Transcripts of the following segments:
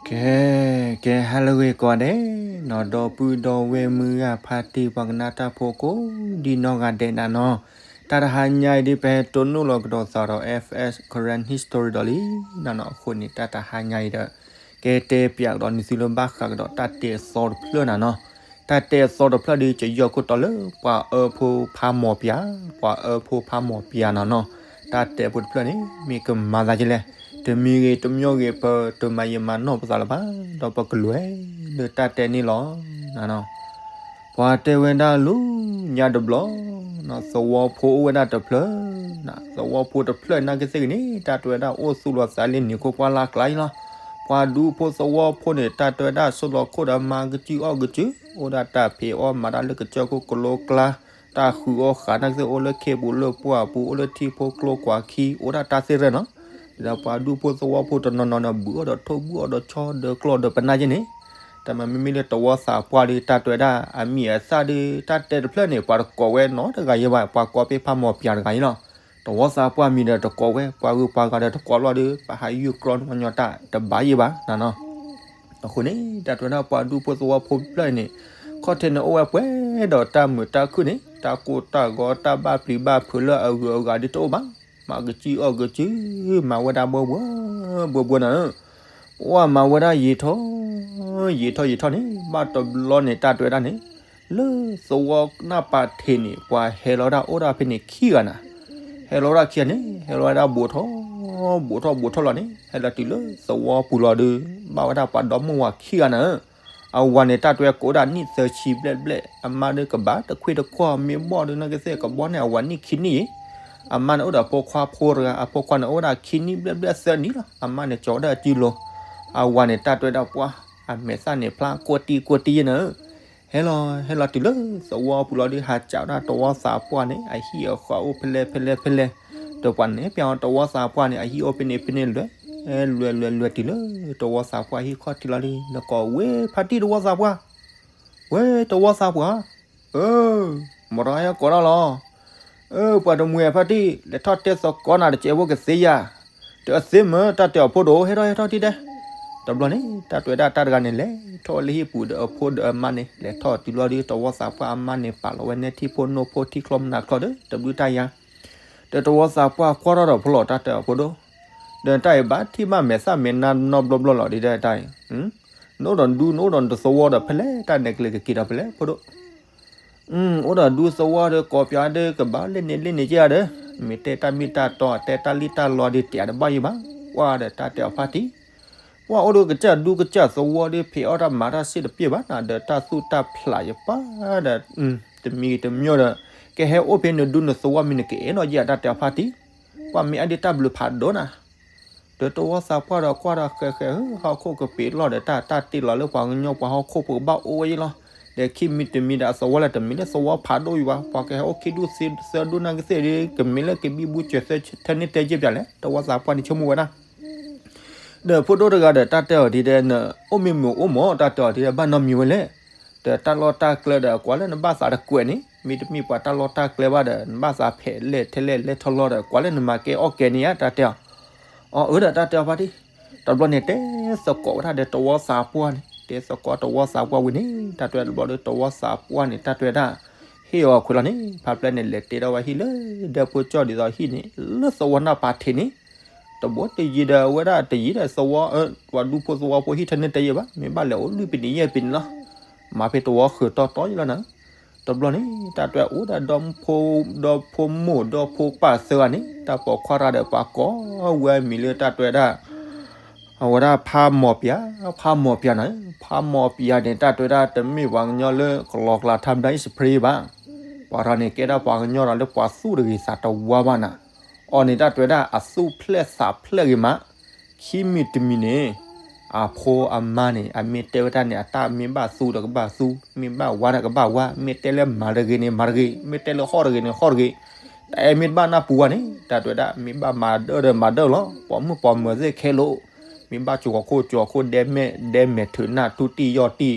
ကဲ ကဲ ဟါလၢအဂ့ၤကိးဂၤဒဲးနီၤ, ဒီပုၢ်ဒီဝဲၢ်မုၢ်ဂၤဖါတံၢ် ပှၤကနၣ်တၢ်ဖိကိးဒံနီၢ်ဂၤဒဲးနၤနီၤ, တၢ်တဟါညါအံၤဒ် ပဟဲတိၢ်နီၣ်လီၤကဒီးသးဒီး F S Karen History ဒီးလံနၤနီၤ, အဃိန့ၣ် တၢ်တဟါညါအံၤဒီး ကဲတဲပၠးကဒီးန့ၢ်သုလၢဘၣ်ဃးကဒီးတၢ်တဲအသီတဖျၢၣ်နၤနီၤ, တၢ်တဲအသီတဖျၢၣ်ဒ် ကယီၢ်ခိၣ်တီလၢပှၤအၢဖိဖးမီၤပၠး, ပှၤအၢဖိဖးမီၤပၠးနၤနီၤ, တၢ်တဲဖိတဖျၢၣ်န့ၣ် မ့ၢ်ကမၤသးဒ်လဲၣ်, တမံၤဂ့ၤတမံၤဂ့ၤ ပတမၤယံာ်မၤနီၢ်ပသးလၢၤဘၣ်, ဒီးပကလဲၤလၢတၢ်တဲန့ၣ်လီၤနၤနီၤ. ပှၤတဲဝဲဒၣ်လၢညါတဘျီ, သဝီဖိအိၣ်ဝဲဒၣ်တဖျၢၣ်, သဝီဖိတဖျၢၣ်နာ်က့သ့ၣ်ဂ့ၤန့ၣ် တၢ်တဲဝဲဒၣ်အိၣ်သူၣ်လီၤသးလၢန့ၣ်ခိၣ်ပှၢ်လၢ်ကျါအံၤလီၤ. ပှၤဒူဖိသဝီဖိန့ၣ် တၢ်တဲဝဲဒၣ်ဆိလီၤခိၣ်ဒီးမၤကစုအီၣ်ကစု, အိၣ်ဒၣ်တၢ်ဖံးအီၣ်မၤတၢ်လၢကစၢၢ်ခိၣ်ကလိကျါ, တၢ်ဃုအီၣ်ဃာ်နာ်က့သ့ၣ်အိၣ်လၢခ့ပူၤလၢပှၢ်ပူၤ အိၣ်လၢထံဖိကျိကွာ်ခံ အိၣ်ဒၣ်တၢ်သ့ၣ်ရဲၣ်နီၤ. ဒီးပှၤဒူဖိသဝီဖိတနီၤနီၤန့ၣ် ဘုၣ်အီၣ်ဒီးထိၣ်ဘုၣ်အီၣ်ဒီးဆီဒီးကျီၢ်ဒီးပနၢ်က့န့ၣ်, တၢ်မၤမ့မ့ၢ်လၢသဝီသးပှၢ်ဒီး တၢ်တဲဝဲဒၣ်အမံၤအသၣ်ဒီး တၢ်တဲတဖျၢၣ်န့ၣ် ပှၤတကိးဝဲနီတဂၤယဲဘၣ်, ပှၤကိးဖဲဖးမီၤပၠးတဂၤအံၤလီၤ. သဝီသးပှၢ်မံၤဒီးတကိးဝဲ, ပှၤဂုၤပှၤဂၤဒီးတကိးလီၤဒီး ပဟးယုၢ်ကြီနညီတၢ်တဘၣ်ယဲဘၣ်နၤနီၤ. အဃိန့ၣ် တၢ်တဲဝဲဒၣ်ပှၤဒူဖိသဝီဖိဖျၢၣ်အံၤန့ၣ် ခီၣ်ထံးန့ၣ်အိၣ်ဝဲပှဲၤဒီးတၢ်မုာ်တၢ်ခုၣ်န့ၣ် တၢ်ကိၢ်တၢ်ဂီၤတၢ်ဘၣ်ပျံၤဘၣ်ဖုးလၢအဂုၤအဂၤဒ်တအိၣ်ဘၣ်, မၤကစုအီၣ်ကစု, မၤဝဲဒၣ်ဘှီဘှီ, ဘှီဘှီနၤဧၢ, ပှၤမၤဝဲဒၣ်ယံာ်ထီၣ်, ယံာ်ထီၣ်ယံာ်ထီၣ်န့ၣ် ဘၣ်တဘျီန့ၣ် တၢ်တဲဝဲဒၣ်န့ၣ် လၢသဝီနၢ်ပၤထံးန့ၣ် ပှၤဟဲလီၤဒၣ်အိၣ်ဒၣ်ဖဲန့ၣ်ခံဂၤနၤ, ဟဲလီၤဝဲဒၣ်ခံဂၤန့ၣ် ဟဲလီၤဝဲဒၣ်ဘူးထီၣ်, ဘူးထီၣ်ဘူးထီၣ်လီၤန့ၣ် ဟဲလီၤတုၤလၢသဝီပူၤလီၤဒီး ဘၣ်ဝဲဒၣ်ပှၤဒီမါဝၤခံဂၤနၤဧၢ, အဝၤန့ၣ် တၢ်တဲဝဲကိးဒၣ်နံၣ်သၢဆံဘျဲၣ်ဘျဲၣ်, အမါဒီးကဘၣ်တခွံတကွီၢ် မ့ၢ်ဘီၣ်ဒီးနာ်က့သ့ၣ်ကဘီၣ်န့ၣ် အဝၤနံၣ်ခံနံၣ်အံၤ, အမါန့ၣ်အိၣ်ဒီးအဖိခွါဖိတဂၤ, အဖိခွါန့ၣ်အိၣ်ဝဲဒၣ်ခံနံၣ်ဘျဲၣ်ဘျဲၣ်သၢနံၣ်လီၤ, အမါန့ၣ်ကၠီဝဲဒၣ်အစုလိၤ, အဝၤန့ၣ် တၢ်တဲဝဲဒၣ်ပှၤ အမဲာ်သၣ်န့ၣ်ဖျါကိးတံၢ်ကိးတံၢ်ယဲနၤဧၢ, ဟဲလီၤ ဟဲလီၤတုၤလၢသဝီပူၤလီၤဒီး ဟးစံးဝဲဒၣ်သဝီသးပှၢ်န့ၣ် အဟံၣ်အဃီအိၣ်ဖဲလဲၣ်ဖဲလဲၣ်ဖဲလဲၣ်, ဒီးပှၤန့ၣ် ပျဲအီၤသဝီသးပှၢ်န့ၣ် အဟံၣ်အိၣ်ဖဲန့ၣ်ဖဲန့ၣ်လွဲ, လွဲလွဲလွဲတုၤလၢသဝီသးပှၢ်ဟံၣ်ခီၣ်ထံးလီၤဒီး နကိးဝဲဖါတံၢ်သဝီသးပှၢ်, ဝဲသဝီသးပှၢ်, အၢ, မတၤဟဲကိးဒၣ်လီၤ, အၢ ပှၤတမှံၤဖါတံၢ် လဲၤထီၣ်တဲသကိးနၤတကဲးဖိကသ့ယၤ, တသ့မ့ၢ် တၢ်တဲအီၤဖိဒိၣ် ဟဲထီၣ်ဟဲထီၣ်ထံၣ်ဒဲး, တဘျီန့ၣ် တၢ်တဲဝဲဒၣ်တၢ်တဂၤန့ၣ် လဲၤထီၣ်လၢဟံၣ်ပူၤဒီးအဖိဒီးအမါန့ၣ် လဲၤထီၣ်တုၤလီၤဒီး သဝီသးပှၢ်အမါန့ၣ် ပာ်လီၤဝဲနဲထံၣ်ဖိနိၣ်ဖိထံချီမနၤချီဒီး တဘျုးတၢ်ယၤ ဒီးသဝီသးပှၢ်ကွၢ်ထီၣ်ဒီးဖိလီၤ တၢ်တဲအီၤဖိဒိၣ်, ဒီးတၢ်အံၤဘၣ်ထံၣ်ဘၣ်မဲာ်သၣ်မဲာ်နါနီတဘျီဘျီလီၤ ဒ်တၢ်အံၤ, နအိၣ်ဒီးဒူ နအိၣ်ဒီးနတသဝီဒီးဖဲလဲၣ်တၢ်နဲၣ်ကျဲၤကက့ၤဒီးဖဲလဲၣ်ဖိဒိၣ်, အိၣ်ဒီးဒူသဝီဒီးကိးပၠးဒီးကဘၣ်လဲၣ်န့ၣ်လဲၣ်န့ၣ်က့ၤဒီး, မ့ၢ်တဲတၢ်မ့ၢ်တၢ်တီ တဲတၢ်လံၣ်တၢ်လီဒီးတဲတဘၣ်ယံၤဘၣ်, ကွၢ်ဒီးတၢ်တဲအီၤဖါတံၢ် ပှၤအိၣ်ဒီးကစၢ်ဒူကစၢ်သဝီဒီး ဖံးအီၣ်တၢ်မၤတၢ်စ့ၢ်တပျဲၢ်ဘၣ်နၤ ဒီးတၢ်သူၣ်တၢ်ဖျးယပၢ်ဒီး, တမံၤတမံၤဒီး ကဟဲအိၣ်ဖဲနဒူနသဝီမံၤနကအဲၣ်နီၢ်ယဲၢ် တၢ်တဲအီၤဖါတံၢ်, ပှၤမ့ၢ်အဲၣ်ဒိးတၢ်ဘျုးဖးဒိၣ်နၤ, ဒီးသဝီသးပှၢ်ဒီးကွၢ်ဒီးဃဲဃဲဧၢ ဟီၣ်ခိၣ်ကပ့ၤလီၢ်ဒီးတၢ် တၢ်တ့ၢ်လီၤလၢပှၤကညီပှၤဟီၣ်ခိၣ်ဖိကဘၣ်အိၣ်ဝဲယဲၢ်လီၤ, ဒီးခံမံၤတမံၤဒီးအသဝီလၢတမ့ၢ်လၢသဝီဖးဒိၣ်ယံၤဘၣ်, ပှၤကဟဲအိၣ်ခံဒူၣ်သၢဒူၣ်နာ်က့သ့ၣ်ဒီး ကမ့ၢ်လၢကဘံဘူစၢၤသၢထဲန့ၣ်တဲယဲၢ်ပၠးလဲၣ် သဝီသးပှၢ်န့ၣ်ဆိကမိၣ်ဝဲဒၣ် ဒီးဖိဒိၣ်တဂၤဒီးတၢ်တဲအီၤဒ်ဒီး နအိၣ်မ့ၢ်မ့ၢ်အိၣ်မး တၢ်တဲအီၤဒ်ဒီး ဘၣ်နီတမံၤဝဲလဲၣ်, ဒီးတၢ်လီၢ်တၢ်ကျဲဒီးကွၢ်လၢနဘၣ်သးတကွဲးန့ၣ် မ့တမ့ၢ်ပှၤတၢ်လီၢ်တၢ်ကျဲဘၣ်ဒီး နဘၣ်သးဖဲးလဲၣ်ထဲလဲၣ်လဲၣ်ထီၣ်လီၢ်ဒီး ကွၢ်လၢနမၤကဲအီၣ်ကဲန့ၣ်ဧါ တၢ်တဲအီၤ, အီၤအၢဒီးတၢ်တဲအီၤဖါတံၢ်, တဘျီန့ၣ်တဲသကိးဝဲဒၣ်ဒီးသဝီသးပှၢ်န့ၣ် တဲသကိးသဝီသးပှၢ်ဝံၤန့ၣ် တၢ်တဲတဘျီဒီးသဝီသးပှၢ်န့ၣ် တၢ်တဲဝဲဒၣ် ဟ့ၣ်အီၤခွဲးလီၤန့ၣ် ဖါပျဲၢ်န့ၣ် လဲၤတဲထီၣ်ဝဲဟံၣ်လၢဒၢးဖိကၠီၣ်ဒ်သိးဟံၣ်န့ၣ် လၢသဝီနၢ်ပၤထံးန့ၣ် တဘိတယံၤဒီးအဝဲဒၣ်တယံၤဒီး သဝီ ပှၤဒူဖိသဝီဖိဟံၣ်ထဲန့ၣ်တဲယဲၢ်ဘၣ် မ့ၢ်ဘၣ်လဲၤအိၣ်လွံၢ်ပနံးယဲၢ်ပနံးလီၤ, မၤဖဲသဝီဃုာ်တီတီယဲၢ်လီၤနၤ, တဘျီန့ၣ် တၢ်တဲအိၣ်ဒၣ်ဒီဖိ ဒီဖိမိၢ်ဒီဖိပၢ်သၢဂၤန့ၣ် တၢ်ပိာ်ခွါတဂၤဒီးပှၤကိးဝဲအမံၤလၢတၢ်တဲဝဲဒၣ် အဝဲဒၣ်ဖးမီၤပၠး, ဖးမီၤပၠးန့ၣ် ဖးမီၤပၠးန့ၣ် တၢ်တဲဝဲဒၣ်တမ့ၢ်ပှၤကညီလၢကလီကလးထါ ဘျါအံၣ်စဖရ့ဘၣ်, ပှၤတဂၤန့ၣ် ကဲဒၣ်ပှၤကညီဒီးလၢပှၤသူၣ်တဂ့ၤသးတဝါဘၣ်နၤ, အီၤန့ၣ် တၢ်တဲဝဲဒၣ်အသူၣ်ဖျဲၣ်သးဖျဲၣ်ဂ့ၤမး, ခံမံၤတမံၤန့ၣ် အဖိအမါန့ၣ် အမ့ၢ်တဲဝဲတၢ်န့ၣ် အတၢ်မ့ၢ်ဘၣ်သူဒီးကဘၣ်သူ, မ့ၢ်ဘၣ်ဝါဒီးကဘၣ်ဝါ, မ့ၢ်တဲလၢမၤတဂ့ၤန့ၣ် မၤတဂ့ၤ, မ့ၢ်တဲလၢဟီၣ်တဂ့ၤန့ၣ် ဟီၣ်တဂ့ၤ, တၢ်အဲၣ်မ့ၢ်တဘၣ်နၢ်ပူၤဝဲန့ၣ် တၢ်တဲဝဲဒၣ် မ့ၢ်ဘၣ်မၤဒၢဒီးမၤဒၢလီၤ, ပိာ်မုၣ်ပိာ်မၢၤသ့ၣ်ခဲလိာ်, မ့ၢ်ဘၣ်ကၠီၤခိၣ်ကၠီၤခိၣ် ဒဲမဲာ်ဒဲမဲာ်ထုးနၢ်ထူတံၢ်ယီၢ်တံ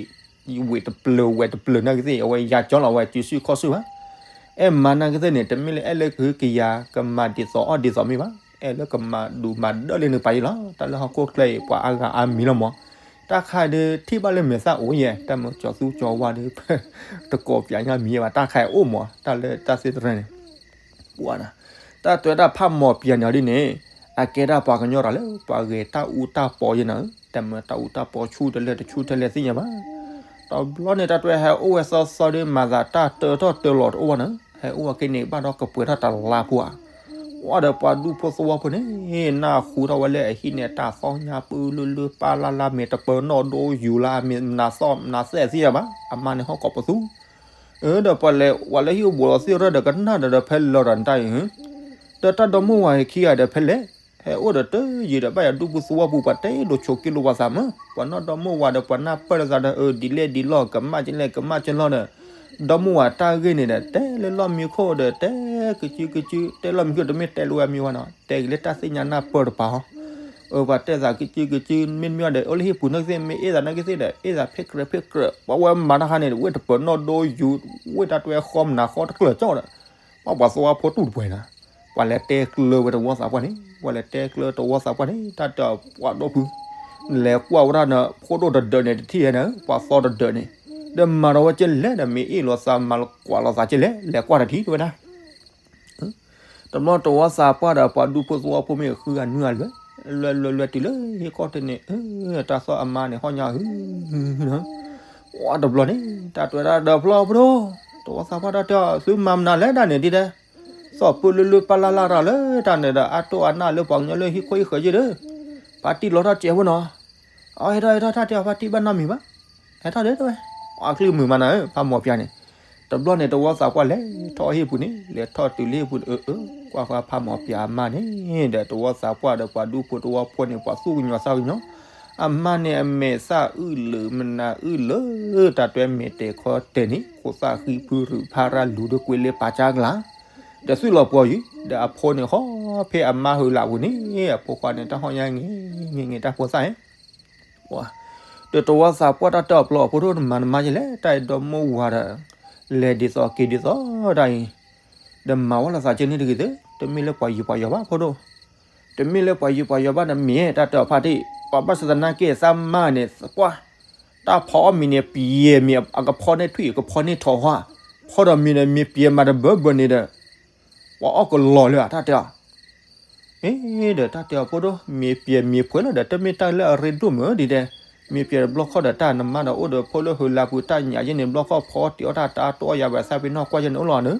ၢ်, ဝံၤတပျၢၤဝဲတပျၢၤနာ်က့သ့ၣ် အဝဲယၤကၠီလီၤ အဝဲစုစုခီၣ်စုဘၣ်, အဲၣ်မၤနာ်က့သ့ၣ်န့ၣ် တမ့ၢ်လၢအဲၣ်လၢကဟုကယာ် ကမၤဒ်သိးအီၣ်ဒ်သိးမ့ၢ်ဘၣ်, အဲၣ်လၢကမၤဒူးမၤဒၢးလၢနပာ်ယဲလီၤ. တၢ်လၢဟီၣ်ခိၣ်ချၢအံၤ ပှၤအါဂၤအါမံၤလီၤမး, တၢ်ခါဒုးထံၣ်ဘၣ်လၢမဲာ်သၣ်အိၣ်ယဲ တၢ်မ့ၢ်ကၠီၤသူကၠီၤဝါဒီး တကိးပၠးညါမံၤယဲဘၣ် တၢ်ခါအိၣ်မး တၢ်လၢတၢ်သ့ၣ်တဖၣ်န့ၣ် ပှၤနၤ, တၢ်တဲဝဲဒၣ်ဖးမီၤပၠးန့ၣ်ဒ်န့ၣ်, အကဲဒၣ်ပှၤကညီတၢ်လၢ ပှၤဂဲၤတၢ်အူတၢ်ပီယဲနၤဧၢ, တၢ်မ့ၢ်တၢ်အူတၢ်ပီဆူၣ်တလဲၣ်တဆူၣ်တလဲၣ်သ့ၣ်ညါဘၣ်. တဘျီန့ၣ် တၢ်တဲဟဲအိၣ်ဝဲစီစီဒီး မၤသးတၢ်တၢထီၣ်တၢလီၤတအိၣ်ဘၣ်နၤ, ဟဲအိၣ်ဝဲက့ၤန့ၣ် ဘၣ်ဒီးကပှဲၤထီၣ်တလါဖိဧါ. ဝဲဒီးပှၤဒူဖိသဝီဖိန့ၣ် နၢ်ဟူထီၣ်ဝဲလၢအဟံၣ်န့ၣ် တၢ်သီညါပူၤလၢလၢပၢ်လၢ်လၢ် မ့ၢ်တပၢၤနီၣ်ဒိယူၤလၢ မ့ၢ်မနၤသီမနၤသဲးသ့ၣ်ညါဘၣ်, အမါန့ၣ်ဟီၣ်ကိးပသူ ဒီးပှၤလဲၤဝဲလၢဟံၣ်အိၣ်ဘူးလီၤသ့ၣ်ရၢဒီးကနၣ်ဒီးဒီးဖဲလၢာ်ဒီးနတၢ်အံၤ, ဒီးတၢ်ဒီမိၢ်ဝၤခံဂၤဒီးဖဲလဲၣ်, ဟဲအိၣ်ဒီးတယံာ်ဒီးဘၣ်ယၤဒူပူၤသဝီပူၤ ပှၤတဲဒိးဆိးက့လိာ်ပှၤသးမး, ပှၤနီၢ်ဒီမိၢ်ဝၤဒီးပှၤနၢ်ပၢၢ်လိာ်သးဒီး အၢ ဒ်လဲၣ်ဒ်လဲၣ် ကမၣ်ကလဲၣ်ကမၣ်ကလဲၣ်ဒီး, ဒီမိၢ်ဝၤတၢ်ဂ့ၢ်န့ၣ်ဒီး တဲလၢလီၢ်မံခိၣ်ဒီး တဲကစုကစု တဲလီၢ်မံခိၣ်တမ့ၢ်တဲလၢဝဲမံဝဲနီၤ, တဲက့ၤလၢတၢ်သ့ၣ်ညါနၢ်ပၢၢ်တပၤဟီ အၢ ပှၤတဲသးကစုကစု မ့တမ့ၢ်ဒီး အိၣ်လၢဟံၣ်ပူၤနီၢ်ကသ့ၣ် မ့ၢ်အ့ၣ်သးနီၢ်ကသ့ၣ်ဒီး အ့ၣ်သးဖ့ၣ်ကြၢးဖ့ၣ်ကြၢး ပှၤဝဲမၤတၢ်ခါန့ၣ် ဝ့ၢ်တပၢၤနီၣ်ဒိယူၤ ဝ့ၢ်တၢ်တွဲဃီမနၤဃီတကျၢၤကၠီဒီး, ပှၤပှၤသဝီဖိတူၢ်တပှဲၤနၤ, ပှၤလဲၤတဲကျၢၤဝဲတဝီသးပှၢ်န့ၣ် ပှၤလဲၤတဲကျၢၤတဝီသးပှၢ်န့ၣ် တၢ်တဲအီၤပှၤဒိၣ်ဖု လဲၤကွၢ်ဝဲဒၣ်နၤ ဖိဒိၣ်တဒၢးန့ၣ် တထံၣ်ဟဲနၤ ပှၤသီတဒၢးန့ၣ်, ဒီးမၤဒီးဝဲကလဲၣ်ဒီး မ့ၢ်အ့ၣ်လိာ်သးမၤကွၢ်လိာ်သးကလဲၣ် လဲၤကွၢ်တထံၣ်တဝဲဒၣ် တဘျီတဝီသးပှၢ်ဒီးပှၤဒူဖိသဝီဖိမ့ၢ်ဃုဂၤနွံဂၤလွဲၢ်, လွဲၢ်လွဲၢ်လွဲၢ်တုၤလၢဟံၣ်ခီၣ်ထံးန့ၣ်, တၢ်သီၣ်အမါန့ၣ်ဟီၣ်ညါဧၢ, ဝဲတဘျီန့ၣ် တၢ်တဲဝဲဒၣ်ဒီးဖျီဖိဒိၣ်, တဝီသးပှၢ်တၢ်တဲအီၤ သုမၤမနုၤလဲၣ်တၢ်န့ၣ်ဒ်လဲၣ်, သီၣ်ပၢၢ်လၢလၢပၢ်လၢ်လၢ်တၢ်လၢတၢ်န့ၣ်ဒီး အတိၢ်အနၢ်လၢပှၤကညီလၢဟံၣ်ခိၣ်ဟံၣ်ဃၢၤယ့ၢ်ဒီး, ပၢ်တံၢ်လီၤထီၣ်စဲးဖိနီၤ, အဟဲထီၣ်ဟဲထီၣ်တၢ်တဲအီၤ ပၢ်တံၢ်ဘၣ်နီတမံၤဘၣ် ဟဲထီၣ်ဒၣ်ဝဲ, အချံမုာ်မးနၤဧၢ ဖးမီၤပၠးန့ၣ်, တဘျီန့ၣ် တဝီသးပှၢ်လဲၤထီၣ်ဟံၣ်ပူၤန့ၣ် လဲၤထီၣ်တုၤလၢဟံၣ်ပူၤန့ၣ် အၢ အၢ ကွၢ်ဃီဖးမီၤပၠးအမါန့ၣ်ဒီး တဝီသးပှၢ်ဒီးပှၤဒူဖိတဝီဖိန့ၣ် ပှၤသူၣ်ကညီၤသးကညီၤ, အမါန့ၣ်အမဲာ်သၣ်အုၣ်လၢမနၤအုၣ်လၢ တၢ်တွဲမ့ၢ်တဲာ်ခီတဲာ်န့ၣ် ခိၣ်သၣ်ဃံဖုရုၢ်ဖးရၢ်လူၤဒီးကွံာ်လၢပာ်ကၢကလၤ, ဒီးသွံၣ်လီၤပှီၤယံၤ ဒီးအဖိန့ၣ်ဟီၣ်ဖဲအမါဟုးလးပူၤန့ၣ် အဖိခွါန့ၣ် တၢ်ဟီၣ်ညါင့ၤ င့ၤင့ၤတၢ်ဖိသၣ်ဧၢ ဒီးတဝီသးပှၢ်တၢ်တဲအီၤပျီအဖိဒိၣ် နမၤနမါယလဲၣ် တၢ်အံၤဒီမိၢ်ဝၤဒီး လဲၤဒ်သိးက့ၤဒ်သိးတၢ်အံၤ, ဒီးမၤဝဲလိာ်သးကဲန့ၣ်တဂ့ၤသ့, တမ့ၢ်လၢပှၤယူၤပှၤယီၤဘၣ်ဖိဒိၣ်, တမ့ၢ်လၢပှၤယူၤပှၤယီၤဘၣ်ဒီးမ့ၢ်တၢ်တဲအီၤဖးတံၢ်, ပှၤဘၣ်ဆၣ်သနာ်က့သးမါန့ၣ် ပှၤ တၢ်ဖီအီၣ်မ့ၤန့ၣ် ပယဲၤမ့ၤ အကဖီန့ၢ်ထွံၣ် ကဖီန့ၢ်ထီၣ်ဟါ, ဖီဒီးမ့ၤန့ၣ် မ့ၤပယဲၤမးတဘၢဘၢန့ၣ်ဒီး ပှၤအီၣ်ကလီၤလၢၤ တၢ်တဲအီၤ အ့ ဒီးတၢ်တဲအီၤဖိဒိၣ် မ့ၢ်ပျဲၤမ့ၢ်ဖှဲးလီၤဒီး တမ့ၢ်တၢ်လၢအရ့ဒိၣ်မုာ်ဒ်ဒဲး, မ့ၢ်ပျဲၤတဘျီခီၣ်ဒီး တၢ်နမါဒီးအိၣ်ဒီးဖိလၢဟုးလါပူၤ တၢ်ညၣ်ယဲန့ၣ် ဘျီခီၣ်ဖီတံၢ်အီၣ်တၢ်တၢ်တိၢ်အီၣ်ယၤဝဲသးပ့ၤနီၣ်ကွၢ်ယဲန့ၣ်အိၣ်လီၤန့ၣ်,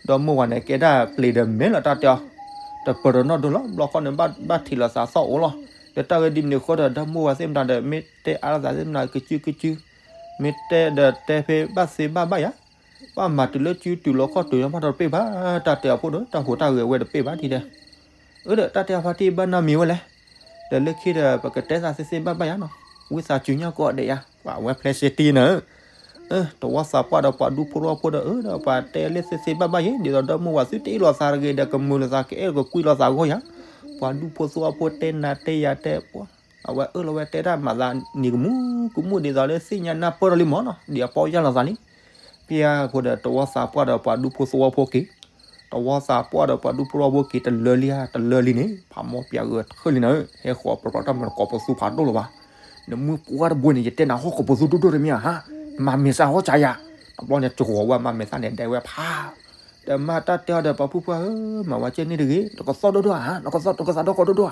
ဒီမိၢ်ဝၤန့ၣ် ကဲဒၣ်ပျ့ၤဒီးမဲာ်လီၤ တၢ်တဲအီၤ, တပၢၤဒီးနီၣ်ဒိလီၤ ဘျီခီၣ်န့ၣ် ဘၣ်ထံးလီၤသးသီၣ်အိၣ်လီၤ, ဒီးတၢ်ဂ့ၢ်ဒ်န့ၣ်ဃီဒီး ဒီမိၢ်ဝၤသ့ၣ်မတၤဒီး မ့ၢ်တဲအါလီၤသးသ့ၣ်မတၤ ကစုကစု, မ့ၢ်တဲဒီးတဲဖဲဘၣ်သ့ဘၣ်ဘၣ်ယၤ ဘၣ်မၤတုၤလၢစုတုၤလီၤခီၣ်တုၤညီမးဒီးတပ့ၢ်ဘၣ်, တၢ်တဲအီၤဖိဒီး တၢ်ဟူးတၢ်ဂဲၤဝဲတပ့ၢ်ဘၣ်ဒ်ဒဲး, အၢ ဒီးတၢ်တဲအီၤဖါတံၢ်ဘၣ်နီတမံၤဝဲလဲၣ်, ဒီးလၢခံဒီး ပကတဲသးသ့သ့ဘၣ်ဘၣ်ယၤနီၤ, ဝံသးစူၤညါကိးဂၤဒဲးယၤ, ပှၤဝဲဖျဲၣ်စ့တံၢ်နၤ, တဝီသးပှၢ်ဒီးပှၤဒူဖိလီဖိဒီး အၢ ဒီးပှၤတဲလၢသ့သ့ဘၣ်ဘၣ်ယဲ ဒ်သိးဒီမိၢ်ဝၤသုတအ့ၣ်လိာ်သးတဂ့ၤဒီး ကမုာ်လိာ်သး ကအဲၣ်ကကွံလိာ်သးအဂီၢ်ယၤ, ပှၤဒူဖိသဝီဖိတဲနၤတဲယၤတဲပှၤ အဝဲအၢၣ်လီၤဝဲတဲတၢ်မၤသးနံၤကမူၣ်ကမူၣ်ဒ်သိးလၢသ့ၣ်ညါနၢ်ပၢၢ်ထီၣ်လံမးနီၤ ဒ်အပီၢ်ယၢ်လီၤသးလံ, ဖဲအဃိဒီးတဝီသးပှၢ်ဒီးပှၤဒူဖိသဝီဖိက့ၤ, တဝီသးပှၢ်ဒီးပှၤဒူဖိသဝီဖိက့ၤတလၢလံဧါ တလၢလံန့ၣ် ဖးမီၢ်ပၠးဂၢၢ်တဃၢလံနၤဧၢ, ဟဲဃီၤပရီတၢ်မၤတကိးပသူဖးဒိၣ်လီၤဘၣ်, နမုၢ်ပှၢ်တဘိန့ၣ် ယတဲနၤဟီၣ်ကပသူဒိၣ်ဒိၣ်တမံၤဧါဟါ, မၤမဲာ်သၣ်ဟီၣ်စးယၤ, တဘျီန့ၣ် ကဂီၤဝဲမၤမဲာ်သၣ်န့ၣ် ဒဲဝဲဖး ဒီးမါတၢ်တဲအီၤဒီးပှၤဖုဖုဧၢ မၤဝဲကဲန့ၣ်တဂ့ၤ နကသီၣ်ဒိၣ်ဒိၣ်ဧါ နကသီၣ်နကသးဒီကီၢ်ဒိၣ်ဒိၣ်ဧါ,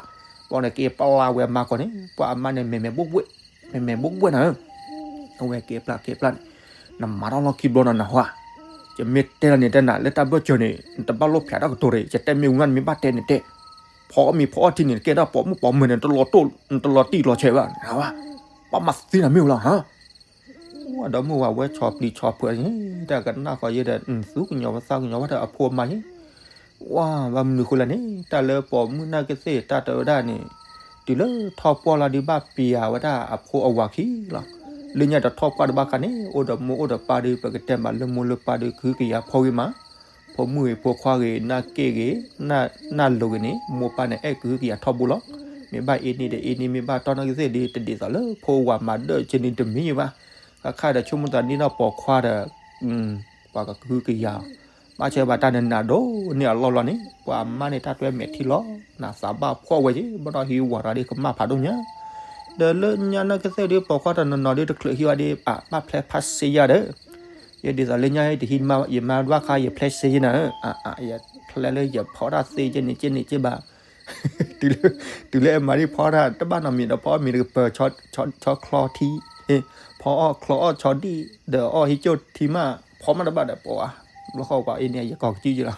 ဘျီန့ၣ်က့ၤပျၢ်ဝဲမါကီၢ်န့ၣ် ပှၤအမါန့ၣ် မဲာ်မဲာ်ဘိၣ်ဘှဲၣ် မဲာ်မဲာ်ဘိၣ်ဘှဲၣ်နၤဧၢ, အဝဲက့ၤပျၢ်က့ၤပျၢ်န့ၣ် နမၤထီၣ်လီၢ်ခံဘျီနီၤနဟါ, ယမ့ၢ်တဲလီၤန့ၣ်တဲနၤ လၢတၢ်ဘၢၣ်စၢၤန့ၣ် နတဘၣ်လိၣ်ဖျးတၢ်ကတိၤတဂ့ၤ ယတဲမ့ၢ်ဝံၤမး နမ့ၢ်ဘၣ်တဲန့ၣ်တဲ, ဖီအီၣ်မ့ၤဖီအီၣ်ထံန့ၣ် နကဲဒၣ်ပိာ်မုၣ်ပိာ်မၢၤန့ၣ် နတလီၤတိၢ် နတလီၤတံၢ်လီၤဆဲးဘၣ်, ပှၤမၤသံနၤမ့ၢ်ဝဲလီၤဟါ ဒီးမိၢ်ဝၤဝဲဆီၣ်ပျံၤဆီၣ်ဖုးန့ၣ် တၢ်ကနၣ်ဃီၤယဲဒီး သူၣ်ကညီၤဝဲသးကညီၤဝဲဒီးအဖိအမါယဲ, ဝါ ဘၣ်မနုၤဃိလဲၣ်န့ၣ် တၢ်လၢပိာ်မုၣ်နာ်က့သ့ၣ်တၢ်တဲဝဲဒၣ်န့ၣ် တုၤလၢထီၣ်ပှၢ်လီၤဒုးဘၣ်ပျးဝဲဒၣ်အဖိအဝၤခံလီၤ, လၢညါတထီၣ်ပှၢ်တဘၣ်ခါန့ၣ် အိၣ်ဒီးမိၢ်အိၣ်ဒီးပၢ်ဒုး ပကတဲမးလၢမိၢ်လၢပၢ်ဒုးကဟုကယာ်ဖီဂ့ၤမး ဖိမုၣ်ဂ့ၤဖိခွါဂ့ၤ နၢ်က့ၢ်ဂ့ၤ နၢ်လိၤဂ့ၤန့ၣ် မိၢ်ပၢ်န့ၣ် အဲၣ်ကဟုကယာ်ထီဘိလီၤ. မ့ၢ်ဘၣ်အ့န့ၢ်ဒီးအ့န့ၢ် မ့ၢ်ဘၣ်တီၢ်နီၢ်ကသ့ၣ်ဒီး တဒ်သိးလၢဖိဝၤမၤဒၢးကဲန့ၣ်တမံၤဘၣ်. ခါခါဒီးဆိကမိၣ်သးန့ၢ်ဒီးပိာ်ခွါဒီး ပှၤကဟုကယာ် ဘၣ်ဆၣ်ဘၣ်တၢ်နးနးဒိၣ်န့ၢ်အလီၢ်လီၤန့ၣ် ပှၤအမါန့ၣ် တၢ်တွဲမဲာ်ထံလီၤ နသးဘၣ်ဖှီၣ်ဝဲက့ၤ ဘၣ်ဒီးဟံးဝၤရၤဒ်ကမၣ်ဖးဒိၣ်ညါ ဒီးလၢညါနီၢ်ကသ့ၣ်ဒ် ပိာ်ခွါတနီၤနီၤဒ် တချုးဟံးဝဲဒ် အဘၣ်ဖျဲးဖးစ့ယၤဒီး ယဲဒ်သိးလၢညါတဟံးမါ ယမါဒွးခါ ယဖျဲးစ့ယဲနၤဧၢ အအ ယဖျဲးလၢယဖီတၢ်သ့ကဲန့ၣ်ကဲန့ၣ်ကဲဘၣ် တုၤလၢ တုၤလၢအမၤဒ်ဖီတၢ် တဘၣ်နီတမံၤဒီး ဖီအီၣ်မ့ၤတကပၤ ဆီချီထံ ဖီအီၣ်ချီအီၣ်ဆီဒံၣ် ဒီးအီၣ်ဟံးကၠိၣ်ထံမး ဖီမးတဘၣ်ဒီး ပှၤ ဘျီဃီပှၤအံၤန့ၣ် ယကီၢ်ကစုယလီၤ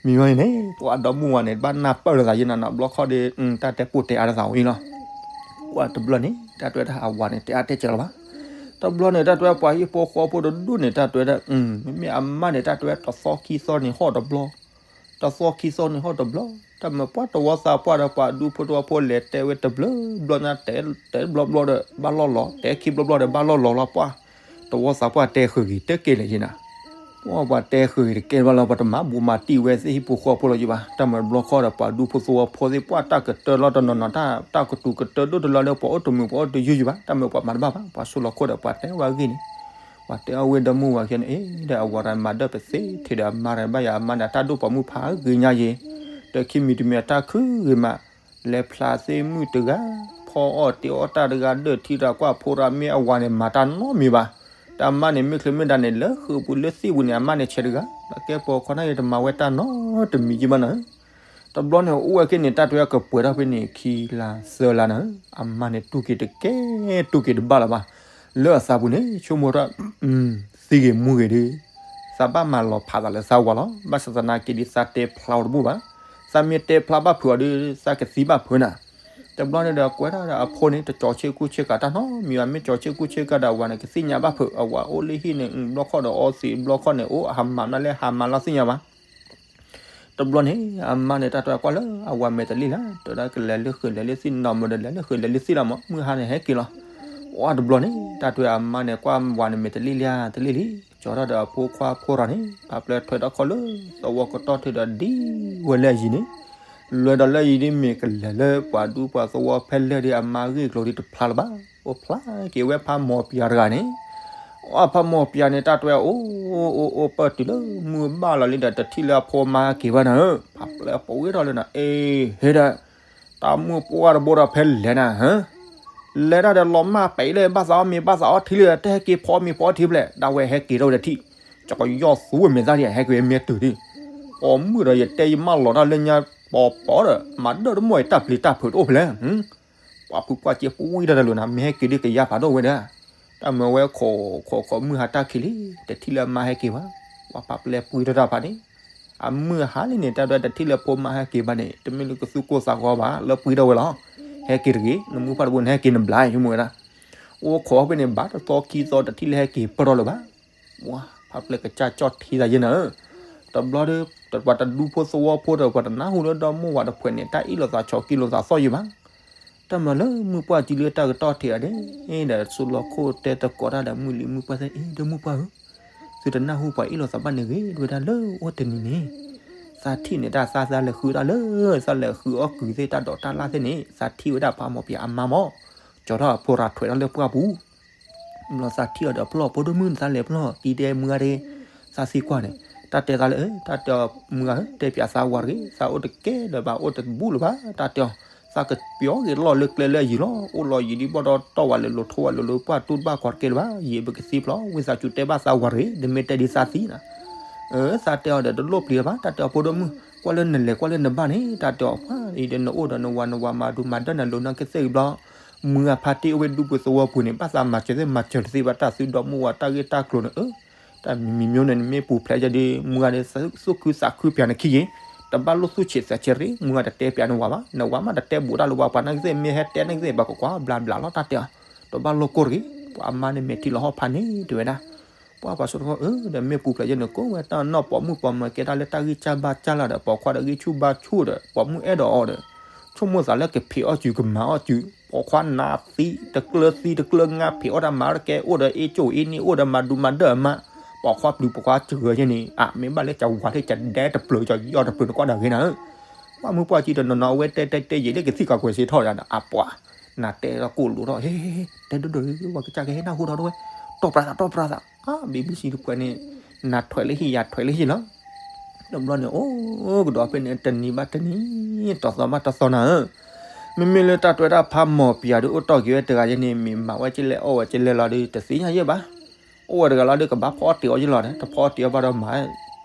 မံၤဝဲန့ၣ် ပှၤဒီမုၢ်ဝၤန့ၣ် ဘၣ်နၢ်ပၢၢ်လိာ်သးယဲနၤနီၤ ဘျီဃီဒီး တၢ်တဲပိၢ်တဲအါလိာ်သးဝဲအံၤလီၤ ပှၤတဘျီန့ၣ် တၢ်တွဲတၢ်အဝၤန့ၣ် တဲအါတဲကၢလီၤဘၣ် တဘျီန့ၣ် တၢ်တွဲပှၤဟံၣ်ဖိဃီဖိတဒူၣ်န့ၣ် တၢ်တွဲဒၣ် မ့မ့ၢ်အမါန့ၣ် တၢ်တွဲတသီခံသီန့ၣ်ဟီၣ်တဘျီ တသီခံသီန့ၣ်ဟီၣ်တဘျီ တၢ်မၤပှၢ်တဝီသးပှၢ်ဒီးပှၤဒူဖိသဝီဖိလဲၤတဲဝဲတဘျီဘျီညါ တဲတဘျီဘျီဒီး ဘၣ်လီၢ်လီၤ တဲခံဘျီဘျီဒီး ဘၣ်လီၢ်လီၤလီၤပှၢ် တဝီသးပှၢ်တဲဃုာ်ဂ့ၤ တဲကဲလဲၣ်ယဲနၤ ပှၤပှၤတဲဃုာ်ဂ့ၤတကဲဘၣ်လီၤ ပှၤတမၤဘူးမၤတံၢ်ဝဲသ့ၣ်ဟံၣ်ဖိဃီဖိလီၤယဘၣ် တၢ်မၤဘျီဃီဒီးပှၤဒူဖိသဝီဖိသ့ၣ် ပှၢ်တၢ်ကတၢၢ်လီၤတနီၤနီၤ တၢ် တၢ်ကတူၤကတၢၢ်ဒိၣ်တလၢလၢပှၤအိၣ်တမုာ်ပှၤအိၣ်တယုၢ်ယဘၣ် တၢ်မၤပှၤမၤတဘၣ်ဘၣ် ပှၤဆိလီၤခိၣ်ဒီးပှၤတဲဝဲဂ့ၢ်န့ၣ် ပှၤတဲအီၣ်ဝဲဒီမုၢ်ဝၤခဲန့ၣ် အ့ ဒီးအဝၤတၢ်မၤဒၢၣ်ပသ့ထံးဒီးအမါတဘၣ်ယၤ အမါန့ၣ် အတၢ်ဒိၣ်ပိာ်မုၣ်ဖးဂ့ၤညါယဲ ဒီးခံမံၤတမံၤအတၢ်ခုဂ့ၤမး လဲၤဖျါသ့ၣ်မုၣ်တဂၤ ဖီအီၣ်တ့အီၣ်တၢ်တဂၤ ဒၢၣ်ထံတၢ်ကွၢ်ဖိရၤမ့ၢ်အဝၤန့ၣ် မၤတၢ်နီတမံၤဘၣ် တၢ်မါန့ၣ် မ့ၢ်ချ့မ့ၢ်ဒါန့ၣ် လၢဃုာ်ပူၤလၢသ့ၣ်ပူၤန့ၣ် အမါန့ၣ်ဆဲးတဂၤ ဒီးကဲပိာ်ခွါန့ၣ် ယတမၤဝဲတၢ်နီတမံၤက့ဘၣ်နၤ တဘျီန့ၣ် အိၣ်ဝဲက့ၤန့ၣ် တၢ်တွဲကပှဲၤထီၣ်ဖဲန့ၣ် ခံလါသၢလါနၤဧၢ, အမါန့ၣ်တူၢ်က့ၤတကဲ တူၢ်က့ၤတဘၣ်လၢၤဘၣ်. လၢအသးပူၤန့ၣ် ဆိကမိၣ်ထီၣ် သံဂ့ၤမူဂ့ၤဒီး သးဘၣ်မၤလီၤဖးသးလၢသးဝၤလီၤ. ဘၣ်ဆၣ်သနာ်က့ဒီး သးတဲဖျါအီၤတဘူၣ်ဘၣ်. သးမ့ၢ်တဲဖျါဘၣ်ဖုးအီၤဒီး သးကသံဘၣ်ဖုးနၤ. တဘျီန့ၣ်ဒီး ကွဲးထီၣ်ဒီးအဖိန့ၣ် တကၠီဆ့ကူဆ့ကၤတၢ်နီတမံၤဘၣ်. မ့ၢ်ကၠီဆ့ကူဆ့ကၤဒီးအဝၤန့ၣ် ကသ့ၣ်ညါဘၣ်ဖုး အဝၤအိၣ်လၢဟံၣ်န့ၣ် ဘျီခီၣ်ဒီးအီသံး ဘျီခီၣ်န့ၣ် အိၣ်ဟးမၤမနုၤလဲၣ် ဟးမၤလီၤသ့ၣ်ညါဘၣ်. တဘျီန့ၣ် အမါန့ၣ် တၢ်တဲကွၢ်လၢအဝၤမဲာ်တလ့ၢ်လၢ် တဲဒၣ်ကလဲၤလၢဃုာ်လဲၤလၢသ့ၣ်နီၢ်မးဒီး လဲၤလၢဃုာ်လဲၤလၢသ့ၣ်လီၤမး မုၢ်ဟါန့ၣ်ဟဲက့ၤလီၤ. အတဘျီန့ၣ် တၢ်တဲအမါန့ၣ် ကွၢ်ဝၤန့ၣ်မဲာ်တလ့ၢ်လၢ်တလ့ၢ်လံ ကၠီထီၣ်ဒီးအဖိခွါဖိရၤန့ၣ် ပာ်ပျဲထွဲထီၣ်ခီၣ်လၢသဝီကတီၢ်ထံဒီးဒ်ဝဲလၢအယံၤန့ၣ် လဲၤဒီးလၢအယံၤဒ်မ့ၢ်ကလဲၤလၢပှၤဒူပှၤသဝီဖဲလဲၣ်ဒီးအမါဂ့ၢ်ကျိၤဒ်တဖျါလၢၤဘၣ်. အိၣ်ဖျါက့ၤဝဲဖးမီၤပၠၤတဂၤန့ၣ် အဖးမီၤပၠၤန့ၣ် တၢ်တဲအိၣ် အိၣ်အိၣ်ပၢၢ်တုၤလၢမုၢ်ဘၣ်လီၤလံဒီး တထံၣ်လၢအဖိမါဟဲက့ၤဘၣ်နၤဧၢ, ဖးပျဲပှ့ၤထီၣ်လၢနၤ အ့ ဟဲဒီး တၢ်မုၣ်ပှၢ်တဘိဒီးဖဲလဲၣ်နၤဧၢ, လဲၤတၢ်ဒီးလီၤမၢ်ပဲာ်လၢဘၣ်သးအီၣ်မ့ၤဘၣ်သးအီထံလၢ တဟဲက့ၤဖီမ့ၤဖီထံဖျဲး ဒၣ်ဝဲဟဲက့ၤထီၣ်ဝဲတထံၣ်, ကယီၢ်သူဝဲမဲာ်သၣ်ဒ်ဟဲက့ၤဝဲမ့ၢ်တုၤဒ်, ပိာ်မုၣ်ဒီးယတဲယမၢလီၤတၢ်လၢညါ ပိာ်ပိာ်ဒီး မၤဒၢၣ်တမီၢ်အံၤတၢ်ပျံၤတၢ်ဖုးတအိၣ်ဖဲလဲၣ် ပှၤဖုပှၢ်က့ၤပှ့ၤတၢ်တလိာ်နၤ မ့ၢ်ဟဲက့ၤဒ်ကယၤဖးဒိၣ်ဝဲဒၣ်, တၢ်မၢဝဲခိးခိးခိးမုၢ်ဟါတၢ်ခံးလံ, တထံၣ်လၢအမါဟဲက့ၤဘၣ်, ပှၤဖးပျဲပှ့ၤထီၣ်တၢ်ဖးန့ၣ်, အမုၢ်ဟါလံန့ၣ် တၢ်ဒွဲတထံၣ်လၢဖိမါဟဲက့ၤဘၣ်န့ၣ် တမ့ၢ်လၢကသူၣ်ကိၢ်သးဂီၤဘၣ် လၢပှ့ၤထီၣ်ဝဲလီၤ, ဟဲက့ၤတဂ့ၤ နမုၢ်ပှၢ်တဘိန့ၣ် ဟဲက့ၤနဘျါဆိကမိၣ်ဝဲဒၣ်, အိၣ်ခိးဖဲန့ၣ် ဘၣ်တသီခံသီတထံၣ်လၢဟဲက့ၤပၢၢ်ထီၣ်လၢၤဘၣ် ပှၤဖးပျဲကစၢ်ကၠီၣ်ထံသးယဲနၤဧၢ, တဘျီဒီး ပှၤတဒူဖိသဝီဖိဒီး ပှၤတနၢ်ဟူလၢဒီမုၢ်ဝၤတဖှဲးန့ၣ် တၢ်အ့ၣ်လိာ်သးဆီက့လိာ်သးသီၣ်ယံၤဘၣ်, တၢ်မၤလၢမုၢ်ပှၢ်စုလၢတၢ်ကတီၢ်ထံးအဒဲးဒီး ဆိလီၤခိၣ်တဲသကိးတၢ်ဒီးမုၢ်လံၤမုၢ်ပှၢ်သ့ၣ် အ့ ဒီမုၢ်ပှၢ်ဧၢ, သုတနၢ်ဟူပှၤအ့ၣ်လိာ်သးဘၣ်န့ၣ်ဂ့ၤ တဝဲဒၣ်လၢအိၣ်တနံၤန့ၣ်, သးထံၣ်န့ၣ်တၢ်သးသးလဲၤဃုတၢ်လၢ သးလဲၤဃုအီၣ်ကုၤသ့ၣ်တၢ်ဒိးတၢ်လၢ်သ့ၣ်န့ၣ် သးထံၣ်ဝဲဒၣ်ဖးမီၤပၠၤအမါမး, ကၠီထီၣ်အဖိရၤထွဲးတၢ်လၢပှၢ်ပူၤ ဘျီသးထံၣ်အီၤဒီးပျီၢ် ဖိဒိၣ်မုၣ်သးလဲၤပျီၢ် တံၤတဲမုၢ်ဂၤဒၣ်, သးသံကွၢ်န့ၣ် တၢ်တဲသးလၢ တၢ်တဲအီၤမုၢ်ဂၤဧၢ တဲပၠးသးဝၤတဂ့ၤ သးအိၣ်တကဲလၢၤဘၣ် တၢ်တဲအီၤ, သးကပျီက့ၤလီၢ်လၢကျဲလၢအယံၤလီၤ အိၣ်လီၤယံၤဒ်ဘၣ်ဒီးတီၢ်ဝဲလၢလိၤထိၣ်ဝဲလၢလိၤ ပှၢ်တူၢ်တဘၣ်ကီတကဲလၢၤဘၣ် ယံၤပကသံပျီၢ် ဝံသးစူၤတဲဘၣ်သးဝၤတဂ့ၤ တမ့ၢ်တဲဒ်သးသံနၤ သးတဲအီၤဒီးတလိၣ်ပျံၤဘၣ် တၢ်တဲအီၤဖိဒိၣ်မုၣ် ကွၢ်လၢနလဲၤကွၢ်လၢနဘၣ်န့ၣ် တၢ်တဲအီၤပှၤအံၤဒီးနအိၣ်ဒီးနဝၤ နဝၤမၤဒူမၤဒၢၣ်နလိၤနီၢ်ကသ့ၣ်ဘျီ မုၢ်ဂၤဖါတ့ၢ်အိၣ်ဝဲဒူပူၤသဝီပူၤန့ၣ် ဘၣ်သးမၤစၢၤသ့ၣ်မၤစၢၤတသ့ဘၣ် တၢ်သုဒီမုၢ်ဝၤတၢ်ဂ့ၢ်တၢ်ကျိၤန့ၣ် တၢ်မံၤမံၤမံၤန့ၣ် နမ့ၢ်ပူၤဖျဲးယၤဒီး မုၢ်ဂၤန့ၣ် သူၣ်ခုသးခုပၠးနခံယ့ၤ တဘၣ်လိၣ်သူၣ်ဆံးသးဆံးရ့ မုၢ်ဂၤတတဲပၠးနဝၤဘၣ် နဝၤမးတတဲဘူးတၢ်လၢပှၤ ပှၤနီၢ်ကသ့ၣ်မ့ၢ်ဟဲတဲနီၢ်ကသ့ၣ် ပှၤကကွၢ်ဘျးဘျးလီၤ တၢ်တဲအီၤ တဘၣ်လိၣ်ကိၢ်တဂ့ၤ ပှၤအမါန့ၣ်မဲာ်ထံလီၤဟီၣ်ဖးန့ၣ် တဲဝဲဒၣ် ပှၤပှၤဆိတခီ အၢ ဒီးမ့ၢ်ပူၤဖျဲးယၤန့ၣ် ကိးဝဲတၢ်နီၢ်ပိာ်မုၣ်ပိာ်မၢၤကဲတၢ်လၢတၢ်ဂံၢ်စၢ်ဘါစၢ်လီၤဒီး ပိာ်ခွါဒီးဂံၢ်ဆူၣ်ဘါဆူၣ်ဒီး ပိာ်မုၣ်အဲၣ်ဒိးအီၤဒီး ဆိကမိၣ်သးလၢကဖံးအီၣ်စုၤ ကမၤအီၣ်စုၤ ပိာ်ခွါနးသံ တကျၢၤသံတကျၢၤငါ ဖံးအီၣ်တၢ်မၤတကဲ အိၣ်ဒီးအ့ၣ်ကၠိၣ်အ့ၣ်န့ၣ် အိၣ်ဒီးမၤဒူမၤဒၢၣ်အမါ ပိာ်ခွါပျုၤပိာ်ခွါစှၤယဲန့ၣ် အမ့ၢ်ဘၣ်လၢကဝၤထံၣ်ကဒဲတပျၢၤ ကယီၢ်တပျၢၤနကွၢ်ဒၣ်ဂ့ၤနၤဧၢ ပှၤမုၢ်ပှၢ်ကံတနီၤနီၤ အဝဲတဲတဲတဲယံာ်လၢကသံၣ်ကီးကွဲးစ့ထီၣ်ယၤဒီး အပှၤ နၤတဲလီၤကိၢ်လိာ်ထီၣ် ဟ့ တဲဒိၣ်ဒိၣ် ပှၤကစၢ်ကဟဲနၢ်ဟူထီၣ်တဝဲ တီၢ်ပြးသး တီၢ်ပြးသး အါ ဘံဘံစံတပှဲၤန့ၣ် နၤထွဲးလၢဟံၣ် ယၤထွဲးလၢဟံၣ်လီၤ. တဘျီန့ၣ် အိၣ်ကဒီးဖဲန့ၣ် တနံၤဘၣ်တနံၤ တသီဘၣ်တသီနၤဧၢ, မ့မ့ၢ်လၢတၢ်ထွဲတၢ်ဖးမီၤပၠးဒီးအိၣ်တီၢ်က့ၤဝဲတဂၤယဲန့ၣ် မ့ၢ်မၤဝဲကလဲၣ်အီၣ်ဝဲကလဲၣ်လီၤဒီး တသ့ၣ်ညါယဲၢ်ဘၣ်. အိၣ်ဝဲတဂၤလီၤဒီး ကဘၣ်ဖီအီၣ်တ့ၢ်အီၤယဲၢ်လီၤဒီး တဖီအီၣ်တ့ၢ်အီၤဘၣ်ဒီးမၤ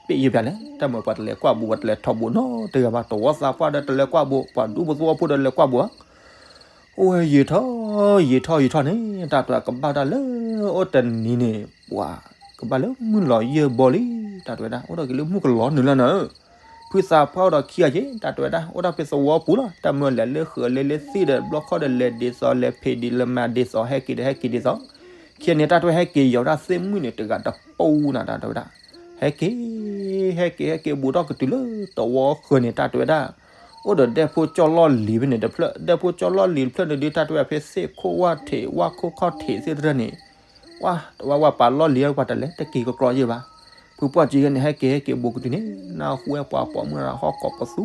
ပ့ၣ်ယဲၢ်ပၠးလဲၣ်, တၢ်မၤပှၤတလဲၤကွၢ်ဘူး ပှၤတလဲၤထီဘိးနီတဂၤဘၣ်, တဝီသးပှၢ်ဒီးတလဲၤကွၢ်ဘူး, ပှၤဒူဖိသဝီဖိဒီးလဲၤကွၢ်ဘူး အိၣ်ဝဲယံာ်ထီၣ် ယံာ်ထီၣ်ယံာ်ထီၣ်န့ၣ် တၢ်ထွဲကဘၣ်တၢ်လၢအိၣ်တနံၤန့ၣ် ပှၤကဘၣ်လၢမုၢ်လီၤယဲၢ်ဘီလံ, တၢ်ထွဲဒၣ် အိၣ်ဒီးက့ၤလၢမုၢ်ကလီၤနုာ်လီၤနၤဧၢ, ဖုသးပှၢ်အိၣ်ဒီးခံဂၤက့ၤ တၢ်ထွဲဒၣ် အိၣ်ဒၣ်ဖဲသဝီပူၤလီၤ, တၢ်မၢလဲၤလၢဃုာ်လဲၤလၢသ့ၣ်ဒီး ဘျီခီဒီးလဲၤဒ်သိး လဲၤဖံးဒ်လၢမၤဒ်သိး ဟဲက့ၤဒီးဟဲက့ၤဒ်သိး, ခံဂၤန့ၣ် တၢ်ထွဲဟဲက့ၤယီၤဒၣ်သ့ၣ်မုၢ်န့ၣ် တဂၤတပူၤနၤ တၢ်ထွဲဒၣ် ဟဲက့ၤ ဟဲက့ၤ ဟဲက့ၤ ဘူးထီၣ်ကတုၤလၢတဝီဃၢၤန့ၣ် တၢ်ထွဲဒၣ် အိၣ်ဒီးဒဲဖိကၠီၣ်လီၢ်လံၤဖဲန့ၣ်တဖျၢၣ်, ဒဲဖိကၠီၣ်လီၢ်လံၤတဖျၢၣ်န့ၣ်ဒုး တၢ်ထွဲဖဲသ့ၣ်ခိၣ်ဝၣ်ထံး ဝၣ်ခိၣ်ခီၣ်ထံးသ့ၣ်တဖၣ်န့ၣ် ဝၣ် တဝၣ်ဝၣ်ပာ်လီၢ်လံၤ ပှၤတလဲၤတက့ၤကကျီယဲၢ်ဘၣ်. ဖုပှၢ်က့ၤယဲန့ၣ် ဟဲက့ၤဟဲက့ၤဘူးကတုၤန့ၣ် နၢ်ဟူဝဲပှၤပိာ်မုၣ်တဂၤဟီၣ်ကိးပသ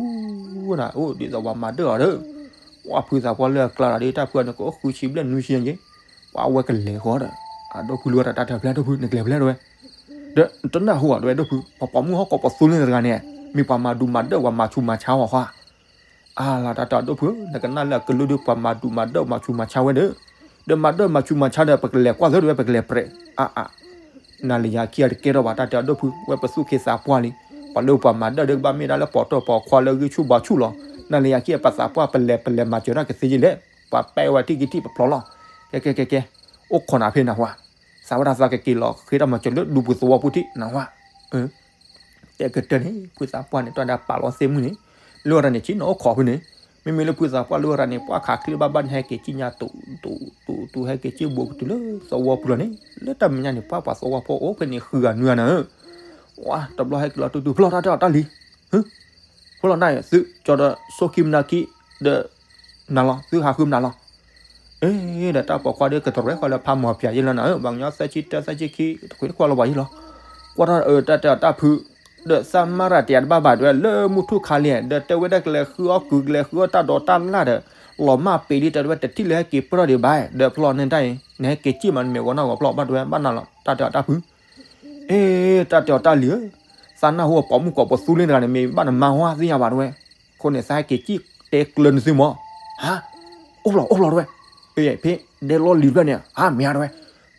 ူနၤ အိၣ်ဒ်သိးပှၤမၤဒၢၣ်အီၤဒီး ဝၣ်ဖုသးပှၢ်လၢအကျါဒီး တၢ်ဖုအံၤန့ၣ် ကအိၣ်ဃုဆံဘျဲၣ်နွံဆံယဲၢ်, ပှၤဝဲကလဲၤဃီဒီး အဒိၣ်ဖုလၢတၢ်တၢ်တဖျဲၣ် ဒိၣ်ဖု နကလဲၤဖျဲၣ်တဝဲ ဒီးတနၢ်ဟူဘၣ်တဝဲ ဒိၣ်ဖု ပှၤပိာ်မုၣ်ဟီၣ်ကိးပသူလၢနတဂၤန့ၣ် မ့ၢ်ပှၤမၤဒူၣ်မၤဒၢၣ်ပှၤမၤဆူးမၤဆါအီၤဃီဧါ. အါလီၤ တၢ်တဲအီၤဒိၣ်ဖုဧၢ နကနၣ်လၢအကလုၢ်ဒုး ပှၤမၤဒူၣ်မၤဒၢၣ်မၤဆူးမၤဆါဝဲဒီး ဒီးမၤဒၢၣ်မၤဆူးမၤဆါဒီး ပကလဲၤကွၢ်သၢတဝဲ ပကလဲၤပြဲး အါအါ နၤလၢယၤခံဂၤတကဲထီၣ်ဘၣ် တၢ်တဲအီၤဒိၣ်ဖု ဝဲပသူၣ်က့သးပှၢ်လံ. ပှၤလၢပှၤမၤဒၢၣ်ဒီးကဘၣ်မ့ၢ်ဒၣ်လၢပှၤတီၢ်ပှၤခွါလၢဂံၢ်ဆူၣ်ဘါဆူၣ်လီၤ. နၤလၢယၤခံဂၤပသးပှၢ် ပလဲၤပလဲၤမၤစၢၤတၢ်ကသ့ယဲၢ်လဲၣ်. ပှၤပဲဝဲထံၣ်ကထံၣ်ပဖျီလီၤ. ကဲကဲကဲကဲ အိၣ်ခိးနၤဖဲနဟါ သးဝဲဒၣ်သးကက့ၤလီၤဃ့တၢ်မၤစၢၤလၢဒူပူၤသဝီဖိထံးနဟါ တဲကတၢၢ်န့ၣ် ဖုသးပှၢ်န့ၣ် တၢ်ဒၣ်ပာ်လီၤသ့ၣ်မုၢ်န့ၣ် လၢဝဲဒၣ်န့ၣ် ဆ့ၣ်နီၤအိၣ်ခိးဖဲန့ၣ် မ့မ့ၢ်လၢဖုသးပှၢ်လၢဝဲဒၣ်န့ၣ် ပှၢ်ခးချံဘၣ်ဘၣ်န့ၣ် ဟဲက့ၤကံၣ်ညါတူၤတူၤတူၤတူၤ ဟဲက့ၤကံၣ်ဘူးကတုၤလၢသဝီပူၤလီၤန့ၣ် လၢတၢ်မဲာ်ညါန့ၣ် ပှၢ်ပှၤသဝီဖိအိၣ်ဖဲန့ၣ်ဃုဂၤနွံဂၤနၤဧၢ ဝါ တဘျီဟဲက့ၤလီၤတူၤတူၤ ဖျီတၢ်တဲအီၤတၢ်လံ ဟၢ ဖျီလီၤနၤ သုကၠီဒီးဆိခံမနၤခံ ဒီး နၤလီၤ သုဟးဃုမနၤလီၤ အ့ဒီးတၢ်ပိာ်ခွါဒီးကတရဲၣ်ဃီလၢဖးမီၤပၠးယဲၢ်လီၤနၤဧၢ ပှၤကညီသၢဆံတၢ သၢဆံခံ တခွံတခွါလီၤပှၤယဲၢ်လီၤ ကွၢ်ထီၣ်တၢ်တဲအီၤတၢ်ဖု ဒီးသးမၤရၤတ့ၢ်အတဘၣ်ဘၣ်တဲဝဲလၢမုၢ်ထူၣ်ခါလံ ဒီးတဲဝဲဒၣ်ကလဲၤဃုအီၣ်ကုၤ ကလဲၤဃုအီၣ်တၢ်ဒိးတၢ်လၣ်ဒီး လီၤမၢ်ပ့ၤလံ တဲဝဲတထံၣ်လၢဟဲက့ၤပၢၢ်ထီၣ်ဒံးဘၣ် ဒီးဖျီန့ၣ်တၢ်အံၤ နဟဲက့ၤကံၣ်မး နမဲာ်ဂီၤနီၢ်ဂီၤဖျီဘၣ်တဲဝဲ ဘၣ်နၤလီၤ တၢ်တဲအီၤတၢ်ဖု အ့ တၢ်တဲအီၤတၢ်လံၤဧၢ သးနၢ်ဟူအပိာ်မုၣ်ကိးပသူလ့တဂၤန့ၣ် မ့ၢ်ဘၣ်နမါဟါသ့ၣ်ညါဘၣ်တဲဝဲ အဃိန့ၣ် သးဟဲက့ၤကံၣ်တဲကျၢၤနသုမီၤ ဟါ အိၣ်ဖျီၣ်အိၣ်ဖျီၣ်တဲဝဲ ဖဲဒဲလီၢ်လံၤတဖျၢၣ်န့ၣ် ဟါမ့ၢ်ဧါတဲဝဲ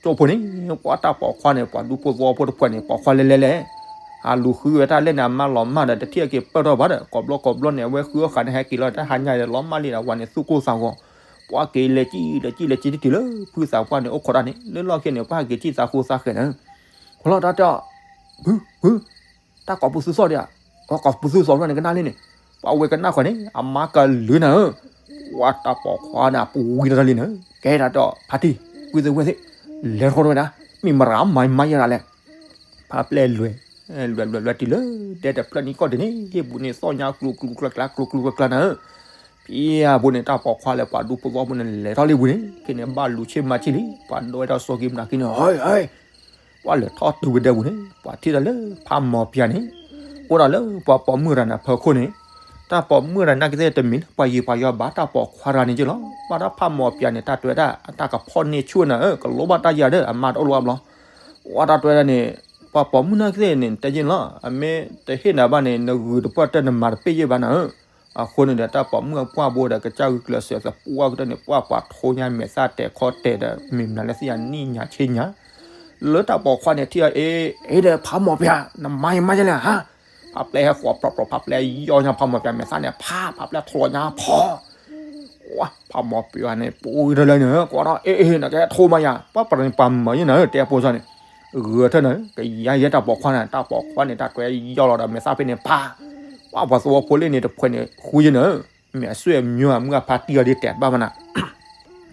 ကၠိဖိန့ၣ် ကွၢ်တၢ်ပိာ်ခွါန့ၣ် ပှၤဒူဖိသဝီဖိတဖုန့ၣ် ပိာ်ခွါလဲၤလဲၤလဲၤ အလူၤဃုဝဲတၢ်လဲၣ်န့ၣ် အမါလီၤမၢ်ဒီး တထံၣ်အက့ၤပၢၢ်ထီၣ်ဘၣ်ဒီး ကိးဘျီကိးဘျီန့ၣ် အဝဲဃုအီၣ်ဃာ်န့ၣ် ဟဲက့ၤလီၤတၢ်ဟါညါဒီး လီၤမၢ်လံဒီး ဝၤန့ၣ်သူၣ်ကိၢ်သးဂီၤ ပှၤက့ၤလဲၤကံၣ်လဲၤကံၣ်လဲၤကံၣ်တတုၤလၢ ဖုသးပှၢ်န့ၣ် အိၣ်ခိးတၢ်န့ၣ် လၢလီၢ်ခံန့ၣ် ပှၤဟဲက့ၤကံၣ်သးဃိသးဃဲၤန့ၣ် ဖျီတၢ်တဲအီၤ ဖု ဖု တၢ်ကိးပသူသီၣ်ဒံးဧါ ကိးပသူသီၣ်ဖျၢၣ်န့ၣ် ကနၣ်လံန့ၣ် ပှၤဝဲကနၣ်ဃီန့ၣ် အမါကလုာ်နၤဧၢ ဝါတၢ်ပိာ်ခွါန့ၣ် အပူၤဝံၤတၢ်လံနၤဧၢ ကဲတၢ်တဲအီၤ ဖါတံၢ် ပုၢ်သ့ၣ်ဝဲၢ်သ့ၣ် လဲၤထီၣ်တဝဲဒၣ် မ့ၢ်မရၤမၤမၤယဲဒၣ်လဲၣ် ဖါပျဲလွဲၢ် လွဲၢ်လွဲၢ်လွဲၢ်တုၤလၢ ဒဲတဖျၢၣ်နံၤကီၢ်ဒံးန့ၣ် ဟ့ၣ်ဘူးန့ၣ် သီၣ်ညါကျူၤကျူၤကျါကျါ ကျူၤကျူၤကျါကျါနၤဧၢ ဖံအပူၤန့ၣ် တၢ်ပိာ်ခွါလၢပှၤဒူဖိသဝီဖိန့ၣ် လဲၤထီၣ်လံပူၤန့ၣ် က့န့ၣ် ဘၣ်လူၤဆ့မၤဆ့လံ ပှၤဒိဝဲဒၣ်စီၤကံမနၤက့န့ၣ် ဟဲ ဟဲ ပှၤလဲၤထီၣ်တုၤဝဲဒၣ်ပူၤန့ၣ် ပှၤထံၣ်တၢ်လၢဖးမီၤပၠးန့ၣ် အိၣ်ဒၣ်လၢပှၤပိာ်မုၣ်တဂၤန့ၣ်ဖီခိၣ်န့ၣ် တၢ်ပိာ်မုၣ်တဂၤန့ၣ်ကသ့ၣ်တမ့ၢ်လၢပှၤယံၤပှၤယီၤဘၣ် တၢ်ပိာ်ခွါတဂၤန့ၣ်က့လီၤ ဘၣ်တၢ်ဖးမီၤပၠးန့ၣ် တၢ်တဲဝဲဒၣ်အတၢ်ကဖီၣ်န့ၢ်ဆူၣ်နၤဧၢ ကလိဘၣ်တၢ်ယၤဒီး အမါတအိၣ်လၢၤဘၣ်ဘျီ ဝဲတၢ်တဲဝဲဒၣ်န့ၣ် ပှၤပိာ်မုၣ်န့ၣ်ကသ့ၣ်န့ၣ် တဲက့လီၤ အမ့ၢ်တဟ့ၣ်နၤဘၣ်န့ၣ် နဂုာ်တပှၢ်တၢၢ်နမၤတပ့ၢ်ယဲၢ်ဘၣ်နၤဧၢ အဃိန့ၣ်ဒီး တၢ်ပိာ်မုၣ်အပှၢ်ဘိဒီး ကစၢ်ဂုာ်ကျဲးစၢးသပှၢ်ကတၢၢ်န့ၣ် ပှၢ်ပှၤထိညါမဲာ်သၣ်တဲာ်ခီတဲာ်ဒီး မ့ၢ်မနုၤလၢသ့ၣ်ညါနံၣ်ညါဆ့ညါ လၢတၢ်ပိာ်ခွါန့ၣ်ထံၣ်အီၤ အ့ အ့ဒီးဖးမီၤပၠး နမၤယမါယလဲၣ်ဟါ ဖးပျဲဟဲဃီၤပြီပြီ ဖးပျဲယီၢ်ညါဖးမီၤပၠးမဲာ်သၣ်န့ၣ် ဖး ဖးပျဲထီၣ်ညါဖီ ဝါ ဖးမီၤပၠးန့ၣ် ပအိၣ်တလၢန့ၣ် ကွၢ်ဒီး အ့ အ့ နကဟဲထိမးယၤ ပှၤပှၤန့ၣ်ပှၤမၤယဲၢ်နၤ တဲအပိစၢ်န့ၣ် ဂဲၤထၢၣ်နၤ ကယါယဲၢ်တၢ်ပိာ်ခွါန့ၣ် တၢ်ပိာ်ခွါန့ၣ် တၢ်ကွဲးယီၢ်လီၤဒီးမဲာ်သၣ်ဖဲန့ၣ် ဖး ပှၤပှၤသဝီဖိလ့ၣ်န့ၣ် တဖှဲးန့ၣ် ဃုယဲၢ်နၤ မ့ၢ်အဆွေမျိုး အမုၢ်အဖါတံၢ်အီၤဒ်တဲာ်တဘၣ်မနၤ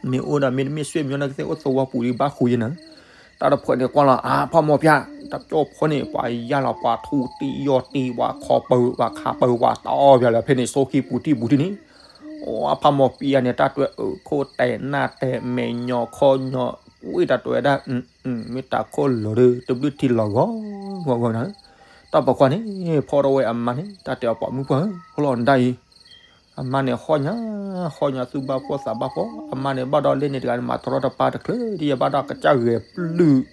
မ့ၢ်အိၣ်ဒီးမ့တမ့ၢ်ဆွေမျိုးန့ၣ်ကသ့ၣ်အိၣ်သဝီပူၤဒ်ဘၣ်ဃုယဲၢ်နၤ တၢ်တဖှဲးန့ၣ်ကွၢ်လီၤ အါ ဖးမီၤပၠး တၢ်ကၠိဖိန့ၣ် ပှၤယါလီၤ ပှၤထူတံၢ်ယီၢ်တံၢ် ပှၤခီပၢၤ ပှၤခးပၢၤ ပှၤတအီၣ်ပၠးလၢဖဲန့ၣ် ဆိခံပူၤတံၢ်ပူၤတံၢ်န့ၣ် အါ ဖးမီၤပၠးန့ၣ် တၢ်တွဲအုးခိၣ်တဲာ်နၢ်တဲာ် မဲာ်ညီခီညီ ဝံၣ်တၢ်တွဲဒၣ် မ့ၢ်တၢ်ခိၣ်လီၤဒီး တဘျုးထံလီၤဂီၤဂီၤဂီၤနၤ တၢ်ပိာ်ခွါန့ၣ် ဖီထီၣ်ဝဲအမါန့ၣ် တၢ်တဲအီၤပိာ်မုၣ်ပှၢ်ဧၢ ဖီလီၤဒၣ်အံၤ အမါန့ၣ် ဟီၣ်ညါ ဟီၣ်ညါသူၣ်ဘၣ်ဖှီၣ်သးဘၣ်ဖှီၣ် အမါန့ၣ် ဘၣ်ဒီးလ့ၣ်န့ၣ်တဂၤန့ၣ် မၤတရီတပါတချုး ဒ်ယဘၣ်ဒီးကစၢ်ဂဲၤပျုၢ်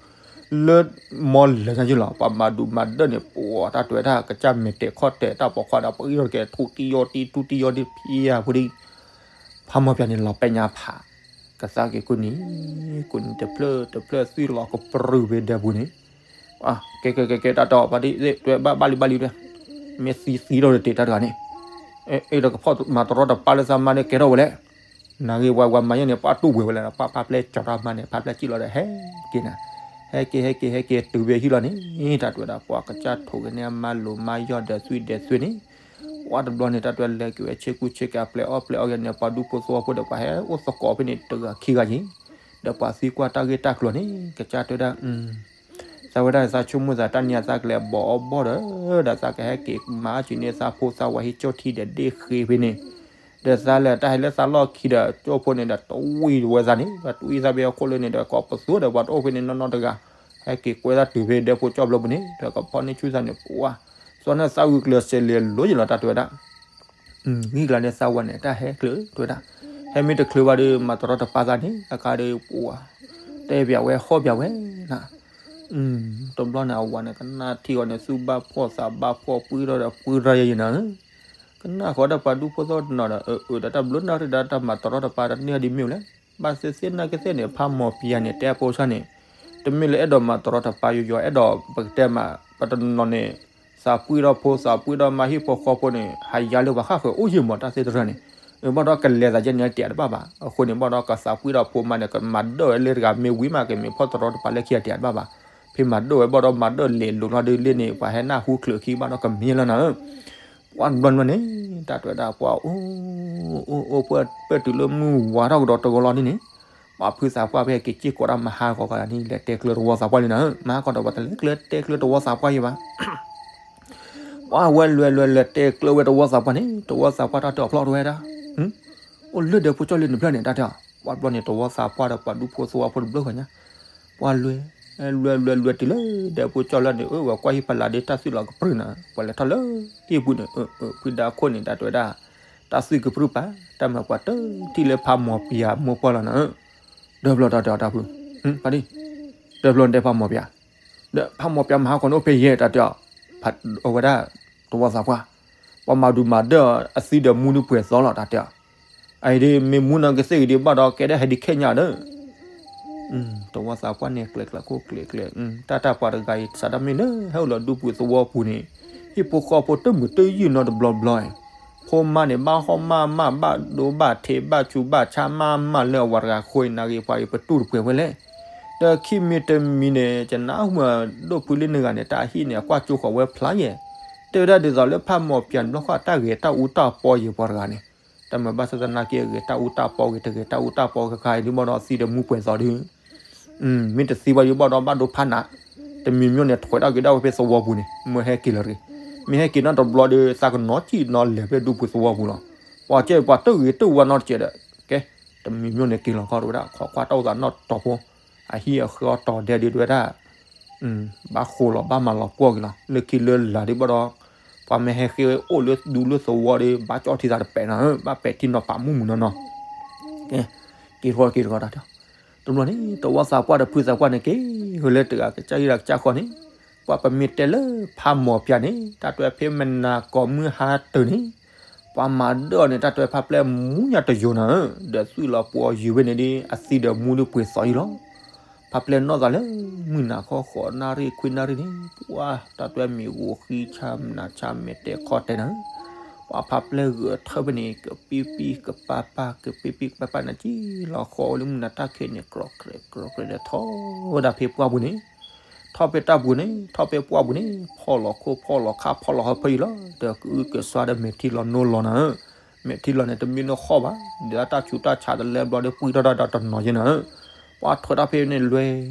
လၢမီလၢာ်ညါယုၢ်လီၤ ပှၤမၤဒူးမၤဒၢၣ်န့ၣ် ပှၤတၢ်တွဲတၢ်ကစၢ်မဲာ်တဲာ်ခီၣ်တဲာ်တၢ်ပိာ်ခွါဒီး ပှၤအံၤထီၣ်တကဲ ထူတံယီတံ ထူတံယီတံဖံယၤဖိဒံး ဖးမီၤပၠးန့ၣ်လီၤပဲာ်ညါဖး ကသးက့ၤကိးနံၤ ကိးနံၤတဖျၢၣ်တဖျၢၣ်သွံၣ်လီၤကပြုၢ်ဖဲဒဲပူၤန့ၣ် ကဲကဲကဲကဲ တၢ်တီဘၣ်ဒ် တွဲဘၣ်ဘၣ်လံဘၣ်လံတွဲ မ့ၢ်သံသံထီၣ်ဒီးတ့ၢ်တၢ်တဂၤန့ၣ် အဲၣ်ဒိးကဖီၣ်မၤတရီတပါလၢသးမါန့ၣ်ကဲထီၣ်ဝဲလဲၣ် နဂ့ၤဝဲဝဲမၤယဲၢ်န့ၣ် ပှၤတူၢ်ဝဲဝဲလဲၣ် ပှၤဖးဖျဲၣ်ကၠီၤတၢ်မါန့ၣ် ဖးဖျဲၣ်စံၣ်လီၤဒီး ဟဲက့ၤနၤ ဟဲက့ၤ ဟဲက့ၤ ဟဲက့ၤ တုၤဝဲဟံၣ်လီၤန့ၣ် တၢ်တွဲဒၣ် ပှၤကစၢ်ထိးက့ၤန့ၢ်အမါလိၤမါယီၢ်ဒီးသွံၣ်ဒီးသွံၣ်န့ၣ် ပှၤတဘျီန့ၣ် တၢ်တွဲလဲၤက့ၤဝဲဆ့ကူဆ့ကၤ ပျဲအီၣ်ပျဲအီက့ၤန့ၣ် ပှၤဒူဖိသဝီဖိဒီး ပှၤဟဲအိၣ်သကိးဖဲန့ၣ် တဂၤခံဂၤယံၤ ဒီးပှၤသံကွၢ်တၢ်ဂ့ၢ်တၢ်ကျိၤန့ၣ် ကစၢ်တဲဝဲဒၣ် သးဝဲဒၣ်သးဆိကမိၣ်သးတၢ်နံၤအသးကလဲၤဘီးအီၣ်ဘီၣ်ဒီး ဒီးသးကဟဲက့ၤမၤအီၣ်က့ၤန့ၢ်သးဖိသးဝၤဟံၣ်ကၠီၣ်ထံဒီးဒ့ၣ်ဃ့ဖဲန့ၣ် ဒီးသးလဲၤတၢ်ဟဲလၢသးလီၢ်ခံဒီး ကၠိဖိန့ၣ်ဒီး တဝံၤဝဲသးန့ၣ် ဒီးတဝံၤသးဖဲအခိၣ်လၢန့ၣ်ဒီး ကိးပသူဒီး ပှၤတအိၣ်ဖဲန့ၣ်နီၢ်နီၢ်တဂၤ ဟဲက့ၤကွဲသးတုၤဖဲဒဲဖိကၠီၣ်ဘျီပူၤန့ၣ် ဒီးကဖီၣ်န့ၢ်ဆူၣ်သးန့ၣ် ပှၤ သီန့ၣ်သးဂုာ်ကျဲးစဲးလဲၤလိၤယံၤလီၤ တၢ်တဲဝဲဒၣ် ဂံၢ်ကျါန့ၣ်သးဝဲန့ၣ် တၢ်ဟဲကျၢၤတဲဝဲဒၣ် ဟဲမ့ၢ်တချုးဘၣ်ဒီး မၤတရီတပါသးန့ၣ် အခါဒီးပှၤ တဲပၠးဝဲဟီၣ်ပၠးဝဲနၤ တဘျီန့ၣ် အဝၤန့ၣ် ကနၣ်ထံအီၤန့ၣ် သူၣ်ဘၣ်ဖှီၣ်သးဘၣ်ဖှီၣ် ပှံထီၣ်ဒီးပှံထီၣ်ယံၤနၤဧၢ ကနၣ်ဃီဒီးပှၤဒူဖိသဝီတနီၤဒီး အၢ အၢ ဒီးတၢ်ဘျုးနၢ်ရံၣ်ဒီးတၢ်မၤတရီတပါတန့ၢ်ဒ်မ့ၢ်လဲၣ် ဘၣ်သ့ၣ်သ့ၣ်နာ်က့သ့ၣ်န့ၣ် ဖးမီၤပၠးန့ၣ် တဲအဖိဆၣ်န့ၣ် တမ့ၢ်လၢအဲၣ်ဒိးမၤတရီတပါယိယိ အဲၣ်ဒိးပကတဲမး ပတနီၤန့ၣ် သးပှံထီၣ်ဖိ သးပှံထီၣ်မါဟံၣ်ဖိဃီဖိန့ၣ် ဟးယါလၢပှၤဃၣ်ဃၢၤအိၣ်ယံၤမး တၢ်သ့ၣ်တဖၣ်န့ၣ် ဘၣ်ဒီးကလဲၤသးယဲၢ်န့ၣ်တၢ်တဘၣ်ဘၣ် အဃိန့ၣ် ဘၣ်ဒီးကသးပှံထီၣ်ဖိမါန့ၣ် ကမၤဒၢၣ်ဝဲလၢတဂၤမ့ၢ်ဝံၤမး ကမ့ၢ်ဖီၣ်တရီတပါလၢခံအတၢ်တဘၣ်ဘၣ် ဖဲမၤဒၢၣ်ဝဲဘၣ်ဒီးမၤဒၢၣ်လဲၤလိၤလီၤဒ်လဲၣ်န့ၣ် ပှၤဟဲနၢ်ဟူချုးခံဘၣ်ဒီးကမ့ၢ်လီၤနၤဧၢ ပှၤဘျီဘျီန့ၣ် တၢ်တဲဝဲဒၣ်ပှၤအိၣ် အိၣ်အိၣ်ပၢၢ်တုၤလၢမုၢ်ဝါထီၣ်ကဒီးတဂီၤလီၤဒ်န့ၣ် ပှၤဖုသးပှၢ်ဖဲက့ၤစ့ၢ်ကီးတၢ်မဟါဂီၤဂီၤန့ၣ် လဲၤတဲကျၢၤတဝီသးပှၢ်လံနၤဧၢ မဟါကီးဒီးပှၤတလဲၤကျၢၤတဲကျၢၤတဝီသးပှၢ်ယံၤဘၣ် ပှၤဝဲလွဲလွဲလဲၤတဲကျၢၤဝဲတဝီသးပှၢ်န့ၣ် တဝီသးပှၢ်တၢ်တဲအီၤဖျီၣ်တဝဲဒၣ် အိၣ်လၢဒဲဖိကၠီၣ်လၢန့ၣ်ဖျၢၣ်န့ၣ် တၢ်တဲအီၤ ပှၤဘျီန့ၣ် တဝီသးပှၢ်ဒီးပှၤဒူဖိသဝီဖိတဘျီဃီညါ ပှၤလွဲ လွဲလွဲလွဲတုၤလၢဒဲဖိကၠီၣ်လၢန့ၣ် အၢ ဝဲကွၢ်ဟံၣ်ဖးလာ်ဒီးတၢ်သွံၣ်လီၤကပြုၢ်နၤ ပှၤလဲၤထီၣ်လၢဟံၣ်ပူၤန့ၣ် အၢ အၢ ဖုဒါခိၣ်န့ၣ် တၢ်တဲဝဲဒၣ် တၢ်သွံၣ်ကပြုၢ်ပာ် တၢ်မၤပှၤတထံၣ်လၢဖးမီၤပၠးမိၢ်ပှၢ်လီၤနၤဧၢ တဘျီတၢ်တဲအီၤတၢ်ဖု ဖါဒံ တဘျီတဲဖးမီၤပၠး ဒီးဖးမီၤပၠးမဟါခီန့ၣ်အိၣ်ဖဲယဲၢ်တၢ်တဲအီၤ အဝဲဒၣ် တဝီသးပှၢ် ပှၤမၤဒူးမၤဒၢၣ်အသံဒီးမူဒုးပှဲၤသီလီၤတၢ်တဲအီၤ အအံၤဒ်မ့ၢ်မူနီၢ်ကသ့ၣ်ဂ့ၤဒ်ဘၣ်ဒီးကဲဒၣ်ဟဲဒ်ခဲညါဒီး တဝီသးပှၢ်န့ၣ်ကျဲၤကျဲၤခိၣ်ကျဲၤကျဲၤ တၢ်တၢ်ပှၤတဂၤအံၤ စးဒၣ်မ့ၢ်လၢဟဲအိၣ်လီၤဒူပူၤသဝီပူၤန့ၣ် ဟံၣ်ဖိဃီဖိတမုာ်တယုၢ်နီတဘျီဘျီ ဖိမါန့ၣ် ဘၣ်ဟီၣ်မၢ်မၢ် ဘၣ်ဒိဘၣ်ထံး ဘၣ်ဆူးဘၣ်ဆါမၢ်မၢ်လၢအဝၤတဂၤအဃိ နဂ့ၤပှၤအံၤပတူၢ်တပှဲၤဝဲလဲၣ် ဒီးခံမံၤတမံၤန့ၣ် ကနၣ်မုာ်ဒိၣ်ဖုလံနဂၤန့ၣ် တၢ်ဟံၣ်န့ၣ် အကွၢ်ကၠိဃီၤဝဲဖျါယဲၢ် တဲဝဲဒၣ်ဒ်သိးလၢဖးမီၤပၠးတဘျီဃီ တၢ်ဂဲၤတၢ်အူတၢ်ပီယဲၢ်ပှၤတဂၤန့ၣ် တၢ်မၤဘၣ်ဆၣ်သနာ်က့ ဂဲၤတၢ်အူတၢ်ပီဂ့ၤ တဂဲၤတၢ်အူတၢ်ပီဂ့ၤခါအံၤဒ်ဘၣ်ဒီးသံဒီးမူပှဲၤသီဒ် မ့ၢ်တသံဘၣ်ဒ်ဘၣ်ဒီးဘၣ်ဒိဖးနး တမံၤမံၤန့ၣ် ထွဲးဒၣ်က့ၤဒၣ်ဝဲဖဲသဝီပူၤန့ၣ် မ့ၢ်ဟဲက့ၤလီၤတဂ့ၤ မ့ၢ်ဟဲက့ၤနီတဘျီဒီး သးကနီၤစံၣ်နီၤလဲၤဖဲဒူပူၤသဝီပူၤလီၤ ပှၤကဲပှၤတဂ့ၤတဝါနီတစဲးဒီး ကဲ တမံၤမံၤန့ၣ်က့ၤလီၤခီတဝဲဒၣ် ခိးကွၢ်တၢ်အိၣ်သးနီၣ်တီၤဖိ အဟံၣ်အဃၢၤအီၤတီၤဒဲးဒ်တဝဲဒၣ် ဘၣ်ဃိးလီၤ ဘၣ်မၤလီၤပှီၢ်က့ၤလီၤ လၢခံလၢလာ်ဒ်ဘၣ်ဒီး ပှၤမ့ၢ်ဟဲဃ့ဝဲအိၣ်လၢဒူလၢသဝီဒီး ဘၣ်ကၠီထံသးတပဲာ်နီၤ ဘၣ်ပဲာ်ထံနီၤဖးမုၢ်မုၢ်နီၢ်နီၢ် ကဲ က့ၤဃီက့ၤတဂီၤတၢ်တဲ တဘျီန့ၣ် တဝီသးပှၢ်ဒီးဖုသးပှၢ်န့ၣ်က့ၤ ဝဲလၢတဂၤကစၢ်ယွၤကစၢ်ဃီန့ၣ် ပှၤပမ့ၢ်တဲလၢဖးမီၤပၠးန့ၣ် တၢ်တဲဖဲမနၤကိးမုၢ်ဟါတၢ်န့ၣ် ပှၤမၤဒၢၣ်အီၤန့ၣ် တၢ်တဲဖးပျဲၢ်မူညါတယိာ်နၤဧၢ ဒီးသွံၣ်လီၤပှီၤယုာ်ဝဲန့ၣ်ဒီး အသံဒီးမူဒုးပှ့ၤသီအံၤလီၤ ဖးပျဲၢ်နီၢ်သးလၢမုၢ်နၤခီဃိးနၣ်ရံၣ်ခွံနၣ်ရံၣ်န့ၣ် ပှၤတၢ်တဲမံၤဂိၤဃံဆါမနၤဆါမဲာ်တဲာ်ခီၣ်တဲာ်နၤဧၢ ပှၤဖးပျဲၢ်ဂဲၤထၢၣ်ဖဲန့ၣ် ကပံပံကပၢ်ပၢ် ကပံပံကပၢ်ပၢ်န့ၣ် ကံၣ်လီၤဃီဝဲလၢမုၢ်နၤတၢ်ခံးန့ၣ် ကြီကြဲးကြီကြဲးဒီးထီၣ်ဝဲဒၣ်ဖဲပှၢ်ပူၤန့ၣ် ထီၣ်ဖဲတၢ်ပူၤန့ၣ် ထီၣ်ဖဲပှၢ်ပူၤန့ၣ် ဖီၣ်လီၤခိၣ်ဖီၣ်လီၤခါဖီၣ်လီၤဟီၣ်ဖၢအံၤလီၤ ဒီးကအုကစွါဒီးမဲာ်ထံလီၤနိလီၤနၤဧၢ မဲာ်ထံလီၤန့ၣ် တမ့ၢ်လၢဃီၣ်ဘၣ် ဒ်တၢ်ဆူးတၢ်ဆါတလဲဘျီဒီး ပှံထီၣ်တၢ်ဒီးတနီၤယဲနၤဧၢ ပှၤထွဲတၢ်ဖဲန့ၣ်လွဲ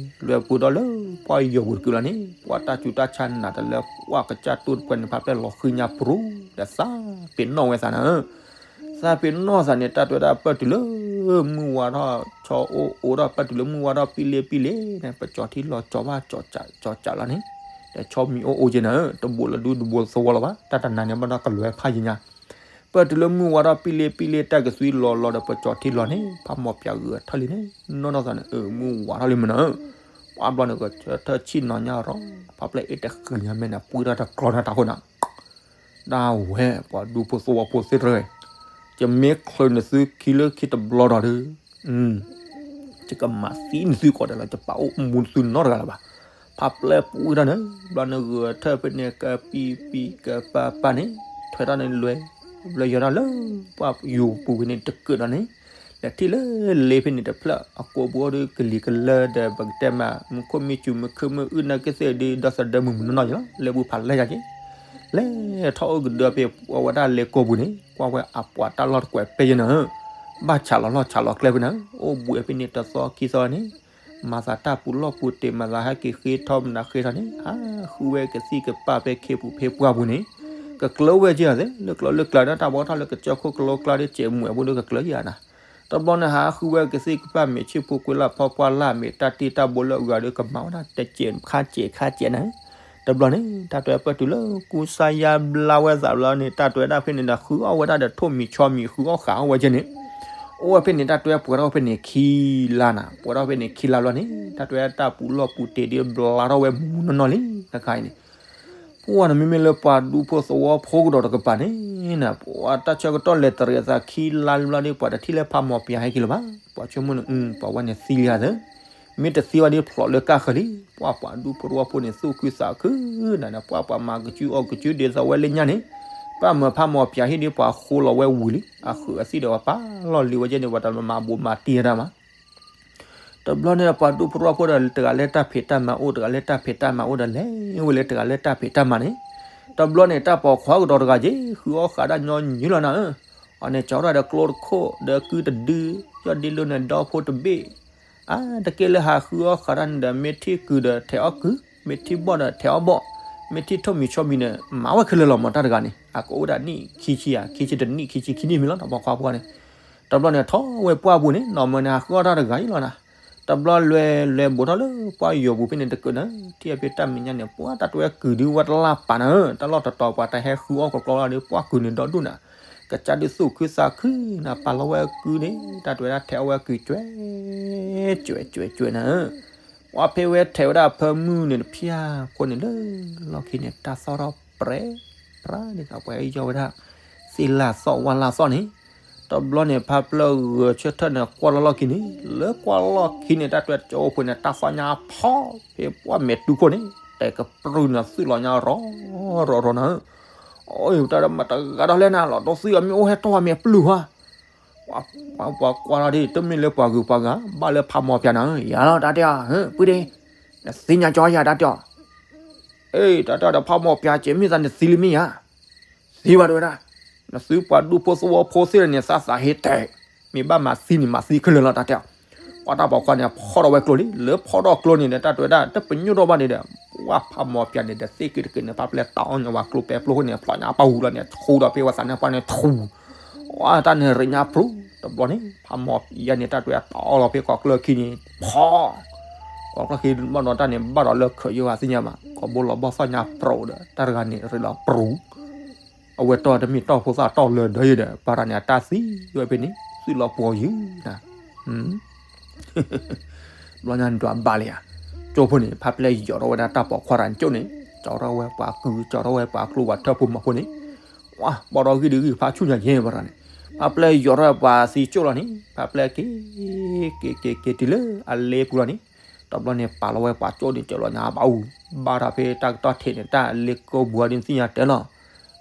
လွဲပူၤဒီးလၢပှၢ်ယိာ်ပူၤတကုလီၤန့ၣ် ပှၤတၢ်ဆူးတၢ်ဆါနးတလဲ ပှၢ်ကစၢ်တိၢ်တပှဲၤန့ၣ် ဖးပျဲၢ်လီၤဃံညါပြူၤ ဒီးသးပ့ၤနီၣ်ဝဲသးနၤဧၢ သးပ့ၤနီၣ်သးန့ၣ် တၢ်တဲဝဲဒၣ်ပၢၢ်တုၤလၢ မုၢ်ဝါထီၣ် ဆီအိၣ်အိၣ်ထီၣ် ပၢၢ်တုၤလၢမုၢ်ဝါထီၣ်ပံလ့ပံလ့န့ၣ် ပကၠီၤထံလီၤကၠီၤဘၣ်ကၠီၤကၠးလီၤန့ၣ် ဒီးဆီမံၤအိၣ်အိၣ်က့နၤဧၢ တဘူးလၢဒူတဘူးသဝီလီၤဘၣ် တၢ်တနၤန့ၣ်ဘၣ်ဒီးကလွဲဖးယံၤညါ ပၢၢ်တုၤလၢမုၢ်ဝါထီၣ်ပံလ့ပံလ့ တၢ်ကသွံလီၤလီၤဒီးပကၠီၤထံလီၤန့ၣ် ဖးမီၤပၠးဂဲၤထၢၣ်လံန့ၣ် နီၢ်နီၢ်သးန့ၣ် အၢ မုၢ်ဝါထီၣ်လံမနၤဧၢ ပှၤဘျီန့ၣ်ဂဲၤဆၢထၢၣ်ဆ့ၣ်နီၤညါရီၤ ဖါပျဲၢ်အ့ၣ်တဃံညါမဲာ်န့ၣ် ပှ့ၤထီၣ်တကျီၤန့ၣ်တၢ်ဃိန့ၣ် ဒၣ်ဝဲ ပှၤဒူဖိသဝီဖိသ့ၣ်တဖၣ်, ယမ့ၢ်ချုးနသုခံလၢခံတဘျီဒီးဒီး ယကမၤသံနသုကိးဂၤဒဲးလီၤ, ယပာ်အိၣ်မူနသုနီတဂၤလၢၤဘၣ်. ဖါပျဲၢ်ပှ့ၤထီၣ်န့ၣ် ဘျီန့ၣ်ဂဲၤဆၢထၢၣ်ဖဲန့ၣ် ကပံၢ်ပံၢ်ကပၤပၤန့ၣ် ထွဲထီၣ်န့ၣ်လွဲၤ ဘျီယီၤထီၣ်လၢ ပှၢ်ယိၤပူၤဖဲန့ၣ်တကၢးဒီးန့ၣ် ဒီးထံၣ်လၢလ့ဖဲန့ၣ်တဖျၢၣ် အကိာ်ပူၤအိၣ်ဒီးကလံၤကလၢဒီး ပကတဲမး မူခိၣ်မ့ၢ်စူၤ မူခိၣ်မ့ၢ်အုၣ် နာ်က့သ့ၣ်ဒီး ဒီသဒၢမုၢ်မုၢ်နီၢ်နီၢ်ယလီၤ လၢပူၤဖးလဲၢ်ယၤက့ၤ လဲၤထီၣ်အိၣ်ကဒုဖဲပှၤဝဲဒၣ်လ့ကိာ်ပူၤန့ၣ် ကွၢ်ဝဲအပှၤတၢ်လီၢ်တကွဲးပဲယဲန့ၣ် ဘၣ်ဆးလီၤလီၢ်ဆးလီၤကျဲဖဲန့ၣ် အိၣ်ဘှံးဖဲန့ၣ်တသီခံသီန့ၣ် မၤသးတၢ်ပူၤလီၢ်ပူၤတ့ၢ် မၤသးဟဲက့ၤဃ့ထီၣ်မနုၤဃ့ထီၣ်န့ၣ် ဟးဃုဝဲကသံၣ်ကပၢ်ဖဲခ့ပူၤဖဲပှၢ်ပူၤန့ၣ် ကကျၢၤဝဲက့ၤအသး လၢကျိလၢကျါန့ၣ် တၢ်ဘီထီၣ်လၢကစၢၢ်ခိၣ်ကလိကျါဒီး စဲးမူးအပူၤဒီးကကျၢၤယၤနၤ တဘျီန့ၣ် ဟးဃုဝဲကသံၣ်ကပၢ် မ့ၢ်ဆ့ၣ်ဖိကွ့လၢ်ဖီပှၢ်လၢ် မ့ၢ်တၢ်တ့တၢ်ဘိလၢအဂၤဒီး ကမၤဝဲဒၣ်တစဲးခါစဲးခါစဲးနၤ တဘျီန့ၣ် တၢ်တွဲပၢၢ်တုၤလၢကူစါယါဘျါဝဲသးဘျီန့ၣ် တၢ်တွဲဒၣ်ဖဲန့ၣ်ဒီး ဃုအီၣ်ဝဲဒၣ်ဒီးထိၣ်မံၤဆီမံၤ ဃုအီၣ်ဃာ်အီၣ်ဝဲကဲန့ၣ် အိၣ်ဝဲဖဲန့ၣ် တၢ်တွဲပှဲၤထီၣ်ဖဲန့ၣ်ခံလါနၤ ပှဲၤထီၣ်ဖဲန့ၣ်ခံလါဘျီန့ၣ် တၢ်တွဲတၢ်ပူၤလီၢ်ပူၤတ့ၢ်ဒီးဘျါထီၣ်ဝဲမုၢ်မုၢ်နီၢ်နီၢ်လံ တခါအံၤန့ၣ် ပှၢ်နမ့မ့ၢ်လၢပှၤဒူဖိသဝီဖိကဒီးတကပၤန့ၣ်နၤ ပှၤတၢ်ဆၢကတီၢ်လဲၤတရံးအသးခံလါဘျီဒီး ပှၤတထံၣ်လၢဖးမီၤပၠးဟဲက့ၤလၢၤဘၣ် ပှၤဆိကမိၣ်န့ၣ် ပှၤဝဲန့ၣ်သံလံဧါသၢ မ့ၢ်တသံဝဲဒ်ဖျိးလၢကၢ်ဃၢၤလံ ပှၢ်ပှၤဒူဖိသဝီဖိန့ၣ် သူၣ်ခုသးခုနၤန့ၣ် ပှၢ်ပှၤမၤကစုအီၣ်ကစုဒ်သိးဝဲလၢညါန့ၣ် ပှၢ်မၢဖးမီၤပၠးဟံၣ်ဒီးပှၤဃိလီၤဝဲဝံၤလံ အဃုအသံၣ်ဒီးပှၤပာ်လီၤလံဝဲကဲန့ၣ် ပှၤတမၤဘိးမၤတံၢ်တၢ်မး တဘျီန့ၣ် ပှၤဒူဖိသဝီဖိဒီး တဂၤလၢတၢ်ဖံးတၢ်မၤအိၣ် တဂၤလၢတၢ်ဖံးတၢ်မၤအိၣ်ဒီး လဲၤဝဲလၢတဂၤလၢတၢ်ဖံးတၢ်မၤန့ၣ် တဘျီန့ၣ် တၢ်ပိာ်ခွါကဒီးတဂၤက့ၤ ဃုအီၣ်ဃာ်ဒၣ်ညီနုၢ်လီၤနၤဧၢ အီၤန့ၣ် ကၠီထီၣ်ဒီးကျိတခိၣ် ဒီးကုတဒု ယီၢ်ဒ့လိန့ၣ် ဒီဖိတဘ့ၣ် အါ တကဲလၢဟးဃုအီၣ်ဃာ်ဒၣ်န့ၣ်ဒီး မ့ၢ်ထံၣ်ကုၤဒီးထဲးအီၣ်ကုၤ မ့ၢ်ထံၣ်ဘီၣ်ဒီးထဲးအီၣ်ဘီၣ် မ့ၢ်ထံၣ်ထိၣ်မံၤဆီမံၤန့ၣ် မၤဝဲခဲလၢာ်လီၤမး တၢ်တဂၤန့ၣ် အကအိၣ်ဒၣ်နံၣ်ခံဆံဧါ ခံဆံတနံၣ် ခံဆံခံနံၣ်မ့ၢ်လီၤ တၢ်ပိာ်ခွါဖိန့ၣ် တဘျီန့ၣ် ထီၣ်ဝဲပှၢ်ပူၤန့ၣ် နီၢ်မၢန့ၣ် ဟးဃုအီၣ်တၢ်တဂၤအံၤလီၤနၤ တဘျီလွဲၤလွဲၤဘူးထီၣ်လၢပှၢ်ယိၤပူၤဖဲန့ၣ်တကၢးန့ၣ် ထံၣ်ဖဲတၢ်မဲာ်ညါန့ၣ် ပှၤတၢ်တွဲကုၤဒုဝဲတလၢ်ပာ်နၤဧၢ တၢ်လီၢ်တတီၤပှၤတၢ်ဟဲဃုအီၣ်ကကျီလီၤဒီး ပှၢ်ကုၤန့ၣ်ဒီဒူၣ်နၤ ကစၢ်ဒုးသူၣ်ခုသးခုနၤ ပာ်လီၤဝဲကုၤန့ၣ် တၢ်တွဲဒၣ်ထဲးအီၣ်ဝဲကုၤ ကွဲး ကွဲး ကွဲး ကွဲးနၤဧၢ ပှၢ်ဖဲဝဲထဲးဝဲဒၣ်ဖၢမုၢ်န့ၣ်တဖျၢၣ်ဖိန့ၣ်လၢလီၢ်ခံန့ၣ် တၢ်သီၣ်ထီၣ်ပြဲး ပြးဒ်သိးပှၤဟဲယီၢ်ဝဲဒၣ် သ့ၣ်လၢ်သီၣ်ဝါလၢ်သီၣ်န့ၣ် တဘျီန့ၣ် ဖါပျၢၢ်ဂဲၤဆၢထၢၣ်န့ၣ် ကွၢ်လီၤလီၢ်ခံန့ၣ် လၢကွၢ်လီၢ်ခံန့ၣ် တၢ်တွဲကၠိဖိန့ၣ် တၢ်သီၣ်ညါဖီ ဖဲပှၢ်မဲာ်တူၢ်ခိၣ်န့ၣ် တဲာ်ကပြုၢ်န့ၣ် သုးလီၤညါရီၤရီၤရီၤနၤဧၢ အိၣ်တၢ်မၤတဂၤဒီးလဲၣ်နၤ လီၤဒိသံအမ့ၢ်အိၣ်ဟဲထီၣ်ဝဲမ့ၢ်ပျုၢ်ဧါ ပှၤကွၢ်လီၤဒ် တမ့ၢ်လၢပှၤဂုၤပှၤဂၤ ဘၣ်လၢဖးမီၤပၠးနၤဧၢ ယၤလီၤတၢ်တဲအီၤ ပုၢ်ဒ့ နသ့ၣ်ညါကၠီယၤတၢ်တဲအီၤ အ့ တၢ်တဲအီၤဒီးဖးမီၤပၠးကဲမ့ၢ်သးနသံလံမ့ၢ်ယၤ သံဘၣ်တဲဝဲဒၣ် နသုပှၤဒူဖိသဝီဖိသ့ၣ်န့ၣ် သးသးဟ့တဲာ် မ့ၢ်ဘၣ်မၤသံန့ၣ် မၤသံခဲလၢာ်လီၤတၢ်တဲအီၤ ပှၤတၢ်ပိာ်ခွါန့ၣ် ဖီၣ်ဒီးဝဲကျိလံ လၢဖီၣ်ဒီးကျိန့ၣ်ဒီး တၢ်တဲဝဲဒၣ် တပညိၣ်ထီၣ်ဘၣ်န့ၣ်ဒီး ပှၢ်ဖးမီၤပၠးန့ၣ်ဒီး သ့ၣ်က့ၤတက့ၤန့ၣ် ဖးပျဲၢ်တၢ်အီၣ်ညီဝဲကျိပဲပျိန့ၣ် ဖျိညါပၢ်ဝူၤလီၤန့ၣ် ထူဒီးဖဲဝဲသးန့ၣ်ပှၢ်န့ၣ်ထူ ဝဲတၢ်န့ၣ်ရ့ညါပျူၤ တဘျီန့ၣ် ဖးမီၤပၠးန့ၣ် တၢ်တဲဝဲတီလီၤဖဲကီၢ်ချၢခံန့ၣ် ဖီၣ် ကီၢ်ချၢခံဘၣ်ဒီးတၢ်န့ၣ် ဘၣ်ဒီးလၢခၢးယိဝဲသ့ၣ်ညါဘၣ် ကီၢ်ဘိလီၤဘီၣ်သီၣ်ညါပြူၤဒီး တၢ်တဂၤန့ၣ်ရ့လီၤပြူၤ အဝဲတီတမ့ၢ်တီၢ်ဖိသၣ်တီၢ်လၢာ်ဒီးယဲဒီး ပၢ်တၢ်န့ၣ် အတၢ်သံဝဲဖဲန့ၣ် သုးလီၤပှီၤယုာ်နၤ ဘျီညါဒွးဘၣ်လံဧါ ကၠိဖိန့ၣ် ဖါပျဲၢ်ယီၤထီၣ်ဝဲဒၣ်တၢ်ပိာ်ခွါတၢ်ကၠိန့ၣ် ကၠီထီၣ်ဝဲပှၤကုၤ ကၠီထီၣ်ဝဲပှၤကျိၤဝဲၤထၢၣ်ဖိမီၤဖိန့ၣ် ဝါ ဘီထီၣ်ဂံၢ်ဒုးဂံၢ်ဖးဆူၣ်ညါယဲပၢ်တၢ်န့ၣ် ဖါပျဲၢ်ယီၤထီၣ်ဝဲပှၤသံကၠိလီၤန့ၣ် ဖါပျဲၢ်က့ၤ က့ၤက့ၤက့ၤတုၤလၢအလ့ပူၤလီၤန့ၣ် တဘျီန့ၣ် ပာ်လီၤဝဲပှၤကၠိန့ၣ် ကၠီလီၤညါဘၣ်အူ ဘၣ်ထီၣ်ဖဲတၢ်ကတီၢ်ထံးန့ၣ် တၢ်လ့ကိးပူၤအီၤဒ်သ့ၣ်ညါတဲလီၤ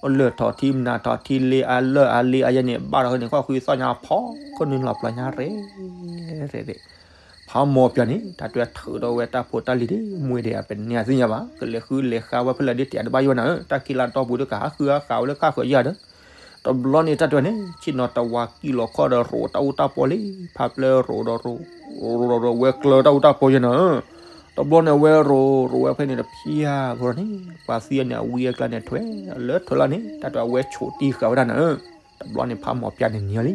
အိၣ်လၢထီၣ်ထံမနုၤထီၣ်ထံလ့အလၢအလ့အယဲန့ၣ် ဘၣ်ထီၣ်ဖဲန့ၣ် ခီၣ်ဃံသီၣ်ညါဖီ ခိၣ်နုာ်လီၤပျီညါရ့ ရ့ရ့ ဖးမီၤပၠးန့ၣ် တၢ်တဲထုးထီၣ်ဝဲတၢ်ဖိတၢ်လံၤဒ်မူဒဲး ပန့ၢ်သ့ၣ်ညါဘၣ် ကလဲၤဃုလဲၤဃါဝဲဖဲလဲၣ်ဒ်တဲတဘၣ်ယိၣ်နၤဧၢ တၢ်ခံလါတီၢ်ပူၤဒီးကဟးဃုဟးဃာ်ဝဲလၢကၢ်ဃၢၤယၤဒီး တဘျီန့ၣ် တၢ်တဲန့ၣ် ဆ့ၣ်နီၤတဝါကံၣ်လီၤခီၣ်ဒီးရိးတၢ်အူတၢ်ပီလံ ဖးပျဲၢ်ရိးဒီးရိး ရိးဒီးရိးဝဲကျၢၤတၢ်အူတၢ်ပီယဲနၤဧၢ တဘျီန့ၣ် အဝဲရိးရိးဝဲဖဲန့ၣ်တဖျၢၣ်ဖိန့ၣ် ပှၤသံအန့ၣ် အဝံအကျါန့ၣ်ထွဲ လၢထွဲလီၤန့ၣ် တၢ်တဲအဝဲဆိးတံၢ်ဃာ်ဝဲဒၣ်နၤဧၢ တဘျီန့ၣ် ဖးမီၤပၠးန့ၣ်နံၤလံ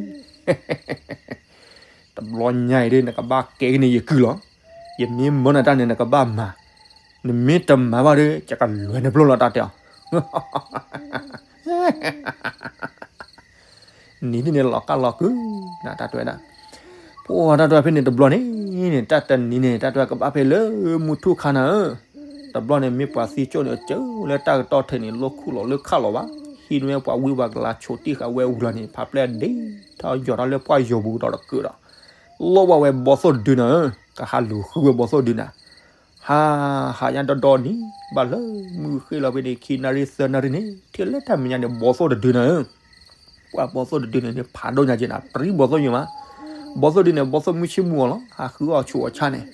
တဘျီညါအံၤဒီး နကဘၣ်ကဲက့ၤန့ၣ်ယကုၢ်လီၤ. ယမ့ၢ်မၢနၤတၢ်န့ၣ် နကဘၣ်မၤ, နမ့ၢ်တမၤဘၣ်ဒီး ယကလဲၤနပျိၢ်လီၤတၢ်တဲအီၤ. နံၤဒ်န့ၣ်လီၤကၢ်လီၤကုၢ်, နတၢ်တဲဝဲဒၣ်, ပှၤတၢ်တဲဝဲဖဲန့ၣ်တဘျီန့ၣ် န့ၣ် တၢ်တနံၤန့ၣ် တၢ်တဲကဘၣ်ဖဲလၢမုၢ်ထူၣ်ခါနၤဧၢ, တဘျီန့ၣ် မ့ၢ်ပှၤသံကၠိၣ်န့ၣ် ကၠိလၢတၢ်ကတီၢ်ထဲန့ၣ် လိၣ်ခူၣ်လီၤလၢခၣ်လီၤဘၣ်, ဟံးန့ၢ်ပှၤဝံပှၤကလၤဆိးတံၢ်ဃာ်ဝဲအူလီၤန့ၣ် ဖးပျဲၢ်ဒ့ထီၣ်ယီၤထီၣ်လၢပှၢ်ယိာ်ပူၤဒီးတကၢးဒီး လိၣ်ဘၣ်ဝဲဘီသိၣ်တဒုနၤဧၢ, ကဟးလူၤဃုဝဲဘီသိၣ်တဒုနၤ ဟါ, ဟးညါဒီဒီနံၤ ဘၣ်လၢမုၢ်ဃ့လီၤဖဲန့ၣ် ခံနၣ်ရံၣ်သၢနၣ်ရံၣ်န့ၣ် ထံၣ်လၢတၢ်မဲာ်ညါန့ၣ် ဘီသိၣ်တဒုနၤဧၢ, ပှၤဘီသိၣ်တဒုန့ၣ် ဖးဒိၣ်ညါက့နၤ ပြံဘီသိၣ်ယိာ်မး, ဘီသိၣ်ဒုန့ၣ် ဘီသိၣ်မုၢ်ဆ့ၣ်မုၢ်ဂီၤလီၤ ဟးဃုအီၣ်ဆူးအီၣ်ဆါန့ၣ်,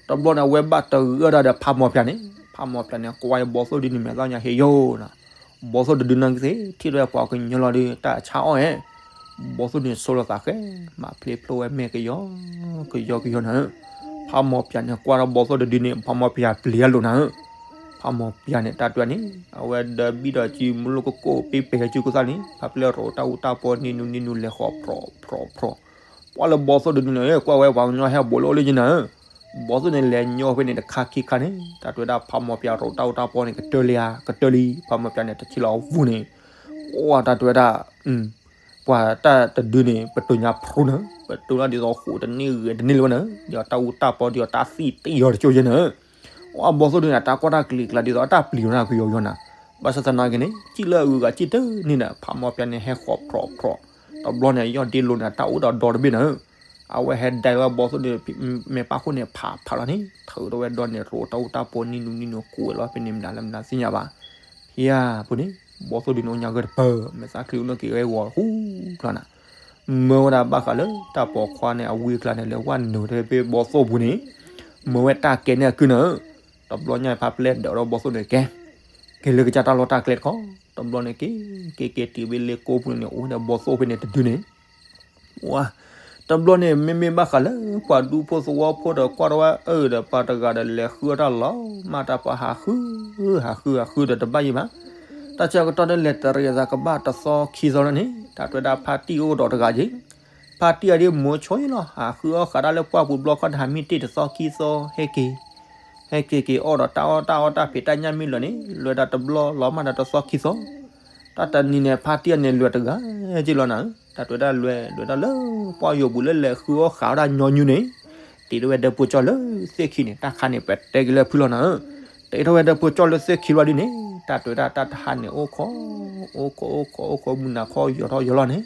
တဘျီန့ၣ် အဝဲဘၣ်တဂၢၢ်ဒၣ်ဒီးဖးမီၤပၠးန့ၣ်, ဖးမီၤပၠးန့ၣ် ကွၢ်ဘီသိၣ်ဒုန့ၣ် မဲာ်သၣ်ညါဟ့ယိာ်နၤ, ဘီသိၣ်တဒုနၤကသ့ ထံၣ်ဒီးပှၤကညီလီၤဒု တၢ်ဆါအီၣ်ဧဲ ဘီသိၣ်န့ၣ်ဆိလီၤသးဃဲ, မၤဖျ့ဖျိဝဲမဲာ်ကယီကယီကယီနၤဧၢ, ဖးမီၤပၠးန့ၣ် ကွၢ်ဒီးဘီသိၣ်တဒုန့ၣ် ဖးမီၤပၠးပျံၤအလိာ်နၤဧၢ, ဖးမီၤပၠးန့ၣ် တၢ်တွဲန့ၣ် အဝဲဒၢဘံၣ်ဒီးစုမုၢ်လိၣ်ကကိၣ် ပ့ပ့ၤစုကသၣ်န့ၣ် ဖးပျဲၢ်ရိးတၢ်အူတၢ်ပီနံၤနူနံၤနူလဲၤဃီၤဖြီဖြီဖြီ, ပှၤလၢဘီသိၣ်တဒုန့ၣ် ကွၢ်ဝဲပှၤကညီဟဲဘူးလၢအိၣ်လၢက့နၤဧၢ, ဘီသိၣ်န့ၣ်လဲၤညီဖဲန့ၣ်တခါခံခါန့ၣ် တၢ်တွဲဒၣ်ဖးမီၤပၠးရိးတၢ်အူတၢ်ပီန့ၣ် ကတၢၢ်လံဧါ ကတၢၢ်လံ, ဖးမီၤပၠးန့ၣ် တဆံလီၤဝူန့ၣ်, ကွၢ်တၢ်တွဲဒၣ် ပှၤတၢ်တဒုန့ၣ် ပတိၢ်ညါဖရူနၤ, ပတိၢ်လၢဒ်သိးဃိးတန့ၢ်ဂဲၤတန့ၢ်လၢၤဝဲနၤ, ဒ်သိးတၢ်အူတၢ်ပီ ဒ်သိးတၢ်သံၣ်တံၢ်အီၤတကၠိယဲနၤ, အဘီသိၣ်ဒုန့ၣ် တၢ်ကွၢ်တၢ်ကလံၤကျါဒ်သိးအတၢ်ပျံၤနၤကယီကယီနၤ, ဘၣ်ဆၣ်သနာ်က့န့ၣ် စံၣ်လၢအဂုၤအဂၤစံၣ်တန့ၢ်နၤ ဖးမီၤပၠးန့ၣ် ဟဲဃီၤဖြီဖြီ, တဘျီန့ၣ် ယီၢ်ဒ့လိၤန့ၣ် တၢ်အိၣ်ဒီးဒီတဘ့ၣ်နၤဧၢ, အဝဲဟဲဒဲဝဲဘီသိၣ်ဒု မဲာ်ပၢ်ဃိန့ၣ် ဖးဖးလီၤန့ၣ် ထုးထီၣ်ဝဲဒီန့ၣ် ရိးတၢ်အူတၢ်ပီနံၤနူနံၤနူကွဲးလီၤဖဲန့ၣ် မနုၤလၢမနုၤသ့ၣ်ညါဘၣ်, ဖံဧၢ ပူၤန့ၣ် ဘီသိၣ်ဒုန့ၣ်အိၣ်ညါဂၢၢ်တပၢၢ် မဲာ်သၣ်ချံအိၣ်နီၢ်က့ၤဂဲၤဂီၤဃူကျါနၤ, မၢဝဲဒၣ်ဘၣ်ဃးလၢတၢ်ပိာ်ခွါန့ၣ် အဝံအကျါန့ၣ် လဲၤဝဲနုာ်ထဲဖဲဘီသိၣ်ပူၤန့ၣ်, မၢဝဲတၢ်ကဲန့ၣ်အကုၢ်နၤဧၢ, တဘျီညါဖးပျဲၢ်ဒၢးဒီးဘီသိၣ်န့ၣ်ကဲ, က့ၤလၢကစၢ်တၢ်လီၢ်တၢ်ကျဲတခီ, တဘျီန့ၣ်က့ၤ က့ၤက့ၤတုၤဖဲလ့ကိပူၤန့ၣ် အိၣ်ဝဲဒီးဘီသိၣ်ဖဲန့ၣ်တဒုန့ၣ် ဝါ, တဘျီန့ၣ် မ့မ့ၢ်ဘၣ်ဃးလၢပှၤဒူဖိသဝီဖိဒီးကွၢ်ထီၣ်ဝဲအၢဒီးပှၤတဂၤဒီးလဲၤဃုအီၣ်တၢ်လီၤမၢ်တၢ်ပှၤဟးဃု, ဟးဃုဟးဃုဒီးတဘၣ်ယံၤဘၣ်, တၢ်ဆၢကတီၢ်ဒီးလဲၤတရံးအသးကဘၣ်တသီခံသီလၢန့ၣ် တၢ်တွဲဒၣ်ဖါတံၢ်အိၣ်ဒီးတဂၤက့ၤ, ဖါတံၢ်အဒ့မိၤဆိလီၤ ဟးဃုအီၣ်ဃးတၢ်လၢပှၢ်ပူၤဘျီခီတဟးမ့ၢ်တ့ၢ်တသီခံသီ ဟဲက့ၤ ဟဲက့ၤက့ၤအီၣ်ဒီးတၢ်အီၣ်တၢ်အီတၢ်ဖံးတၢ်ညၣ်မ့ၢ်လၢာ်န့ၣ် လဲၤဒီးတဘျီလီၤမၢ်ဒီးတသီခံသီ, တၢ်တနံၤန့ၣ် ဖါတံၢ်အန့ၣ်လဲၤတဂၤက့ၤလီၤနၤဧၢ, တၢ်တွဲဒၣ်လဲၤ လဲၤဒၣ်လၢပှၢ်ယိာ်ပူၤလၢလဲၤဃုအီၣ်ဃးဝဲဒၣ်ညီနုၢ်န့ၣ်, တ့ထီၣ်ဝဲဒီးဖိကၠီၣ်လၢသ့ၣ်ခံန့ၣ် တၢ်ခါန့ၣ် ပတဲက့ၤလၢဖုလီၤနၤဧၢ, တ့ထီၣ်ဝဲဒီးဖိကၠီၣ်လၢသ့ၣ်ခံဘျီဒုန့ၣ် တၢ်တွဲဒၣ်တၢ်တဟါန့ၣ် အိၣ်ခိး အိၣ်ခိး အိၣ်ခိး အိၣ်ခိး မုၢ်နၤခီယီၤထီၣ်ယီၤလီၤန့ၣ်,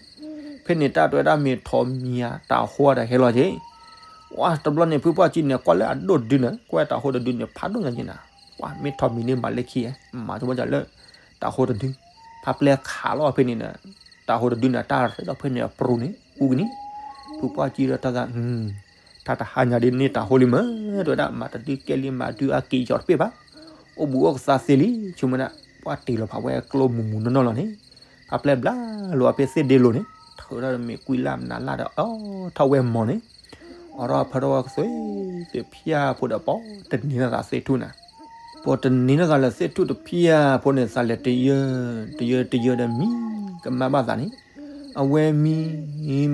ဖဲန့ၣ်တၢ်တွဲဒၣ်မ့ၢ်ထိးမံၤဧါ တၤဟိဒီးဟဲလီၤက့ၤ ဝါ တဘျီန့ၣ် ဖုပှၢ်ကံန့ၣ် ကွၢ်လၢအဒိၣ်တဒုန့ၣ် ကွၢ်တၤဟိတဒုန့ၣ် ဖးဒိၣ်ညါက့ၤနၤ, ကွၢ်မ့ၢ်ထိးမံၤန့ၣ်မၤလၢခံဧါ, မၤဆိကမိၣ်လၢ တၤဟိတဒု, ဖးပျဲၢ်ခးလီၤဖဲန့ၣ်ဒီး တၤဟိတဒုန့ၣ် တၢ်ရဲၣ်လီၤဖဲန့ၣ်အပြူန့ၣ် ပူကနံၣ်, ဖုပှၢ်ကံဒီးတၢ်သး တၢ်တဟါညါဒ်န့ၣ်တၤဟိလံမ့ၢ် တဝဲဒၣ် မၤတဒုကဲလံ မၤဒုအက့ၤယီၤတပ့ၢ်ဘၣ်, အိၣ်ဘူးအိၣ်ကသးသ့လံ ဆိကမိၣ်ဒၣ် ပှၢ်တ့ၢ်လီၤဖးဝဲကျိမုၢ်မုၢ်နီၢ်နီၢ်လီၤန့ၣ်, ဖးပျဲၢ်ဘျါလီၤဖဲသ့ၣ်ဒ့လိၤန့ၣ် ထုးထီၣ်မ့ၢ်ကွံလၢ်မနုၤလၢ်ဒီး အိးထီၣ်ဝဲမီၤန့ၣ်, အိးထီၣ်ဖၢထီၣ်ဝဲကသွံၣ် သွံၣ်ဖၠၣ်ဖိဒီး ပိာ်တနံၤနီၢ်သးသ့ၣ်ထူၣ်နၤ, ပိာ်တနံၤနီၢ်သးလၢသ့ၣ်ထူၣ်တဖၠၣ်ဖိန့ၣ် သးလဲၤတယၢ တယၢ တယၢဒီးမံ ကမၣ်ဘၣ်သးန့ၣ်, အဝဲမံ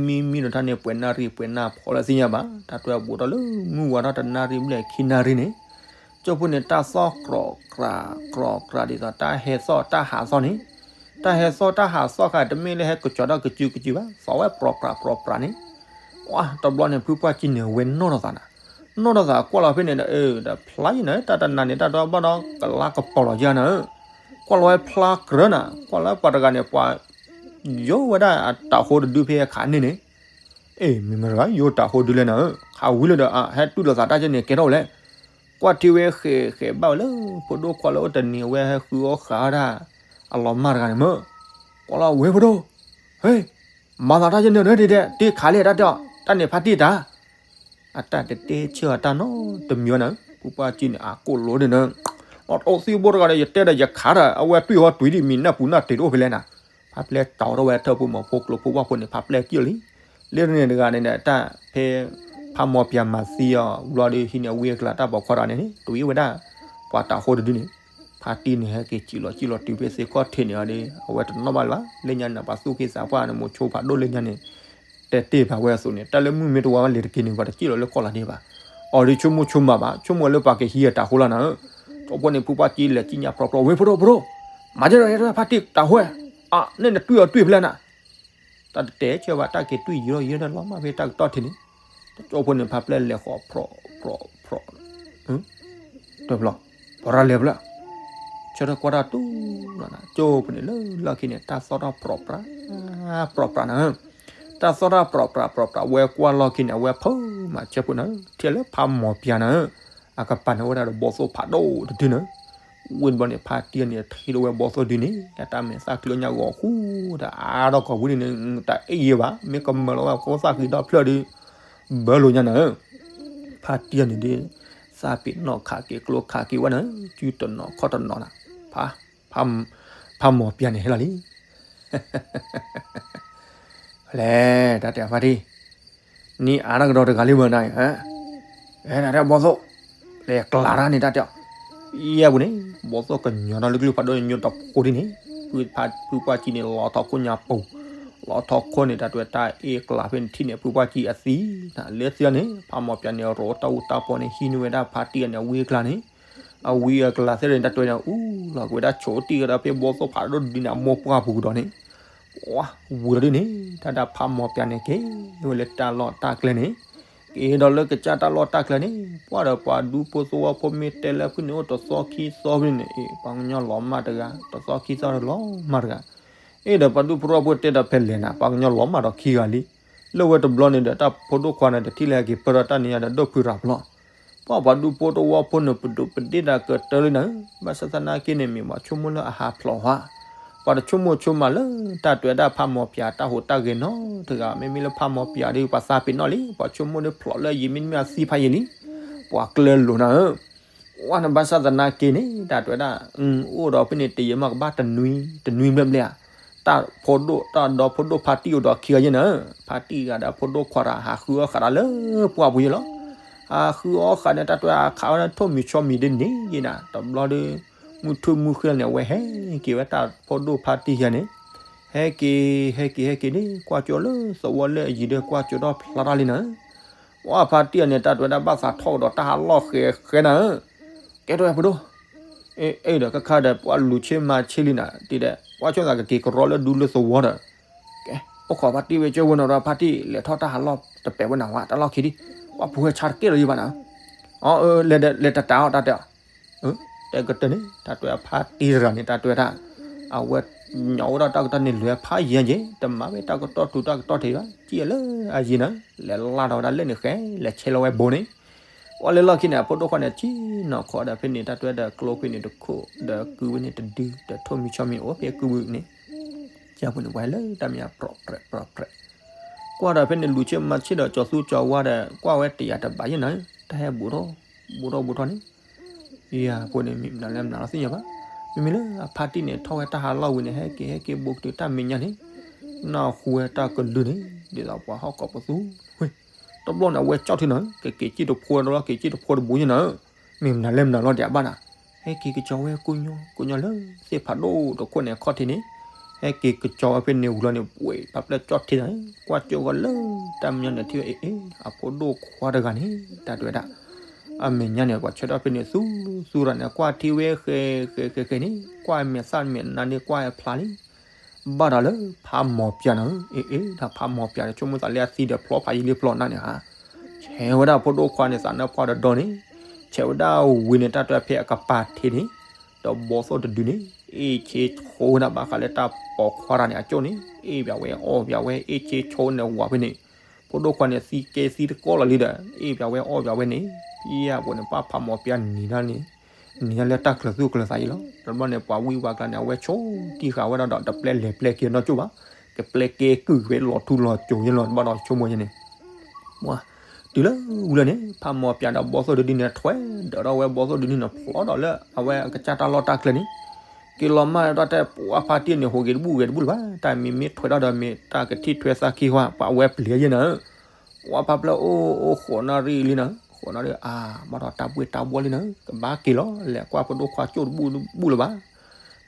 မံ မံဒီးတၢ်န့ၣ် ပှဲၤနၣ်ရံၣ် ပှဲၤနၣ်ဖီလၢသ့ၣ်ညါဘၣ်, တၢ်တွဲဘူးထီၣ်လၢမုၢ်ဝါထီၣ်တနၣ်ရံၣ်ဘျဲၣ်ခံနၣ်ရံၣ်န့ၣ်, ကၠိဖိန့ၣ် တၢ်သီၣ်ကြီၢ်ကြး ကြီၢ်ကြးဒ်သိး တၢ်ဟဲသီၣ်တၢ်ဟးသီၣ်န့ၣ်, တၢ်ဟဲသီၣ်တၢ်ဟးသီၣ်ဃာ် တမ့ၢ်လၢဟဲကစီၤတၢ်ကစုကစုဘၣ်, သီၣ်ဝဲပြီၢ်ပြးပြီၢ်ပြးန့ၣ်, ဝါ တဘျီန့ၣ် ဖုပှၢ်ကံန့ၣ် အဝဲနီၢ်ထီၣ်သးနၤ, နီၢ်ထီၣ်သးကွၢ်လီၤဖဲန့ၣ်ဒီး အၢ ဒီးဖျါယံၤနၤ တၢ်တနၤန့ၣ် တၢ်တဘၣ်ဒီး ကလါကပီၤလီၤယါနၤဧၢ, ကွၢ်လီၤဝဲဖျါကြၢးနၤ, ကွၢ်လီၤဝဲပှၤတဂၤန့ၣ် ပှၤ ယိဝဲဒၣ်အတၤဟိတဒုဖဲအခးန့ၣ်န့ၣ်, အ့ မ့ၢ်မတၤတဂၤ ယိတၤဟိဒုလဲၣ်နၤဧၢ, ခးဝံၤလၢဒီး အဟဲတူၢ်လိာ်သးတၢ်ကဲန့ၣ် ကဲထီၣ်ဝဲလဲၣ်, ကွၢ်ထံဝဲဃဲးဃဲးဘၣ်ဝဲလၢ ဖိဒိၣ်ခွါလၢအိၣ်တနံၤအဝဲဟဲဃုအီၣ်ဃာ်ဝဲဒၣ် အလီၤမၢ်တဂၤန့ၣ်မ့ၢ်, ကွၢ်လီၤဝဲဖိဒိၣ်, ဟ့, မၤသးတၢ်ကဲန့ၣ် တ့တ့ တ့ခးလဲၣ်တၢ်တဲအီၤ တၢ်န့ၣ်ဖါတံၢ်တၢ် အတၢ်တတဲဆၢအတၢ်နီတမံၤဝဲနၤ, ဖုပှၢ်ကံန့ၣ် အကိၣ်လိဒ်နၤ, လီၤတိၢ်သံဘိတဂၤဒီး ယတဲဒီးယခးဒီး အဝဲတွံၢ်ဟီတွံၢ်ဒ်မံၤနၢ်ပူၤနၢ်တ့ၤတအိၣ်ဖဲလဲၣ်နၤ, ဖးပျဲၢ်တီၤထီၣ်ဝဲထၢၣ်ဖိမီၤဖိကျိဖိဝၣ်ဖိန့ၣ် ဖးပျဲၢ်ကံၣ်လံ, လၢန့ၣ်တဂၤန့ၣ်ဒီး တၢ်ဖဲ ဖးမီၤပၠးမၤသံအီၤ ဘျီဒီးဟံးန့ၢ်အဝံအကျါတၢ်ပိာ်ခွါတဂၤန့ၣ်န့ၣ် တွံၢ်ဝဲဒၣ် ပှၤတၤဟိတဒုန့ၣ်, ဖါတံၢ်န့ၣ် ဟဲက့ၤစံၣ်လီၤစံၣ်လီၤတုၤဖဲသ့ၣ်ခီၣ်ထံးန့ၣ်အီၤဒီး အဝဲတနီၣ်ဘၣ်လၢၤဘၣ်, လၢညါန့ၣ် ပှၤသူၣ်က့သးပှၢ်န့ၣ် မိၤဆိဖးဒိၣ်လၢညါန့ၣ် တဲတ့ၢ်ဖးဝဲအသိးန့ၣ် တၢ်လၢမုၢ်မ့ၢ်တဝါဘၣ်လံၤတက့ၢ်န့ၣ် ပှၤတစံၣ်လီၤလၢကီၢ်လီၤဒံးဘၣ်, အီၤဒုးဆိကမိၣ်ဆိကမးဘၣ်, ဆိကမိၣ်လၢပှၤကဟံးအတၤဟိလီၤနၤဧၢ, ကၠိဖိန့ၣ် ဖုပှၢ်ကံလဲၤစံၣ်ညါပြီပြီ ဝ့ၢ်ဖိဒိၣ်ဖိဒိၣ်, မၤကဲဒီးဟဲထီၣ်ဖါတံၢ်တၤဟိ, အန့ၣ်နတွံၢ်အီၤတွံၢ်ဖဲလဲၣ်နၤ, တၢ်တတဲဆၢဘၣ် တၢ်က့ၤတွံၢ်ယံာ်ထီၣ်ယံာ်ထီၣ်လီၤမၢ်ဖဲတၢ်ကတီၢ်ထံးန့ၣ်, ကၠိဖိန့ၣ် ဖါပျဲၢ်လဲၤဃီၤဖြီၣ်ဖြီၣ်ဖြီၣ်, တဘျီ, ပှၤရၤလဲၤဖျၢၣ်, ဆၢထၢၣ်ကွၢ်တၢ်တူၢ်လီၤနၤ, ကၠိဖိန့ၣ်လၢလီၢ်ခံန့ၣ် တၢ်သီၣ်တၢ်ပြီပြး, ပြီပြးနၤဧၢ, တၢ်သီၣ်တၢ်ပြီပြးပြီပြး ဝဲကွၢ်လီၢ်ခံန့ၣ် အဝဲဖုမၤဆၢဖိနၤဧၢ, ထံၣ်လၢဖးမီၤပၠးနၤဧၢ, အကပၤန့ၣ်အိၣ်ဝဲဒၣ်ဒီးဘီသိၣ်ဖးဒိၣ်တဒုနၤဧၢ, ဝံၤတဘျီန့ၣ် ဖါတံၢ်န့ၣ် ထံၣ်လၢဝဲဘီသိၣ်ဒုန့ၣ် အတၢ်မဲာ်သၣ်ချံညါဂီၤဃူဒီး အါထီၣ်ကီၢ်ဝံၤန့ၣ် တၢ်အ့ၣ်ယဲဘၣ်, မ့ၢ်ကမၢလီၤဝဲဖိသၣ်ဃံဒီဖျၢၣ်ဒီး ဘၢလိာ်ညါနၤဧၢ, ဖါတံၢ်န့ၣ်ဒီး သးပ့ၤနီၣ်ခးက့ၤကျိခးက့ၤဝဲနၤ, စုတနီၤခီၣ်တနီၤနၤ, ဖး, ဖးမီၤပၠးန့ၣ်ဟဲလီၤလံ. လဲၤ တၢ်တဲဖါတံၢ်, နံၤအါထီၣ်ကဒီးတဂၤလံမၢနၤ, အဲ တၢ်တဲဘီသိၣ်, လဲၤကျးတၢ်န့ၣ်တၢ်တဲ, ယဲၢ်ပူၤန့ၣ် ဘီသိၣ်ကညီၤဒီးလၢကလုၢ်ဖးဒိၣ်န့ၣ် ညိတဖိဒ်န့ၣ်, ဖုပှၢ်ကံန့ၣ် လီၤထီၣ်ခိၣ်ညါပူၤ, လီၤထီၣ်ခိၣ်န့ၣ် တၢ်တဲတၢ်အ့ၣ်ကျးဖဲန့ၣ်ထံၣ်န့ၣ် ဖုပှၢ်ကံအသံနၤ, လၢသံန့ၣ် ဖးမီၤပၠးန့ၣ် ရိးတၢ်အူတၢ်ပီန့ၣ် ဟံးန့ၢ်ဝဲဒၣ်ဖါတံၢ်အန့ၣ် အဝံအကျါန့ၣ် အဝံအကျါသ့ၣ်န့ၣ် တၢ်တဲန့ၣ် အူလီၤက့ၤဝဲဒၣ်ဆိးတံၢ်ကဒီးဖဲဘီသိၣ်ဖးဒိၣ်ဒ်န့ၣ် အမိၢ်ပှၢ်ပူၤကဒီးန့ၣ်, ဝံၤဒီးဒ်န့ၣ် တၢ်ဒၣ်ဖးမီၤပၠးန့ၣ်က့ၤဝဲလၢတၢ်လီၢ်တၢ်ကျဲန့ၣ်, က့ၤဒီးလၢကစၢ်တၢ်လီၢ်တၢ်ကျဲန့ၣ် ပှၢ်ဒီးပှၤဒူဖိသဝီဖိမ့ၢ်တဲလၢဖုန့ၣ် အိၣ်တသီခံသီဖဲန့ၣ် အ့ၣ် ပှၤကညီလီၤမၢ်တဂၤ တသီခံသီဒီးလီၤမၢ်တဂၤ, အ့ၣ်ဒီးပှၤဒူဖိသဝီဖိတဲဒီးဖဲလဲၣ်နၤ ပှၤကညီလီၤမၢ်ဒီးခံဂၤလံ, လၢဝဲတဘျီန့ၣ်ဒီး တၢ်ဖိဒိၣ်ခွါန့ၣ် တထံၣ်လၢအက့ၤပၢၢ်ဒီးတၢ်နံၤညါဒီးဒိၣ်ဖုရၤဖျီၣ်, ပှၢ်ပှၤဒူဖိသဝီဖိန့ၣ် ပဒိးပဒ့ၣ်တၢ်ကတၢၢ်လံနၤ, ဘၣ်ဆၣ်သနာ်က့န့ၣ် မ့ၢ်ပှၤဆိကမိၣ်လၢအဟးဖျိးဟါ, ပှၤတဆိကမိၣ်ဆိကမးလၢတၢ်တဲဝဲဒၣ်ဖးမီၤပၠးတၢ်ဟူးတၢ်ဂဲၤနီတဂၤ, မ့မ့ၢ်လၢဖးမီၤပၠးဒီး ပှၤသးပ့ၤနီၣ်လံ, ပှၤဆိကမိၣ်ဒီးဖျိးလၢယံာ်မ့တမ့ၢ်အသံဖးယံာ်လံ, ပှၤကျၢၤလိာ်နၤဧၢ ဝဲန့ၣ်ဘၣ်ဆၣ်သနာ်က့န့ၣ် တၢ်တဲဝဲဒၣ် အိၣ်ဒီးဖဲန့ၣ် တယံာ်မးကဘၣ်တနွံ တနွံဘျဲၣ်ဘျဲၣ်ဧါ, တၢ်ဖိဒိၣ်တၢ်ဒီဖိဒိၣ်ဖါတံၢ်အိၣ်ဒီးခံဂၤယဲၢ်နၤ, ဖါတံၢ်ဂၤဒီးဖိဒိၣ်ခွါဒီးဟးဃုအီၣ်ဃာ်ဒီးလၢပှၢ်ပူၤယဲၢ်လီၤ, ဟးဃုအီၣ်ဃာ်န့ၣ် တၢ်တဲဝဲဒၣ်ခးဝဲဒၣ်ထိၣ်မံၤဆီမံၤဒ်န့ၣ်ယဲၢ်နၤ, တဘျီဒီး မုၢ်ထူၣ်မုၢ်ဃ့လီၤန့ၣ် အဝဲဟဲက့ၤဝဲတၢ်ဖိဒိၣ်ဖါတံၢ်ယဲၢ်န့ၣ်, ဟဲက့ၤ ဟဲက့ၤ ဟဲက့ၤန့ၣ် ကွၢ်ကၠိလၢသဝီလၢအယံၤဒီးကွၢ်ကၠိထီၣ်ဖျါထီၣ်လံနၤ ပှၢ်ဖါတံၢ်အန့ၣ် တၢ်တဲဝဲဒၣ်ဘၣ်သးထီၣ်ကဒီးတၢ်ဟးလီၢ်ဃဲဃဲနၤဧၢ, ကဲထီၣ်ဝဲဖိဒိၣ်, အ့ၣ်ဒီးခါခါဒီး ပှၢ်လူၤဆ့မၤဆ့လံနၤ တံၤဒီး ပှၢ်ဆိသးကက့ၤကရီလၢဒူလၢသဝီဒီး, ကဲ အိၣ်ခိးဖါတံၢ်ဝဲကၠိဝဲနီၤဒီး ဖါတံၢ်လဲၤထီၣ်တၢ်ဟးလီၢ်တပဲာ်ဝဲနၤဝဲ တၢ်လီၢ်ခံဒံး, ပှၢ်ဖိဝဲဆါတကဲလီၤယံၤဘၣ်နၤ, အၢ လဲၤတၢ်အီၣ်တၢ်တဲအီၤ တဲကတၢၢ်န့ၣ် တၢ်တဲဝဲဖါတံၢ်တဂၤန့ၣ် တၢ်တဲဝဲဒၣ်, အဝဲညိးဝဲဒၣ်တၢ်ကတီၢ်န့ၣ်လွဲဖးယံၤယဲၢ် တမၤဝဲတၢ်ကတီၢ်ထူးတၢ်ကတီၢ်ထံးဘၣ် ကံၣ်လၢအယံၤနၤ, လဲၤလၢ်ဒီးဝဲဒၣ်လၢန့ၣ်ဃဲ လဲၤဆဲးလီၤဝဲဘိန့ၣ်, ပှၢ်လၢလီၢ်ခံန့ၣ် အဖိဒိၣ်ခွါန့ၣ် ဆ့ၣ်နီၤခီဒီးဖဲန့ၣ် တၢ်တဲဝဲဒီးကျိဖဲန့ၣ်တခိၣ် ဒီးကုဝဲန့ၣ်တဒု ဒီးထိၣ်မံၤဆီမံၤအိၣ်ဖဲကုဝဲန့ၣ်, ကဲပူၤန့ၣ် ပှၤဟဲလၢတၢ်မဲာ်ညါပြီၣ်ပြီၣ်ပြီၣ်ပြီၣ်, ကွၢ်ဒီးဖဲန့ၣ် လူၤဆ့မၤဆ့ဒီးကၠီၤသူကၠီၤဝါဒီး ကွၢ်ဝဲတယာ်တဘၣ်ယဲၢ်နၤ, တၢ်ဟဲဘူးထီၣ် ဘူးထီၣ်ဘူးထီၣ်န့ၣ် ယၤဖိန့ၣ် မ့ၢ်မနုၤလဲၣ်မနုၤလီၤသ့ၣ်ညါဘၣ်. မ့မ့ၢ်လၢအဖါတံၢ်န့ၣ် ထီၣ်ဝဲတၢ်ဟးလီၢ်ဝံၤန့ၣ် ဟဲက့ၤဟဲက့ၤ ဘူးကတုၤတၢ်မဲာ်ညါန့ၣ် နၢ်ဟူဝဲတၢ်ကလုၢ်န့ၣ် ဒ်သိးပှၤဟီၣ်ကိးပသူဝဲ, တဘျီန့ၣ် အဝဲကၠီၣ်ထံနၤ ကက့ၤစံၣ်တဖိဒီး က့ၤစံၣ်တဖိတဘူးယဲၢ်နၤ, မ့ၢ်မနုၤလဲၣ်မနုၤလီၤဒံးအဘၣ်နၤ, ဟဲက့ၤကစီၤဝဲကိးညီကိးညီလၢ သ့ၣ်ဖးဒိၣ်တခိၣ်န့ၣ် အခီၣ်ထံးန့ၣ်, ဟဲက့ၤကစီၤဝဲဖဲန့ၣ်ဝံၤလီၤန့ၣ် ပှ့ၤဖးပျဲၢ်ကၠီၣ်ထံနၤ, ကွၢ်ကၠိဂီၤလၢ တၢ်မဲာ်ညါန့ၣ်ထံၣ်ဝဲအ့ၣ်အ့ၣ် အဖိဒိၣ်ခွါတဂၤန့ၣ် တၢ်တဲဝဲဒၣ် အမဲာ်ညါန့ၣ် ပှၤဆၢထၢၣ်ဖဲန့ၣ်သူသူရၤန့ၣ် ကွၢ်ထံဝဲဃဲဃဲဃဲဃဲန့ၣ် ကွၢ်မဲာ်သၣ်မဲာ်နါန့ၣ် ကွၢ်ဖျါလံ, ဘၣ်ဒီးလၢဖးမီၤပၠးနၤ, အ့ၣ်အ့ၣ် ဒၣ်ဖးမီၤပၠးဒီး ဆိကမိၣ်သးလၢအသံဒီးဖျီဖးယံာ်လံဖျီနါန့ၣ်ဧါ, ဆဲးဝဲဒၣ်ဖိဒိၣ်ခွါန့ၣ် သးနၢ်ပှၢ်ဒီးဒီန့ၣ်, ဆဲးဝဲဒၣ်ဝံၤန့ၣ် တၢ်တဲဖဲအကပၤထံးန့ၣ် ဒီးဘီသိၣ်တဒုန့ၣ် အ့ၣ်ဆ့ဆိဝဲဒၣ်ဘၣ်ဃးလၢတၢ်ပိာ်ခွါတဂၤန့ၣ် အကၠိၣ်န့ၣ် အ့ၣ်ပၠးဝဲအီၣ်ပၠးဝဲ အ့ၣ်ဆ့ဆိန့ၣ်ဝၤဖဲန့ၣ်, ဖိဒိၣ်ခွါန့ၣ် သံကဲသံတကီလီၤလံဒီး အ့ၣ်ပၠးဝဲအီၣ်ပၠးဝဲန့ၣ်, ယဲၢ်အပူၤန့ၣ် ပှၢ်ဖးမီၤပၠးနံၤဒၣ်န့ၣ် နံၤဒၣ်လၢတၢ်ကျၢၤသူၣ်ကျၢၤသးအံၤလီၤ. တဘျီန့ၣ် ပှၤဝံပှၤကျါန့ၣ် အဝဲဆိးတံၢ်ဃာ်ဝဲဒၣ်ဒီး တပျဲလဲၤပျဲက့ၤနီၢ်ကၠိၣ်ဘၣ်, ကပျဲက့ၤကုၢ်က့ၤလီၤထူလီၤစိၤယဲၢ်လီၤ တဘၣ်ဒီးဆိကမိၣ်ယဲၢ်န့ၣ် တုၤလၢဝံၤလၢန့ၣ် ဖးမီၤပၠးဒီးဘီသိၣ်တဒုန့ၣ် ထွဲဒီးထီၣ်ဝဲဘီသိၣ်တဒုန့ၣ် ဖျီဒီးလၢအဝဲအကစၢ်တၢ်လီၢ်တၢ်ကျဲန့ၣ်, က့ၤလီၤမၢ်ဒီးတဲ ပှၤဖါတံၢ်န့ၣ် ဟူးဂဲၤတဘူၣ်ဂဲၤတဘူၣ်လၢၤဘၣ်, တၢ်မ့မ့ၢ်ထွဲထီၣ်ဒီးမ့ၢ်တၢ်ကထံၣ်ထွဲသးခံဃီ ပှၤဝဲပျံၤယဲၢ်နၤဧၢ, ပှၤဖးပျဲၢ်အိၣ်အိၣ်ဃိးနၣ်ရံၣ်လံနၤ, ဃိးနၣ်ရံၣ်အါ ဘၣ်ဒီးတၢ်ဘှ့ၣ်တၢ်ဘှီၣ်လံနၤ, ကဘၣ်က့ၤလီၤ လဲၤကွၢ်ဖိဒိၣ်ခွါကၠိၣ်တဘူၣ်တဘူၣ်လၢၤဘၣ်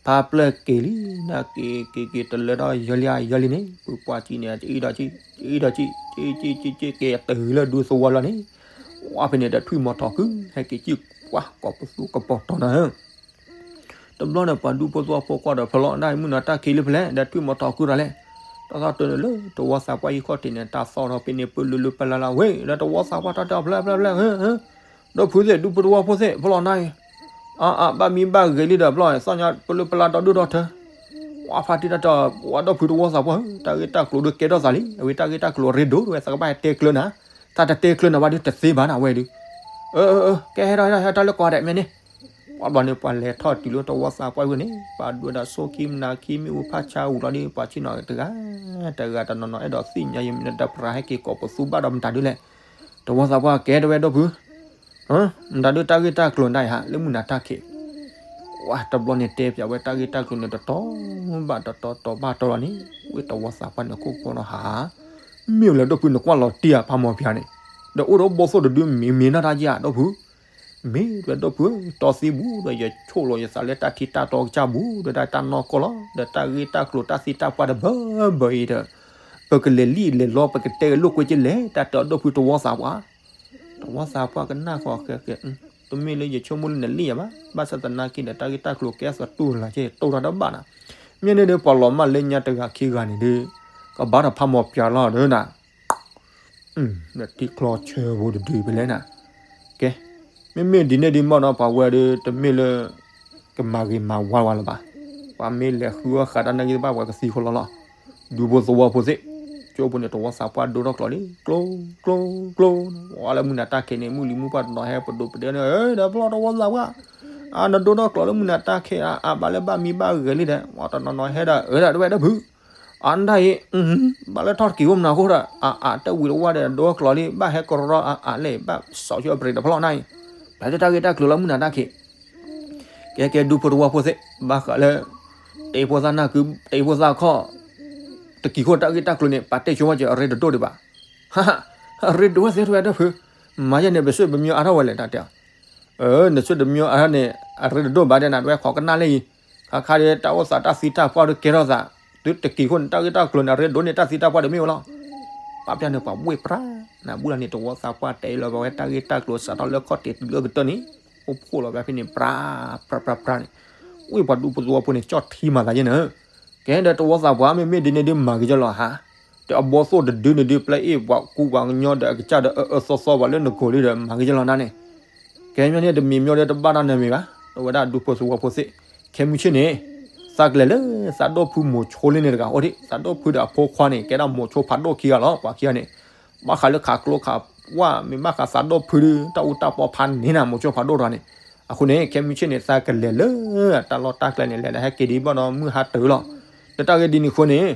ဖးပျဲၢ်က့ၤလံ နက့ၤက့ၤက့ၤတလၢထီၣ်ယၢလံယၢလံန့ၣ် ဖုပှၢ်ကံန့ၣ် အံၤဒီးကံ အံၤဒီးကံ ကံကံကံက့ၤတုၤလၢဒူသဝီလီၤန့ၣ်, ဝဲဖဲန့ၣ်ဒီးထွံၣ်မီၤထီၣ်ကု ဟဲက့ၤစံၣ်ကွၢ်ကိးပသူကပီၤတီၤနၤဧၢ, တဘျီန့ၣ် ပှၤဒူဖိသဝီဖိကွၢ်ဒီးဖဲလီၤ ဒၣ်မုၢ်နီၤတၢ်ခံးလံဖဲလဲၣ် ဒီးထွံၣ်မီၤထီၣ်ကုရၤလဲၣ်, တၢ်သီၣ်တၢ်န့ၣ်လၢတဝီသးပှၢ်ဟံၣ်ခီၣ်ထံးန့ၣ် တၢ်သီၣ်ထီၣ်ဖဲန့ၣ် ပၢလုၢ်လုၢ်ပၢလၢ်လၢ်ဝဲ လၢတဝီသးပှၢ်တၢ်တဲအီၤဖျဲၣ်ဖျဲၣ်ဖျဲၣ်, ဒီဖုသ့ၣ် ဒူဖိသဝီဖိသ့ၣ် ဖီလီၤနၤအံၤ, အါအါ ဘၣ်မံဘၣ်ဂဲၤလံဒီး ဘျီသီၣ်ညါပၢလုၢ်ပၢလၢ်ဒီဒူၣ်ဒီထၢ ဝါဖါတံၢ်တၢ်တဲအီၤ ဝဲဒီဖုသဝီသးပှၢ်ဧၢ, တၢ်ဂ့ၢ်တၢ်ကျိၤဒုးကဲထီၣ်သးလံ, အဝဲတၢ်ဂ့ၢ်တၢ်ကျိၤရ့ဒိၣ်ဝဲ သကဘၣ်ဟဲတဲကျၢၤနၤ, တၢ်တတဲကျၢၤနၤဘၣ်ဒုးတသ့ဘၣ်နၤဝဲဒုး, အၢ အၢ အၢ ကဲဟဲထီၣ်ဟဲထီၣ်ဟဲထီၣ်လၢကီၢ်ဒဲးမ့ၢ်န့ၣ်, ပှၤဘျီန့ၣ် ပှၤလဲၤထီၣ်တုၤလၢတဝီသးပှၢ်ဝဲန့ၣ် ပှၤဒိးဒၣ်ဆိခံမနၤခံမ့ၣ်အူဖးဆါဝံၤလီၤဒီး ပှၤဆ့ၣ်နီၤတဂၤ တဂၤတနီၤနီၤ အဲၣ်ဒိးသ့ၣ်ညါယမ့ၢ်နတပရၤဟဲက့ၤကိးပသူဘၣ်ဒီးမတၤဒုးလဲၣ်, တဝီသးပှၢ်ကဲတဝဲဒီဖု မတၤဒုးတၢ်ဂ့ၢ်တၢ်ကျိၤနၤယဟးလၢမုၢ်နၤတၢ်ခံး, ဝဲတဘျီန့ၣ်တဲပၠးဝဲတၢ်ဂ့ၢ်တၢ်ကျိၤန့ၣ် တတီၤဘၣ်တတီၤ တီၤဘၣ်တီၤလီၤန့ၣ် ဝဲတဝီသးပှၢ်န့ၣ်ခိၣ်ဃီဒီးဟး, မ့ၢ်ဝဲလၢဒီဖုနကွၢ်လီၤတံၢ်ဧါဖးမီၤပၠးန့ၣ်, ဒီးအိၣ်ဒီးဘီသိၣ်တဒုမ့ၢ်မ့ၢ်နီၢ်တၢ်ယၤဒီဖု မ့ၢ်ဝဲဒီဖု တီသံဘူးဒီးယဆိၣ်လီၤယသးလၢတၢ်ထံတၢ်တီကစၢ်ဘူး ဒီးတၢ်တၢ်နီၢ်ကီၢ်လီၤ ဒီးတၢ်ဂ့ၢ်တၢ်ကျိၤတၢ်သံတၢ်ပှၢ်တဘၢဘၢအံၤဒီး ပကလဲၤလံၣ်လဲၤလီ ပကတဲကလိာ်ကွဲကလဲၣ် တၢ်တဲအီၤဒီဖုတဝီသးပှၢ်, တဝီသးပှၢ်ကနၣ်ဃီဃဲဃဲ, တမ့ၢ်လၢယဆိကမိၣ်လၢနလံၣ်ယၤဘၣ်, ဘၣ်ဆၣ်သနာ်က့ဒီးတၢ်ဂ့ၢ်တၢ်ကျိၤကဲသတူၢ်လၢ်ကဲတိၢ်တၢ်တဘၣ်နၤ, မ့ၢ်န့ၣ်ဒီးပှၤလီၤမၢ်လၢညါတဂၤခံဂၤန့ၣ်ဒီး ကဘၣ်ဒီးဖးမီၤပၠးလီၤဒီးနၤ ဒီးထံကျီဆၢဖိတဒုဖဲလဲၣ်နၤ, ကဲ, မ့မ့ၢ်ဒ်န့ၣ်ဒ်မီၢ်နီၤ ပှၤဝဲဒီးတမ့ၢ်လၢ ကမၤဂ့ၤမၤဝါဝဲလၢၤဘၣ်, ပှၤမ့ၢ်လဲၤဃုအီၣ်ဃာ်တၢ်နာ်က့တဘၣ်ပှၤကသံဃီလီၤလီၤ, ဒူဖိသဝီဖိသ့ၣ်, ကၠိဖိန့ၣ်တဝီသးပှၢ်ဒိထီၣ်ကျိးလံ, ကျိ ကျိ ကျိ, ဝဲလၢမုၢ်နၤတၢ်ခံးန့ၣ် မုၢ်လံၤမုၢ်ပှၢ်တနီၤဟဲပဒိးပဒဲန့ၣ် ဒီးပျီတဝီသးပှၢ်, နဒိထီၣ်ကျိးလၢမုၢ်နၤတၢ်ခံး အါအါ ဘၣ်လၢဘၣ်မံဘၣ်ဂဲၤလံဒီး ဝဲတနီၤနီၤဟဲဒီး အၢ ဒီးတဝဲဒီဖု အါနတၢ်အံၤ ဘၣ်လၢထီၣ်တက့ၤအိၣ်မနၤဃိဒီး အါအါ တဝံၤတဝါဒီး ဒိထီၣ်ကျိးလံ ဘၣ်ဟဲကရီအါအါလဲၣ် ဘၣ်စီၤဆူအပရ့းတဖျီၣ်နၤအံၤ, ဘၣ်လၢတၢ်ဂ့ၢ်တၢ်ကျိၤလၢမုၢ်နၤတၢ်ခံး, ကဲကဲ ဒူဖိတဝီဖိသ့ၣ် ဘၣ်ဃးလၢ တ့ဖိသၣ်နၢ်ကု တ့ဖိသၣ်ခီၣ် တကံၤခိၣ်တၢ်ဂ့ၢ်တၢ်ကျိၤန့ၣ် ပာ်တ့ၢ်ဆိဝဲက့ၤအရ့တဒိၣ်ဒံးဘၣ်, အရ့ဒိၣ်ဝဲသ့ၣ်တဝဲဒီဖု, မၤယဲန့ၣ် ပဆၢပမံအါထီၣ်ဝဲလဲၣ် တၢ်တဲအီၤ နဆၢတမံအါထီၣ်န့ၣ် အရ့တဒိၣ်ဘၣ်တဲနၤ တဝဲခိးကနၣ်လၢအံၤ, ခါခါဒီးတၢ်အိၣ်သးတၢ်သံတၢ်ပှၢ်ဒီးကဲထီၣ်သး, တုၤတက့ၤခိၣ်န့ၣ် တၢ်ဂ့ၢ်တၢ်ကျိၤန့ၣ် အရ့ဒိၣ်န့ၣ် တၢ်သံတၢ်ပှၢ်ဒီးမ့ၢ်ဝဲလီၤ. ပာ်ဖျါန့ၣ် ပှၤဝ့ၢ်ပြါ, နဘူးလီၤန့ၣ် တဝီသးပှၢ်တဲလီၤဘၣ်ဝဲတၢ်ဂ့ၢ်တၢ်ကျိၤစးထီၣ်လၢခီၣ်ထံးတုၤလၢကတၢၢ်န့ၣ်, အိၣ်ဖှိၣ်လီၤဘၣ်ဖဲန့ၣ် ပြါ ပြါ ပြါ ပြါန့ၣ်, ဝ့ၢ်ပှၤဒူဖိသဝီဖိန့ၣ် ကၠီၣ်ထံမၤသးယဲၢ်န့ၣ် ကဲဒီးတဝီသးပှၢ် မ့မ့ၢ်ဒ်န့ၣ်ဒုးမၤဂ့ၤကလီၤဟါ, ဒီးအဘီသိၣ်တဒုန့ၣ်ဒုး ပျဲအ့ၣ်ပှၤကူပှၤကညီဒီးအကစၢ်ဒီးအအၢသီသီပှၤလၢနကိာ်လံဒီး မၤဂ့ၤကလီၤနၤန့ၣ်, ကဲမ့ၢ်န့ၣ် တမံၤမ့ၢ်ဒီးတဘၣ်တၢ်နၢၤမံၤဘၣ်, အဝဲဒၣ်ဒူဖိသဝီဖိသ့ၣ်, ခဲမုၢ်ဆ့ၣ်န့ၣ်, သးကလဲၤလၢသးဒိၣ်ဖုမိၤဆိလ့န့ၣ်တဂၤအိၣ်ဒံး သးဒိၣ်ဖုဒီးအဖိခွါန့ၣ် ကဲဒၣ်မိၤဆိဖးဒိၣ်ခံဂၤလီၤ ပှၤခံဂၤန့ၣ်, ဘၣ်ဃးလၢခးကျိခးဝၣ် မ့ၢ်ဘၣ်ဃးသးဒိၣ်ဖုဒီး တၢ်အူတၢ်ပီဖးန့ၢ်နၤ မိၤဆိဖးဒိၣ်တဂၤန့ၣ်, အဃိန့ၣ် ခဲမုၢ်ဆ့ၣ်န့ၣ် သးကလဲၤလၢတၢ်လီၢ်တၢ်ကျဲန့ၣ် လဲၤဒီးဟဲက့ၤဒံးဘၣ်ဒီးမုၢ်ဟါတၢၢ်လီၤ, လၢတၢ်ဂ့ၢ်ဒ်န့ၣ်အဃိန့ၣ်,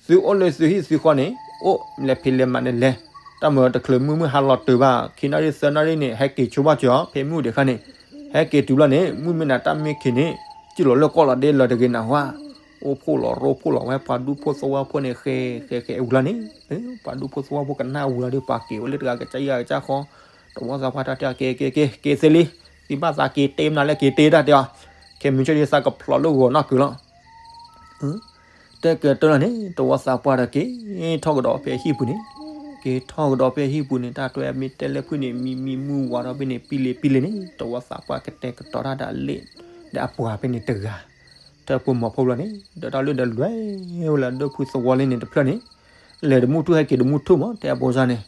သုအိၣ်လၢသုဟံၣ်သုဃီန့ၣ်, အိၣ်လဲၤဖံးလဲၤမၤန့ၣ်လဲၤ, တၢ်မၤတချုးမုၢ်မုၢ်ဟါလီၤတၢၢ်ဘၣ် ခံနၣ်ရံၣ်သၢနၣ်ရံၣ်န့ၣ် ဟဲက့ၤဆိဘၣ်ကၠီၤ ဖဲမုၢ်ဒံးခါန့ၣ်, ဟဲက့ၤတုၤလီၤန့ၣ် မုၢ်မ့ၢ်နၤတၢ်မ့ၢ်ခံးန့ၣ်, စံၣ်လီၤလၢကီၢ်လီၤဒ့လၢတဂ့ၤနၤဝါ, အိၣ်ဖှိၣ်လီၤရိဖှိၣ်လီၤဝဲပှၤဒူဖိသဝီဖိန့ၣ် ဃဲဃဲဃဲဝံၤလီၤန့ၣ်, ပှၤဒူဖိသဝီဖိကနၣ်ဝံၤလီၤဒီး ပှၤက့ၤဝဲလၢတဂၤကစၢ်ယၤကစၢ်ဃီ, တဝီသးပှၢ်တၢ်တဲအီၤ က့ၤက့ၤက့ၤ က့ၤသ့လံ, သံဘၣ်သးက့ၤတ့မနုၤလဲၣ် က့ၤတ့တၢ်တဲအီၤ, ခဲမုၢ်ဆ့ၣ်ဒ်သးကဖျိးလၢဂီၤနီၢ်ကုာ်လီၤ တဲကတၢၢ်လီၤန့ၣ် တဝီသးပှၢ်ဒီးက့ၤထီၣ်ကဒီးဖဲဟံၣ်ပူၤန့ၣ်, က့ၤထီၣ်ကဒီးဖဲဟံၣ်ပူၤန့ၣ် တၢ်တဲမ့ၢ်တဲလၢဖုန့ၣ် မံမံမုၢ်ဝါထီၣ်ဖဲန့ၣ် ပံလ့ပံလ့န့ၣ် တဝီသးပှၢ်ကတဲာ်ကတီၤတၢ်ဒီးအလ့ၣ်, ဒီးအပှၤဖဲန့ၣ်တဂၤ, တၢ်ဖိမီၤဖိလီၤန့ၣ် ဒီးတၢ်လၢဒီးလွဲၢ်ဝဲလၢဒိၣ်ဖုသဝီလ့န့ၣ်တဖျၢၣ်န့ၣ်, လဲၤတမူထူၣ်ဟဲက့ၤတမူထူၣ်မး တဲအဘိစၢ်န့ၣ်,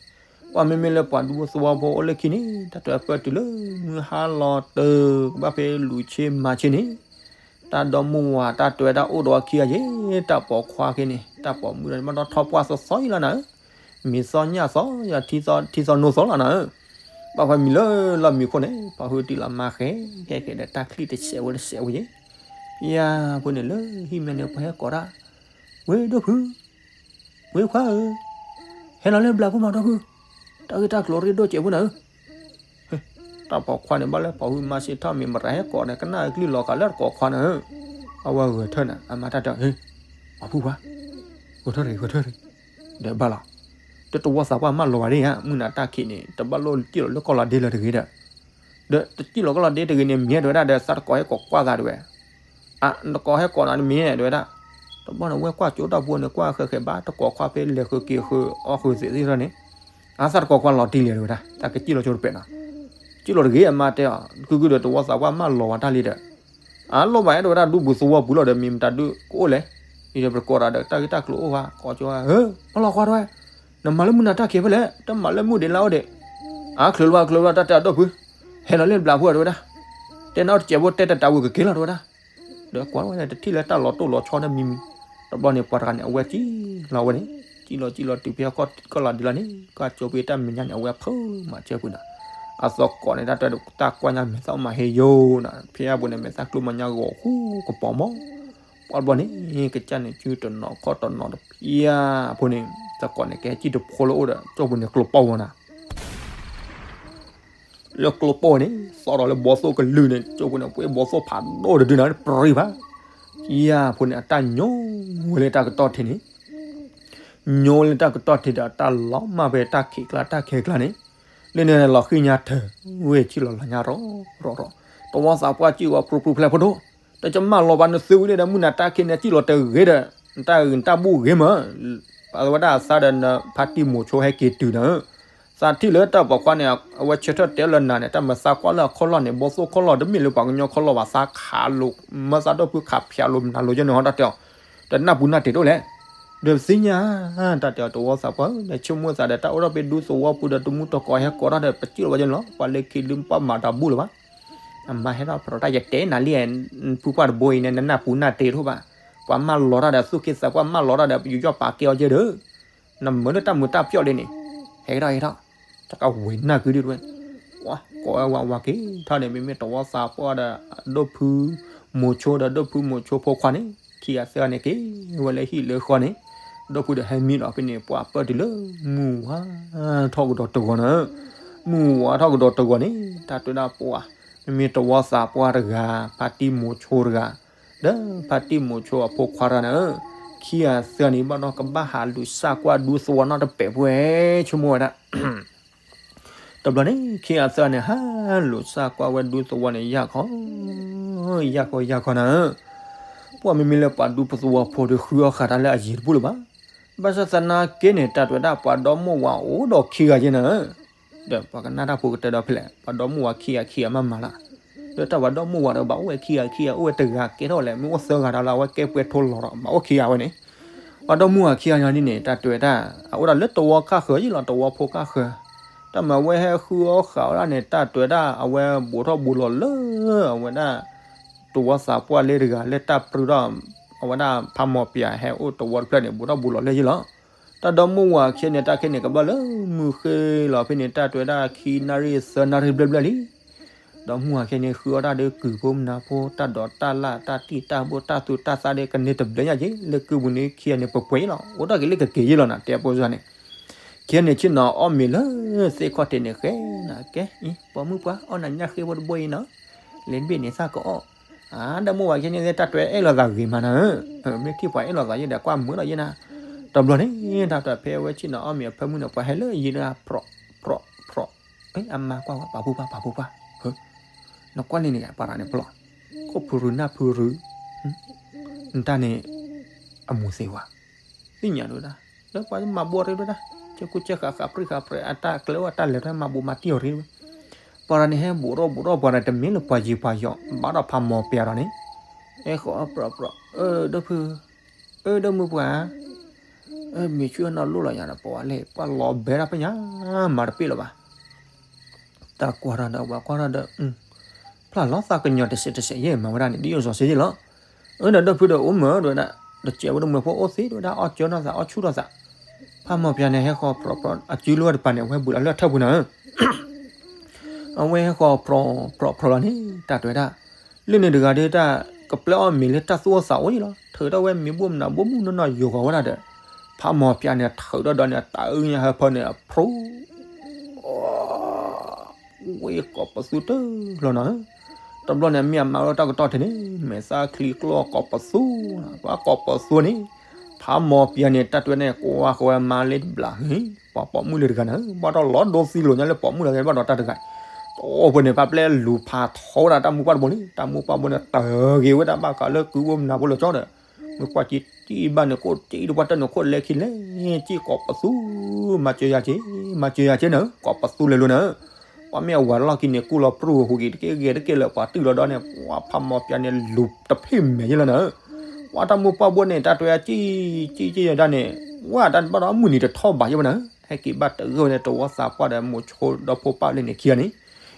ပှၤမ့မ့ၢ်လၢပှၤဒူဖိသဝီဖိအိၣ်လၢခံန့ၣ် တၢ်တဲပၢၢ်တုၤလၢမုၢ်ဟါလီၤတၢၢ် ကဘၣ်ဖဲလူၤဆ့မၤဆ့န့ၣ် တၢ်ဒီမုၢ်ဝၤတၢ်တဲဝဲဒၣ်အိၣ်ဒီးခံဂၤယဲၢ် တၢ်ပိာ်ခွါက့ၤန့ၣ် တၢ်ပိာ်မုၣ်ဒီး ဘၣ်ဒီးထီၣ်ပှၢ်သီသီယံၤလီၤနၤဧၢ, မံၤသီညၣ်သီယံၤ ထံသီနီၢ်သီလီၤနၤဧၢ, ဘၣ်ဖဲမံၤလၢလီၢ်မံၤခိၣ်န့ၣ် ပှၤဟုတံၢ်လီၤမၤဃဲဃဲဃဲဒီး တၢ်ချံၣ်တဆဲးဝဲတဆဲးဝဲယဲၢ်, ယၤဖိန့ၣ်လၢဟံၣ်မဲန့ၣ် ပှၤဟဲကိးတၢ်, ဝ့ၢ်ဒိၣ်ဖု ဝ့ၢ်ခွါဧၢ, ဟဲလီၤလၢဘျးဖိမးဒီဖု, တၢ်ဂ့ၢ်တၢ်ကျိၤရ့ဒိၣ်စဲးဖိနၤဧၢ, တၢ်ပိာ်ခွါန့ၣ် ဘၣ်လၢပိာ်ဟုမၤစ့ထီၣ်မ့ၢ်မရၤဟဲကိးန့ၣ် ကနၣ်အကျံၣ်လီၤဃာ်လၢတကိးခွါနၤဧၢ, အဝဲဂဲၤထၢၣ်နၤ အမါတၢ်တဲ ဟ့ၣ်, ပှၤဖုပှၤ, ဂဲၤထၢၣ်တဂ့ၤ ဂဲၤထၢၣ်တဂ့ၤ, ဒီးဘၣ်လီၤ, တတဝီသးပှၢ်မၢလီၤဂာ်ဒ်ဧါ မုၢ်နၤတၢ်ခံးန့ၣ် တဘၣ်လိၣ်စံၣ်လီၤလၢကီၢ်လီၤဒ့လၢတဂ့ၤဒီး ဒီးတစံၣ်လီၤကီၢ်လီၤဒ့တဂ့ၤန့ၣ် မ့ၢ်တဲဝဲဒၣ်ဒီး သးတကိးဟဲကိးကွၢ်သးတဝဲ, အတကိးဟဲကိးနၤတမ့ၢ်တဲဝဲဒၣ်, တဘျီန့ၣ်ဝဲကွၢ်ကၠိတၢ်ပူၤန့ၣ် ကွၢ်ဃဲးဃဲးဘၣ် တကိးခွါဖဲလဲၤဃုာ်က့ၤဃုာ်အီၣ်ဃုာ်သ့ၣ်သ့ၣ်ထီၣ်န့ၣ်, အသးတကိးကွၢ်လီၤတံၢ်လံတဲဝဲဒၣ် တၢ်ကစံၣ်လီၤကၠိတပဲာ်နီၤ, စံၣ်လီၤတဂ့ၤအမါတဲအီၤ ကုကုဒီးတဝီသးပှၢ်မၢလီၤဝဲတၢ်လံဒီး, အလိၣ်ဘၣ်အဲၣ်ဒိးဝဲဒၣ်ဒူပူၤသဝီပူၤလီၤဒီး မ့ၢ်မတၤဒုးကအိၣ်လဲၣ် ယပကိးတၢ်ဒီးတၢ်ဂ့ၢ်တၢ်ကျိၤအိၣ်ဘၣ် ကိးကၠိဝဲ ဟၢ ပလီၢ်ခွါတဝဲ, နမၤလၢမုၢ်နၤတၢ်ခံးဖဲလဲၣ်, တမၤလၢမုၢ်ဒံးလါအိၣ်ဒံး, အါ ချုးလၢၤဘၣ် ချုးလၢၤဘၣ် တၢ်တဲအဒိၣ်ဖု, ဟဲလီၤလၢဘျးဖုၣ် တဝဲဒၣ်, တဲနအီၣ်တစဲးဖိ တဲတတးဝံၤကက့ၤလီၤ တဝဲဒၣ်. ဒီးကွၢ်ဝဲဒီးတထံၣ်လၢတၢ်လီၤတိၢ်လီၤဆီတမံၤမံၤ, တဘျီန့ၣ် ပှၤတဂၤန့ၣ် အဝဲစံၣ်လီၤဝဲန့ၣ်, စံၣ်လီၤစံၣ်လီၤတုၤဖဲအကီၢ်ကီၢ်လီၤဒံးလီၤန့ၣ် ကၢ်ကၠိဖဲတၢ်မဲာ်ညါန့ၣ် အဝဲဖုးမၤစၢၤဖုးနၤ, အသကိးန့ၣ် တၢ်တဲတၢ်ကွၢ်ညါမဲာ်သၣ်မၤဟ့ယိနၤ, ဖဲအပူၤန့ၣ် မဲာ်သၣ်ကျိမၤညါဂီၤဃူကပီၤမး, ပှၤတဘျီန့ၣ် ကစၢ်န့ၣ် စုတနီၤခီၣ်တနီၤတဖျၢၣ်အဖိန့ၣ်, သကိးန့ၣ် ကဟဲစံၣ်တဖိလၢအိၣ်ဒီး ကၠိပူၤန့ၣ် ကျိပိၢ်ဝဲနၤ လၢကျိပိၢ်န့ၣ် သီၣ်ဒီးလၢဘီသိၣ်ကလုၢ်န့ၣ် ကၠိပူၤန့ၣ် ပှ့ၤဘီသိၣ်ဖးဒိၣ်တဒုနၤ ပြံဘၣ်, ခံဂၤဖိန့ၣ် အတၢ်ညိဝဲလၢတၢ်ကတီၢ်ထံးန့ၣ်, ညိလၢတၢ်ကတီၢ်ထံးဒီး တၢ်လီၤမၢ်ဖဲတၢ်ခံးကျါတၢ်ခံးကျါန့ၣ်, လၢန့ၣ်လီၤဃံညါထၢၣ်ဝဲ စံၣ်လီၤလီၤညါရီၣ်ရီၣ်ရီၣ်, တဝီသးပှၢ်စံၣ်ဝဲ ပြူပြူဖျဲၣ်ဖိဒိၣ်, တကမၣ်လီၤဘၣ်နသုဝံၤလၢဒီး မုၢ်နၤတၢ်ခံးန့ၣ် စံၣ်လီၤတဂ့ၤဒီး နတၢ်ဂ့ၢ်နတၢ်ဘူၣ်ဂ့ၤမး, အဝဲဒၣ်အသးဒီးနဖါတံၢ်မိၤဆိဟဲက့ၤတုၤနၤ သးထံၣ်လၢတၢ်ပိာ်ခွါန့ၣ် အဝဲဆၢထၢၣ်တဲလၢနၤန့ၣ် တၢ်မၤသးကွၢ်လၢအခီၣ်လီၢ်န့ၣ် ဘီသိၣ်ခီၣ်လီၢ်တမ့ၢ်လၢပှၤကညီခီၣ်လီၢ်ဘၣ် သးခးလိာ် မၢသးဒိၣ်ဖုခးဖၠးလိာ်မနုၤလိာ်ယဲန့ၣ်ဟီ တၢ်တဲအီၤ, တနၢ်ပူၤနၢ်တ့ၢ်တအိၣ်လဲၣ်, ဒီးပသ့ၣ်ညါ, တၢ်တဲအီၤ တဝီသးပှၢ်ဧၢ နဆိကမိၣ်သးဒီးတၢ်အိၣ်ထီၣ်ဖဲဒူသဝီပူၤဒီး တမူတကိးဟဲကိးထီၣ်ဒီး ပစံၣ်လီၤဝဲယဲန့ၣ်လီၤ, ပှၤလၢခံဒုပှၤမၤတၢ်ဘူၣ်လၢၤဘၣ် အမါဟဲထီၣ်ဖျိးတၢ်ယတဲနၤလံ, ဖုပှၢ်တဘိအံၤန့ၣ် နနၢ်ပူၤနၢ်တ့ၢ်တအိၣ်ဘၣ်, ပှၤမၢလီၤတၢ်ဒီးသူၣ်က့သးပှၢ်မၢလီၤတၢ်ဒီး ယူးယီၣ်ပာ်ကဲအီၤကဲဒီး, နမၢလၢတၢ်မုာ်တၢ်ပျီၣ်လံန့ၣ်, ဟဲကဒီးဟဲထီၣ်, တကဝံၤနၢ်ကုဒုတဝဲ, ကိးဝဲဝးဝးက့ၤထီၣ်န့ၣ် မ့မ့ၢ်တဝီသးပှၢ်ဒီး ဒိၣ်ဖုမိၤဆိဒီး ဒိၣ်ဖုမိၤဆိဖိခွါန့ၣ် ခံဂၤသၢဂၤန့ၣ်က့ၤဝဲလၢဟံၣ်လၢဃီန့ၣ်, ဒိၣ်ဖုဒီးဟဲမံလီၤဖဲန့ၣ် ပှၤပၢၢ်တုၤလၢမုၢ်ဝါထီၣ်ကဒီးတဂီၤန့ၣ်, မုၢ်ဝါထီၣ်ကဒီးတဂီၤန့ၣ် တၢ်တဲဒၣ်ပှၤ, မ့မ့ၢ်တဝီသးပှၢ်တဂၤ, ဖါတံၢ်မိၤဆိတဂၤ, ဒီးဖါတံၢ်မိၤဆိအဖိခွါတဂၤန့ၣ်, ခံဂၤသၢဂၤန့ၣ် ဘၣ်ဒီးကဘၣ်ဟးလူၤစၢ်ကွၢ်ဒူသဝီနီတပဲာ်ဖိဝဲ, ဆိကမိၣ်ဝဲဒၣ် တဘျီန့ၣ် ခံဂၤသၢဂၤန့ၣ် ဟးလူၤစၢ်ကွၢ်ဝဲဒူသဝီန့ၣ် ယၢ်ခီ, ယၢ်ခီယၢ်ခီနၤဧၢ, ပှၤမ့မ့ၢ်လၢပှၤဒူသဝီဖိဒီး ဃုအီၣ်ဃာ်တၢ်လၢအယံၤတဘူၣ်လၢၤဘၣ်, ဘၣ်ဆၣ်သနာ်က့န့ၣ် တၢ်တဲဝဲဒၣ် ပှၤဒီမါဝၤအိၣ်ဒီးခံဂၤယဲနၤဧၢ, ဒီးပှၤကနၣ်တၢ်ဖိကတဲဒီးဖဲလဲၣ် ပှၤဒီမါဝၤခံဂၤခံဂၤမးမးလၢ်, ဒီးတၢ်ပှၤဒီမါဝၤဒီး ဘၣ်အိၣ်ဝဲခံဂၤခံဂၤ အိၣ်ဝဲတဂၤကဲထီၣ်လဲၣ် မ့ၢ်အိၣ်သၢဂၤဒီးလၢအဝဲကဲပှဲၤထိလီၤဒီး ဘၣ်အိၣ်ခံဂၤဝဲန့ၣ် ပှၤဒီမါဝၤခံဂၤန့ၣ် တၢ်တဲဝဲဒၣ် အအိၣ်ဒၣ်လၢတဝီခၣ်ဃၢၤယ့ၣ်လီၤ တဝီဖိခၣ်ဃၢၤ, တၢ်မၤဝဲဟဲဃုအီၣ်ဃာ်ဝဲဒၣ်န့ၣ် တၢ်တဲဝဲဒၣ် အဝဲဘူးထီၣ်ဘူးလီၤလၢ အဝဲဒၣ် တဝီသးပှၢ်လၢတဂၤလၢတၢ်ပြူၢ်ထီၣ် အဝဲဒၣ်ဖးမီၤပၠးဟဲအိၣ်တဝီတဖျၢၣ်န့ၣ် ဘူးထီၣ်ဘူးလီၤလၢယ့ၣ်လီၤ, တၢ်ဒီမါဝၤခံဂၤန့ၣ် တၢ်ခဲန့ၣ် ကဘၣ်လၢမုၢ်ဃ့လီၤဖဲန့ၣ် တၢ်တဲဝဲဒၣ်ခံနၣ်ရံၣ်သၢနၣ်ရံၣ်ဘျဲၣ်ဘျဲၣ်လံ ဒီမါဝၤခံဂၤန့ၣ် ဃုအီၣ်တၢ်ဒီးကုၢ်ဖိမနၤဖိ တၢ်ဒိးတၢ်လၢ် တၢ်တံၢ်တၢ်ဘိ တၢ်သူတၢ်သၣ်ဒီး ကန့ၢ်တဘျဲညါက့ၤ လၢကုၢ်ပူၤန့ၣ် ခံဂၤန့ၣ် ပှဲၤပှဲၤအံၤလီၤ အိၣ်တ့ၢ်က့ၤလၢကက့ၤယ့ၣ်လီၤနၤ တဲအပိစၢ်န့ၣ်, ခံဂၤန့ၣ် ဆ့ၣ်နီၤအီၣ်မ့ၤလၢသ့ၣ်ခီၣ်ထံးန့ၣ် ဃဲနၤကဲ ပိာ်မုၣ်ပှၢ် အီၣ်နၤညၣ်ဃ့ဖိတဘိအံၤနီၤ, လဲၤတဘ့ၣ်န့ၣ်သၣ်ကအီၣ်, ဒီမါဝၤခံဂၤန့ၣ် တၢ်တဲအဲၣ်လိာ်သးဂ့ၤမးနၤဧၢ, မ့ၢ်ထံၣ်ပှၤအဲၣ်လိာ်သးယ့ၣ်ဒီး ကွၢ်မုာ်ဒီးယ့ၣ်နၤ, တဘျီန့ၣ် တၢ်တဲဖဲအဝဲဆ့ၣ်နီၤအီၣ်မ့ၤအဖၢမုၢ်န့ၣ် ပှၤဟဲလၢယံၤတဂၤ ဖြီး ဖြီး ဖြီး, အမါကွၢ်ဝဲ ပာ်ဖှိၣ်ပှၢ် ပာ်ဖှိၣ်ပှၢ်, နကွၢ်လံန့ၣ် ပှၤတဂၤန့ၣ်ပလီၢ်, ခိၣ်ဖုရူနၢ်ဖုရူ, နတၢ်န့ၣ် အမူၤသ့ဝဲ, သ့ၣ်ညါဒိၣ်ဒၣ်, လၢပှၤမၤဘိးရ့ဒိၣ်ဒၣ်, ကဲကူကဲဃာ်ဃာ်ပြံဃာ်ပြဲး အတၢ်ကျဲအိၣ်အတၢ်လဲၤထီၣ်မၤဘိးမၤတံၢ်အီၤရ့ဒိၣ်, ပှၤတဂၤန့ၣ်ဟဲဘူးထီၣ်ဘူးထီၣ် ပှၤတဂၤတမ့ၢ်လၢပှၤယံၤပှၤယီၤ ဘၣ်ဒီးဖးမီၤပၠးဒီးန့ၣ်, အဲၣ်ဃီအီၣ်ဖြီးဖြီး, အၢ ဒိၣ်ဖု, အၢ ဒိၣ်မုၢ်ပှၢ် မ့ၢ်ဆူၣ်နီၢ်လိၣ်လီၤယၤဒီး ပဝဲလဲၣ် ပှၤလီၤဘဲဒၣ်ပညါ မၤတပ့ၢ်လၢၤဘၣ်, တၢ်ကွၢ်ထီၣ်ဒီး ပှၤကွၢ်ထီၣ်ဒီး, ဖျါလီၤသးကညီၤတစဲးတစဲးယဲၢ်မၤဝဲဒၣ်န့ၣ် ဒ်ယိၣ်စီၤစ့ယ့ၣ်လီၤ, အၢ ဒီးဒိၣ်ဖုဒီးအိၣ်မၢဒီးဝဲဒၣ်, တစဲးဝဲဒၣ်မၢဖိအိၣ်သ့ဒိၣ်ဝဲဒၣ် အီၣ်ကၢထီၣ်သး အီၣ်ဆူၣ်ထီၣ်သး, ဖးမီၤပၠးန့ၣ် ဟဲဃီဖြီးဖြီး အစုလိဝဲတပၤန့ၣ် အဝဲဘူးလီၤလၢအထၢၣ်ပူၤနၤဧၢ အဝဲဟဲဃီဖြီးဖြီးလီၤန့ၣ် တၢ်တဲဝဲဒၣ်, လၢန့ၣ်တဂၤဒီးတၢ် ကပျဲအီၣ်မ့ၤလၢတၢ်သူၣ်အိၣ်သးအိၣ်ယ့ၣ်လီၤ ထုးထီၣ်ဝဲမ့ၤဘိၣ်မနၤဘိၣ်မုၢ်နီၢ်နီၢ်ယိၤဃီၤဝဲဒၣ်ဒီး, ဖးမီၤပၠးန့ၣ် ထုးထီၣ်ဒီးန့ၣ် တၢ်အုၣ်ညါဟၢဖၢန့ၣ် အဖျိ ဝဲကိးပသူတလီၤနၤဧၢ, တဘျီန့ၣ် မ့ၢ်အမါလၢတၢ်ကတီၢ်ထံးန့ၣ် မဲာ်သၣ်ချံကျိကိးပသူ, ပှၤကိးပသူန့ၣ်, ဖးမီၤပၠးန့ၣ် တၢ်တဲန့ၣ် ကွၢ်ဃီဝဲမါလၢတဘျီ, ပှၤပိာ်မုၣ်လၢတဂၤနၤဧၢ, ဘၣ်ဒီးလီၤဒိသံလိာ်ညါလၢပိာ်မုၣ်လီၤ ဘၣ်ဒီးတၢ်တဂၤ, အိၣ်ဖဲန့ၣ် ဖးပျဲလူၤဖးထီဝဲဒၣ်တၢ်မူပှၢ်တဘိန့ၣ် တၢ်မူပှၢ်ဘိန့ၣ် တၢ်ဂ့ၤဝဲဒၣ်ဘၣ်ဃးလၢကုၢ်ဘိမနၤဘိလၢကၠီဒီး, မ့ၢ်ကွၢ်က့ၤတံၢ်ဘၣ်န့ၣ် ကိးတံၢ်တပှၢ်တၢၢ်န့ၣ် ခိၣ်လဲခံလဲ က့ကိးပသူ, မၤစၢၤယၤက့ၤ, မၤစၢၤယၤက့ၤနၤဧၢ, ကိးပသူလဲၤလိၤနၤဧၢ, ပှၤမ့ၢ်အဝၤလီၢ်ခံန့ၣ် ကူၣ်လီၤပြူၢ်ဟူးက့ၤတက့ၢ်ဂဲၤတက့ၢ်လၢပှၤတုၤလီၤဒီးန့ၣ် ပှၤဖးမီၤပၠးန့ၣ် လူၤတဖ့ၣ်မဲာ်ယ့ၣ်လီၤနၤဧၢ, ပှၤတၢ်မိၢ်ပှၢ်ဘိန့ၣ် တၢ်တဲဝဲ ကံၣ်ကံၣ်ကံၣ်ယဒၣ်န့ၣ်, ဝဲတၢ်ဘၣ်ဒီးအမုၢ်နံၤတထီၣ်ဘးယဲၢ်ဝဲနၤ, ဟဲက့ၤဘၣ်တဂၢၢ်ဝဲန့ၣ် တဝီသးပှၢ်ဒီးမိၤဆိဒီဖိပၢ်လၢန့ၣ်ခံဂၤန့ၣ်,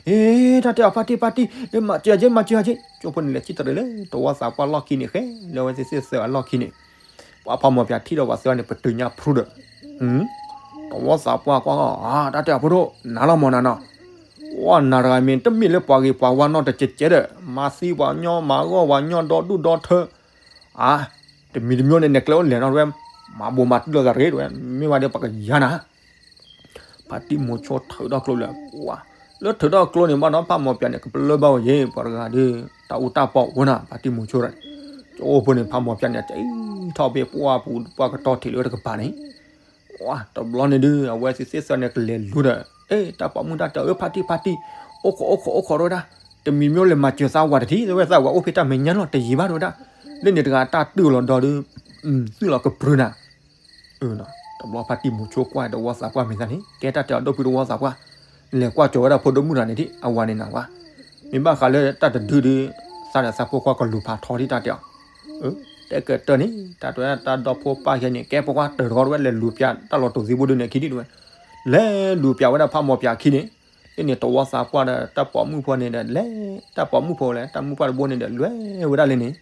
အ့ တၢ်တဲအီၤ ဖါတံၢ်ဖါတံၢ် မၤစၢၤယ့ မၤစၢၤယ့, ကၠိဖိန့ၣ်လဲၤစံၣ်တရံးလၢတဝီသးပှၢ်လီၢ်ခံန့ၣ်ဃဲ, လၢအဝဲသ့ၣ်သ့ၣ်သၢဂၤလီၢ်ခံန့ၣ်, ပှၤဖးမီၤပၠးထံၣ်ဒီးပှၤသၢဂၤန့ၣ် ပတုၤညါဖရူဒီး တဝီသးပှၢ်ကွၢ်, တၢ်တဲအီၤဖိဒိၣ် နၤလီၤမၢ်နၤနီၤ, ကွၢ်နၤတဂၤမ့ၢ်တမ့ၢ်လၢပှၤဂ့ၤပှၤဝါနီတကဲးကဲးဒီး မၤသံပှၤညီမၤဂီၢ်ပှၤညီဒီဒူၣ်ဒီထၢ, အါ, တမံၤတမံၤန့ၣ် နကျဲအိၣ်လဲၣ်နီၤတဝဲ, မၤဘိးမၤတံၢ်လိာ်သးတဂ့ၤတဝဲ, မ့ၢ်ဝဲဒီးပှၤကယၤနၤ ဖါတံၢ်မိၤဆိထုးထီၣ်ကျိလၢပှၢ်, လၢထုးထီၣ်ကျိန့ၣ်ဘၣ်ဒီး ဖးမီၤပၠးန့ၣ် ကပလၢၢ်ဘၣ်ဝဲယ့ၣ် ပှၤတဂၤဒီး တၢ်အူတၢ်ပီအိၣ်နၤ ဖါတံၢ်မိၤဆိရၣ်, ကၠိဖိန့ၣ် ဖးမီၤပၠးန့ၣ် ကထီၣ်ဖဲပှၢ်ပူၤ ပှၢ်ကတီၢ်ထံးလၢတကပၤန့ၣ်, တဘျီန့ၣ်ဒုး အဝဲသ့ၣ်သ့ၣ်သၢန့ၣ် ကလဲၤလူၤဒီး အ့ တၢ်ပိာ်မုၣ်တၢ်တဲအီၤ ဖါတံၢ်ဖါတံၢ်, အိၣ်ခိးအိၣ်ခိးအိၣ်ခိးတဝဲဒၣ်, တမံၤမ့ၢ်လဲၤမၤစၢၤသးဝၤတထံၣ် တဝဲသးဝၤအိၣ်ဖဲတၢ်မဲာ်ညါလီၤ တယံာ်ဘၣ်တဝဲဒၣ်, လၢန့ၣ်တဂၤတၢ်တုၢ်လီၤဒီးဒုး, သုးလီၤကပြုၤနၤ တဘျီဖါတံၢ်မိၤဆိကွၢ်တဝီသးပှၢ်မ့ၢ်သးန့ၣ် ကဲတၢ်တဲအီၤဒီပုၢ်တဝီသးပှၢ်, လဲၤကွၢ်ကၠီၤဝဲဒၣ်ဖိဒိၣ်မုၣ်တဂၤန့ၣ်ဒံး အဝၤန့ၣ်နၤဝဲ, မ့ၢ်ဘၣ်ဃးလၢတၢ်တဒုဒုး, သးဒီးသးဖိခွါကလူၤဖးထီဒံးတၢ်တဲအီၤ, တဲကတၢၢ်န့ၣ် တၢ်တဲဝဲဒၣ်တၢ်ဒီဖိပၢ်ယဲန့ၣ် ကဲဖိခွါတၢၢ်တဂီၢ်တဝဲ လဲၤလူၤပၠးတၢ်လီၤတိၢ်သံဘိဒုန့ၣ်ခံဒံးတဝဲ, လဲၤလူၤပၠးဝဲဒၣ်ဖးမီၤပၠးခံန့ၣ်, လၢန့ၣ်တဝီသးပှၢ်ဒီးတၢ်ပိာ်မုၣ်ဖိန့ၣ်ဒီးလဲၤ, တၢ်ပိာ်မုၣ်ဖိလဲၣ် တၢ်မုၣ်ပှၢ်တဘိန့ၣ်ဒီးလဲၤဝဲဒၣ်လၢန့ၣ်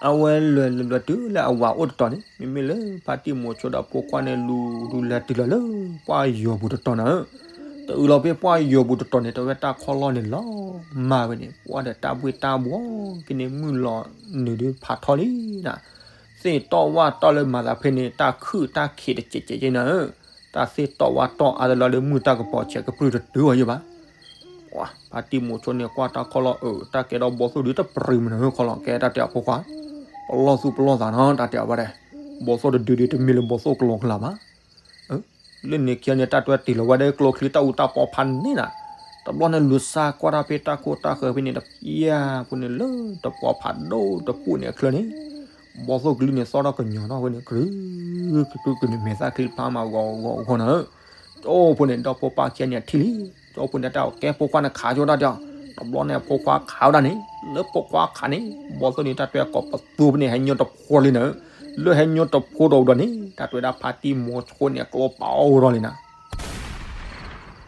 အဝဲလဲၤလဲၤလဲၤတုၤလၢအဝၤအိၣ်တတီၤန့ၣ် မ့မ့ၢ်လၢဖါတံၢ်မိၤဆိဒီးဖိခွါန့ၣ်လူၤဒုးလဲၤတုၤလီၤလၢပှၢ်ယီၤပူၤတတီၤနၤဧၢ, တုၤလီၤဖဲပှၢ်ယီၤပူၤတတီၤန့ၣ် တဝဲတၢ်ခီၣ်လီၢ်န့ၣ်လီၤမၢ်ဝဲန့ၣ် ပှၢ်ဒီးတၢ်ဘှ့ၣ်တၢ်ဘှီၤက့ၤန့ၣ် မုၢ်လီၤနုာ်ဒုးဖးထီလံနၤ, သ့ၣ်တီၢ်ဝၣ်တီၢ်လၢမၤသးဖဲန့ၣ် တၢ်ခုၣ်တၢ်ခံးတစဲးစဲးက့နၤဧၢ, တၢ်သ့ၣ်တီၢ်ဝၣ်တီၢ်အါတလီၤလၢမုၢ်တၢ်ကပီၤဆဲးကပြုၢ်တတုၤအီၤယဲၢ်ဘၣ် ဖါတံၢ်မိၤဆိန့ၣ် ကွၢ်တၢ်ခီၣ်လီၢ်အၢ တၢ်ကဲထီၣ်ဘီသိၣ်ဒုးတပရံးမနုၤခီလီၤ ကဲတၢ်တဲအီၤဖိခွါ, ပလီၢ်သူၣ်ပလီၢ်သးနီၤ တၢ်တဲအီၤဘၣ်ဒဲး, ဘီသိၣ်တဒုဒုးတမ့ၢ်လၢဘီသိၣ်ကလီကလီဘၣ်, လၢန့ၣ်ခံန့ၣ် တၢ်တဲတ့ၢ်လီၤဝဲဒၣ်ကျိချံတၢ်အူတၢ်ပီဖးန့ၣ်နၤ, တဘျီန့ၣ် လူၤစါကွၢ်တၢ်ဖဲတၢ်ခိၣ်တၢ်ဃၢၤဖဲန့ၣ် တဖျၢၣ်ဖိန့ၣ်လၢတပီဖးဒိၣ်တပူၣ်န့ၣ်အချၢန့ၣ် ဘီသိၣ်ကလုၢ်န့ၣ် သီၣ်ထီၣ်ကညီၤထီၣ်ဝဲန့ၣ် ကရု ကရု ကရု ကနုာ်မဲာ်သၣ်ချံတဖျါမးဂီၤဂီၤဂီၤနၤဧၢ, ကၠိဖိန့ၣ် ဒီဖိပၢ်ခံဂၤန့ၣ်ထံၣ်လံ, ကၠိဖိန့ၣ်တၢ်ကဲဖိခွါန့ၣ်ခးကၠိတၢ်တဲအီၤ, တဘျီန့ၣ် ဖိခွါခးဝဲဒၣ်န့ၣ် လၢဖိခွါခးန့ၣ် ဘီသိၣ်န့ၣ်တၢ်တဲကိးပသူဖဲန့ၣ် ဟဲညိတဖိလံနၤဧၢ, လၢဟဲညိတဖိဒီးဒီးန့ၣ် တၢ်တဲဝဲဒၣ်ဖါတံၢ်မိၤဆိန့ၣ် ကျိပအိၣ်ထီၣ်လံနၤ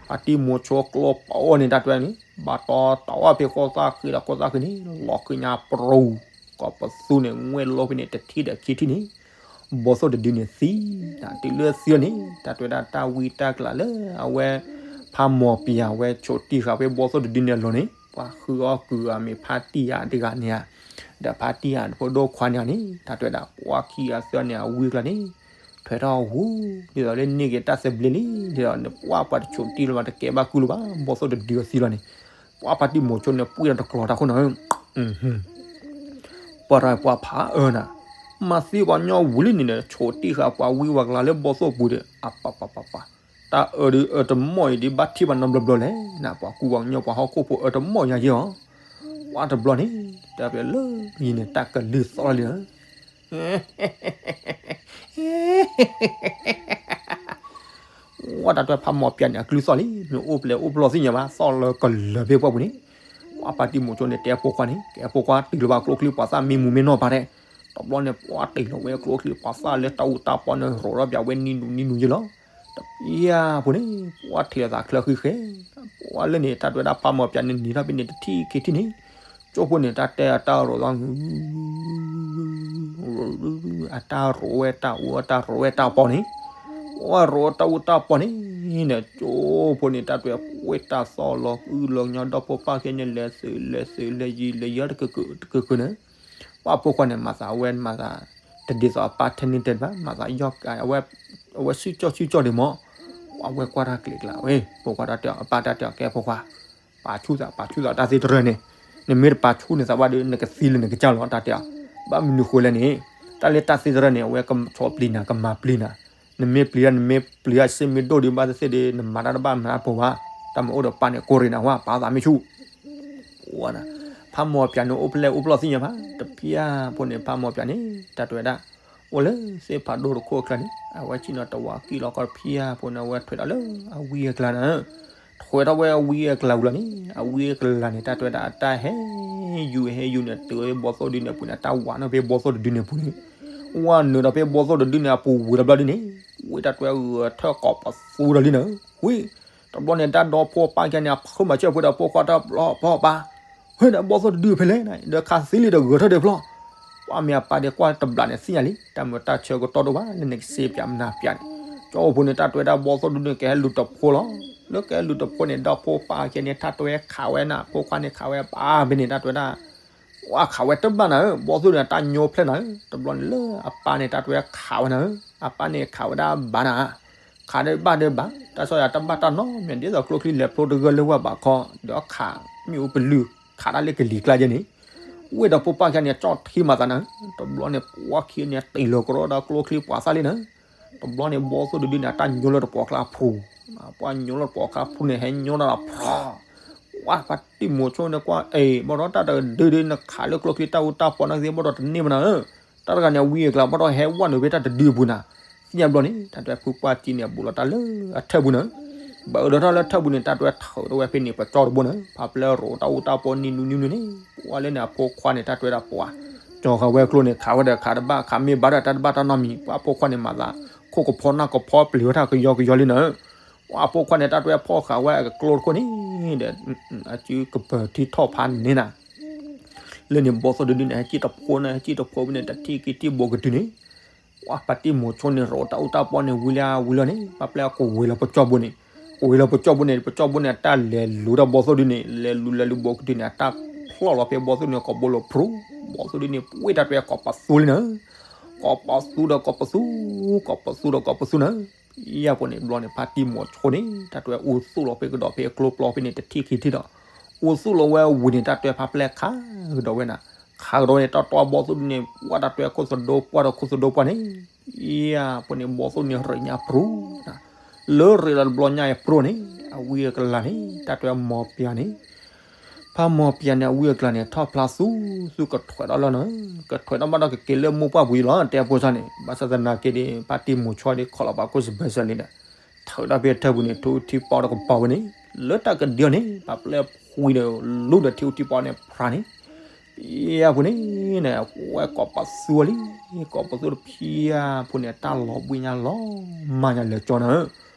ဖါတံၢ်မိၤဆိကျိပအိၣ်န့ၣ် တၢ်တဲန့ၣ် ဘၣ်တီတီဝဲဖဲဃိသၣ်ဃံဒီးဃိသၣ်ဃံန့ၣ် လီၤဃံညါပရူၤ, ကိးပသူန့ၣ် ငွဲၣ်လိဖဲန့ၣ် တထံၣ်ဒီးခံထံၣ်န့ၣ် ဘီသိၣ်တဒုန့ၣ်သံ, တုၤလၢသံန့ၣ် တၢ်တဲဝဲဒၣ်တၢ်ဝံတၢ်ကလၤလၢ အဝဲ ဖးမီၤပၠးဝဲဆိးတံၢ်ဃာ်ဖဲဘီသိၣ်တဒုန့ၣ်အလီၢ်န့ၣ် ပှၤဃုအီၣ်ကုၤအီၤမ့ၢ်ဖါတံၢ်ယၤတဂၤန့ၣ်ဧါ, ဒီးဖါတံၢ်ယၤဖိဒိၣ်ခွါန့ၣ်ဧါန့ၣ် တၢ်တဲဝဲဒၣ် ပှၤခံဂၤသၢဂၤန့ၣ် အဝံအကျါန့ၣ် ထွဲထီၣ်ဝူ ဒ်သိးလၢန့ၢ်က့ၤတၢ်သဘျ့လံ, ဒ်သိးနပှၢ်ပှၤတဆိးတံၢ်လၢၤဘၣ် တကဲဘၣ်ကုၢ်လၢၤဘၣ် ဘီသိၣ်တဒုအသံလီၤန့ၣ်, ပှၤဖါတံၢ်မိၤဆိန့ၣ် ပှ့ၢ်ဒီးတကျီၤတၢ်ခိၣ်နၤဧၢ, ပှၤတၢ်ပှၤဖးအၢနၤ, မၤသံပှၤညီဝံၤလံန့ၣ်ဒီး ဆိးတံၢ်ဃာ်ပှၤဝံပှၤကျါလၢဘီသိၣ်ပူၤဒီး အပပပပ, တၢ်အၢဒုးအၢတမီၢ်အံၤဒ်ဘၣ်ထံၣ်ဘၣ်နီတဘျီဘျီလဲၣ်, နပှၤကူပှၤကညီပှၤဟီၣ်ခိၣ်ဖိအၢတမီၢ်ညါယဲၢ်အီၤ, ပှၤတဘျီန့ၣ် တၢ်ဖဲလၢယံၤန့ၣ် တၢ်ကလုၢ်သီၣ်လံဧၢ ဝဲတၢ်တဲဖးမီၤပၠးန့ၣ် အကလုၢ်သီၣ်လံ, မ့ၢ်အိၣ်ပျဲၢ်အိၣ်ပလီၢ်သ့ၣ်ညါဘၣ် သီၣ်လၢကလၢၤဖဲပှၢ်ပူၤန့ၣ်, ပှၤဖါတံၢ်မိၤဆိန့ၣ် တဲဖိခွါန့ၣ် ကဲဖိခွါတုၤလၢၤဘၣ်ကျိချံပှၤသၣ်မ့ၢ်မူမ့ၢ်နီၢ်ပၢ်တဲ, တဘျီန့ၣ် ပှၤတ့ၢ်လီၤဝဲကျိချံပှၤသၣ်လၢတၢ်အူတၢ်ပီန့ၣ် ရိးထီၣ်ပၠးဝဲနံၤနူၤနံၤနူၤယဲၢ်လီၤ, တပျၢ်ဖိန့ၣ် ပှၤထံၣ်လီၤသးချၢဃံဃဲ, ပှၤလၢန့ၣ် တၢ်တဲဝဲဒၣ်ဖးမီၤပၠးန့ၣ် နံၤထီၣ်ဖဲန့ၣ် တထံၣ်ခံထံၣ်န့ၣ် ကၠိဖိန့ၣ် တၢ်တဲအတၢ်ရိးသီ အတၢ်ရိးဝဲတၢ်အူအတၢ်ရိးဝဲတၢ်ပီန့ၣ်, ပှၤရိးတၢ်အူတၢ်ပီန့ၣ်, န့ၣ်ကၠိဖိန့ၣ် တၢ်တဲပှ့ၢ်တၢ်သီၣ်လီၤကုၢ်လီၤကညီဒီဖိပၢ်ခံန့ၣ် လဲၤသုးလဲၤသုးလဲၤယံၤလဲၤယံၤတကကတကကန့ၣ်, ပှၤဖိခွါန့ၣ် မၤသးဝဲမၤသး တဒ်သိးအပၢ်ထဲန့ၣ်တဲဘၣ် မၤသးယီၢ်ကး အဝဲဆူၣ်ကၠီၣ်ဆူၣ်ကၠီၣ်ဒံးမး, ပှၤဝဲကွၢ်တၢ်ကျဲၤကျါဝဲ ဖိခွါတၢ်တဲအီၤ အပၢ်တၢ်တဲအီၤ ကဲဖိခွါ ပာ်ဆူၣ်သး ပာ်ဆူၣ်သးတၢ်သ့တရၢန့ၣ်, နမ့ၢ်တပာ်ဆူၣ်န့ၣ်သးဘၣ်ဒီး နကသံလၢနကစၢ်လီၤ တၢ်တဲအီၤ, ဘၣ်မနုၤဃိလဲၣ်န့ၣ်, တၢ်လၢတၢ်သ့တရၢန့ၣ် အဝဲကဆီပျံၤနၤ ကမၤပျံၤနၤ, နမ့ၢ်ပျံၤတၢ် နမ့ၢ်ပျံၤတၢ်စ့မ့ၢ်ဒိၣ်ဒံးဘၣ်သ့ၣ်သ့ၣ်ဒီး နမၤတၢ်တဘၣ်မၤတၢ်ပိၤဘၣ်, တၢ်မၤအိၣ်ဒီးပၢ်န့ၣ် ကိးရ့ၣ်နၤဝဲ ပာ်သးမ့ၢ်ဆူၣ် ဝဲဒၣ်, ဖးမီၤပၠးန့ၣ် အိၣ်ဖျဲၣ်အိၣ်ပျီၢ်သ့ၣ်ညါဘၣ် တပျၢ်ဖိန့ၣ် ဖးမီၤပၠးန့ၣ် တၢ်တဲဝဲဒၣ်, အိၣ်လၢသ့ၣ်ဖးဒိၣ်တခိၣ်အချၢန့ၣ် အဝဲဆ့ၣ်နီၤတဝးကံၣ်လီၤကီၢ်တပျၢ်ဖိန့ၣ် အဝဲထွဲဒီးလၢအဝံအကျါန့ၣ်, ထွဲထီၣ်ဝဲအဝံအကလၤဝံၤလီၤန့ၣ် အဝံအကလၤန့ၣ် တၢ်တွဲဒၣ်အတၢ်ဟဲယူၤဟဲယူၤန့ၣ် တုၤဝဲဘီသိၣ်ဒုန့ၣ်အပူၤန့ၣ် အတၢ်ဝးန့ၣ်ဖဲဘီသိၣ်တဒုန့ၣ်အပူၤန့ၣ်, ဝဲနုာ်ဒီးဖဲဘီသိၣ်တဒုန့ၣ်အပူၤဝံၤတဘျီဒုန့ၣ်, ဝဲတၢ်တွဲဂဲၤထၢၣ်ကိးပသူဒီးလံနၤ, ဝံၤ တဘျီန့ၣ် တၢ်ဒီဖိပၢ်ခံဂၤန့ၣ် အဖုမၤဆၢၣ်ဖိဒီးဖိခွါတၢ်ပျီပျီပၢ်, ဟဲဒီးဘီသိၣ်တဒုဖဲလဲၣ်, ဒီးခးသံလံဒီးဂဲၤထၢၣ်ဒီးဖျီ ပှၢ်မ့ၢ်အပၢ်ဒဲးကွၢ်တဘျီန့ၣ်သ့ၣ်ညါလံ တၢ်မုာ်တၢ်ဆၢကတီၢ်ဒိၣ်ဘၣ် လၢန့ၣ်ကစ့ပၠးမနၤပၠးန့ၣ်, ကၠီအိၣ်ဖိန့ၣ် တၢ်တွဲဒၣ်ဘီသိၣ်ဒုန့ၣ် ကဟဲလူၤတဖိလီၤ. လၢကဟဲလူၤတဖိန့ၣ် ဒီဖိပၢ်ခံဂၤန့ၣ် တၢ်တွဲခးဝဲနၤ ဖိခွါန့ၣ်ခးဝဲပၢ်ဖဲန့ၣ် တၢ်တွဲဒၣ် ဝဲခးဝဲတဘၣ်နၤဧၢ, ဘီသိၣ်န့ၣ် တၢ်ညိဖျဲၣ်နၤဧၢ, တဘျီန့ၣ်လၢအပၢ်န့ၣ် တၢ်တွဲခးဝဲနၤဧၢ, အပၢ်န့ၣ်ခးဝဲဒၣ်ဘၣ်နၤ, ခးဒၣ်ဘၣ်ဒၣ်ဘၣ် တၢ်ဆီၣ်ယၤတဘၣ်တၢ်နီတမံၤ ဒ်သိးကျိချံလဲၤဖျိတဂၢၢ်လၢဝဲဘၣ်ခီ ဒီးခးမ့ၣ်အူပလုၢ် ခးတၢ်လၢကလံၤကျါယဲန့ၣ်, ဝဲဒီးဖိပၢ်ခံဂၤန့ၣ် ကၠီၣ်ထံမၤသးနၤဧၢ, တဘျီန့ၣ် ပှၤခံဂၤန့ၣ် တ့ၢ်လီၤကရီဒီးကျိချံပှၤသၣ်လံနၤဧၢ, တဘျီန့ၣ် ဘီသိၣ်တဒုန့ၣ် အတၢ်ညိလၢတပိာ်ကျါဖူ, ပှၤညိလၢတပိာ်ကျါဖူန့ၣ် ဟဲညိဒၣ်လီၤဖျီ ဝဲဖါတံၢ်မိၤဆိန့ၣ်ကွၢ် အ့ ဘၣ်ဒီးတၢ်တဒုဒု နခးလၢကျိချံတၢ်အူတၢ်ပီးနသ့ ဘၣ်ဒီးတန့ၢ်မနၤဧၢ, တၢ်တဂၤန့ၣ် အဝံအကလၤ ဘၣ်ဒီးဟဲဝဲနုာ်ဖဲတၢ်တဒုအပူၤနၤ, သ့ၣ်ညါဘျီန့ၣ် တၢ်တွဲဖုပှၢ်တံၢ်န့ၣ် ဘူးလီၤတၢ်လၢအထၢၣ်ပူၤနၤ, ဘၣ်အၢဒီးတၢ်လၢထၢၣ်ပူၤန့ၣ် တၢ်တွဲထုးထီၣ်ဝဲဖဲန့ၣ် ပကၠီတဘိနၤ, ဖါပျဲရိးတၢ်အူတၢ်ပီနံၤနူနံၤနူန့ၣ်, ပှၤလၢန့ၣ်အဖိခွါန့ၣ် တၢ်တွဲဒၣ်ပှၤ ကၠီဃာ်ဝဲကျိန့ၣ် ခးဝဲဒီးခးတဘၣ် ခးမ့ၢ်ဘၣ်ဒီးတၢ်တဘၣ်တၢ်နီတမံၤ, ပှၤအဖိခွါန့ၣ်မၤသး ခိၣ်ကဖီနၢ်ကဖီပျံၤဝဲတၢ်ကယီကယီလံနၤ ပှၤအဖိခွါန့ၣ် တၢ်တွဲဖီၣ်ဃာ်ဝဲအကျိတခိၣ်န့ၣ်ဒီး အစုကပၢၤထံထီၣ်ဖးန့ၣ်နၤ, လၢန့ၣ်ဘီသိၣ်တဒုန့ၣ် ဟဲကံၣ်တဖိန့ၣ် ဟဲကံၣ်တဖိဖဲန့ၣ် တထံၣ်က့ၤထံၣ်ဘိးကတုၤန့ၣ်, ပှၤဖါတံၢ်မိၤဆိန့ၣ် ရိးတၢ်အူတၢ်ပီန့ၣ် ဝံၤလၢဝံၤလီၤန့ၣ် ပှၤပျဲကဝ့ၤလီၤပကၠီဘိန့ၣ်, ကဝ့ၤလီၤပကၠီဘိန့ၣ် ပကၠီဘိန့ၣ် အတၢ်လဲၤလူၤတၢ်ဘီသိၣ်ဒုန့ၣ် လဲၤလူၤလဲၤလူၤဘိးကတုၤန့ၣ် အတၢ်ဖျီၣ်လီၤဖဲဘီသိၣ်န့ၣ် ကိးဘိလီၤဖရူ, ဘီသိၣ်ဒုန့ၣ် ပှ့ၤတၢ်တွဲကိးပသူလံနၤ, ကိးပသူဒီးကိးပသူ, ကိးပသူဒီးကိးပသူနၤ ယဲၢ်ပူၤန့ၣ် ဘျီန့ၣ် ဖါတံၢ်မိၤဆိန့ၣ် တၢ်တွဲအူသူၣ်လီၤဖဲကဒီးဖဲအကျိပျီဖဲန့ၣ် တထံၣ်ခံထံၣ်ဒီး အူသူၣ်လီၤဝဲဝံၤန့ၣ် တၢ်တွဲဖါပျဲခးကဒီးဝဲနၤ, ခးကဒီးဝဲန့ၣ် တီတီဘီသိၣ်ဒုန့ၣ် ပှၤတၢ်တွဲခိၣ်သဒိပှၢ်ဒီးခိၣ်သဒိပှၢ်န့ၣ်, ယဲၢ်ပူၤန့ၣ် ဘီသိၣ်န့ၣ် ရ့ညါပြူနၤ, လၢရ့လီၤတဘျီညါအံၤပြူန့ၣ် အဝံအကလၤန့ၣ် တၢ်တွဲမီၤပျၢၤန့ၣ် ဖါမီၤပျၢၤန့ၣ် အဝံအကလၤန့ၣ် ထီၣ်ဖျါသူ သူကထွဲးဒီးလီၤနၤ, ကထွဲးဒီးဘၣ်ဒီးကက့ၤလၢမိၢ်ပှၢ်ပူၤယံၤလီၤ တဲအဖိစၢ်န့ၣ်, ဘၣ်ဆၣ်သနာ်က့ဒီး ဖါတံၢ်မိၤဆိဒီး ခီၣ်လီၤပှၤခိၣ်စဘၢၣ်စၢၤလံဒီး ထုးဒီးဖဲထၢၣ်ပူၤန့ၣ် ထူထံပီတကပၤဝဲန့ၣ် လၢတၢ်ကဒုန့ၣ် ပှၤပျဲဖှံဒီးလူၤဒီးထံထံပီန့ၣ် ဖြးန့ၣ် ယဲၢ်ပူၤန့ၣ် ဝဲကိးပသူဝဲလံ, ကိးပသူတဖၣ်အဖိန့ၣ် တၢ်လီၤဘှံးညါလီၤမၢ်ညါလၢာ်ကၠီနၤ,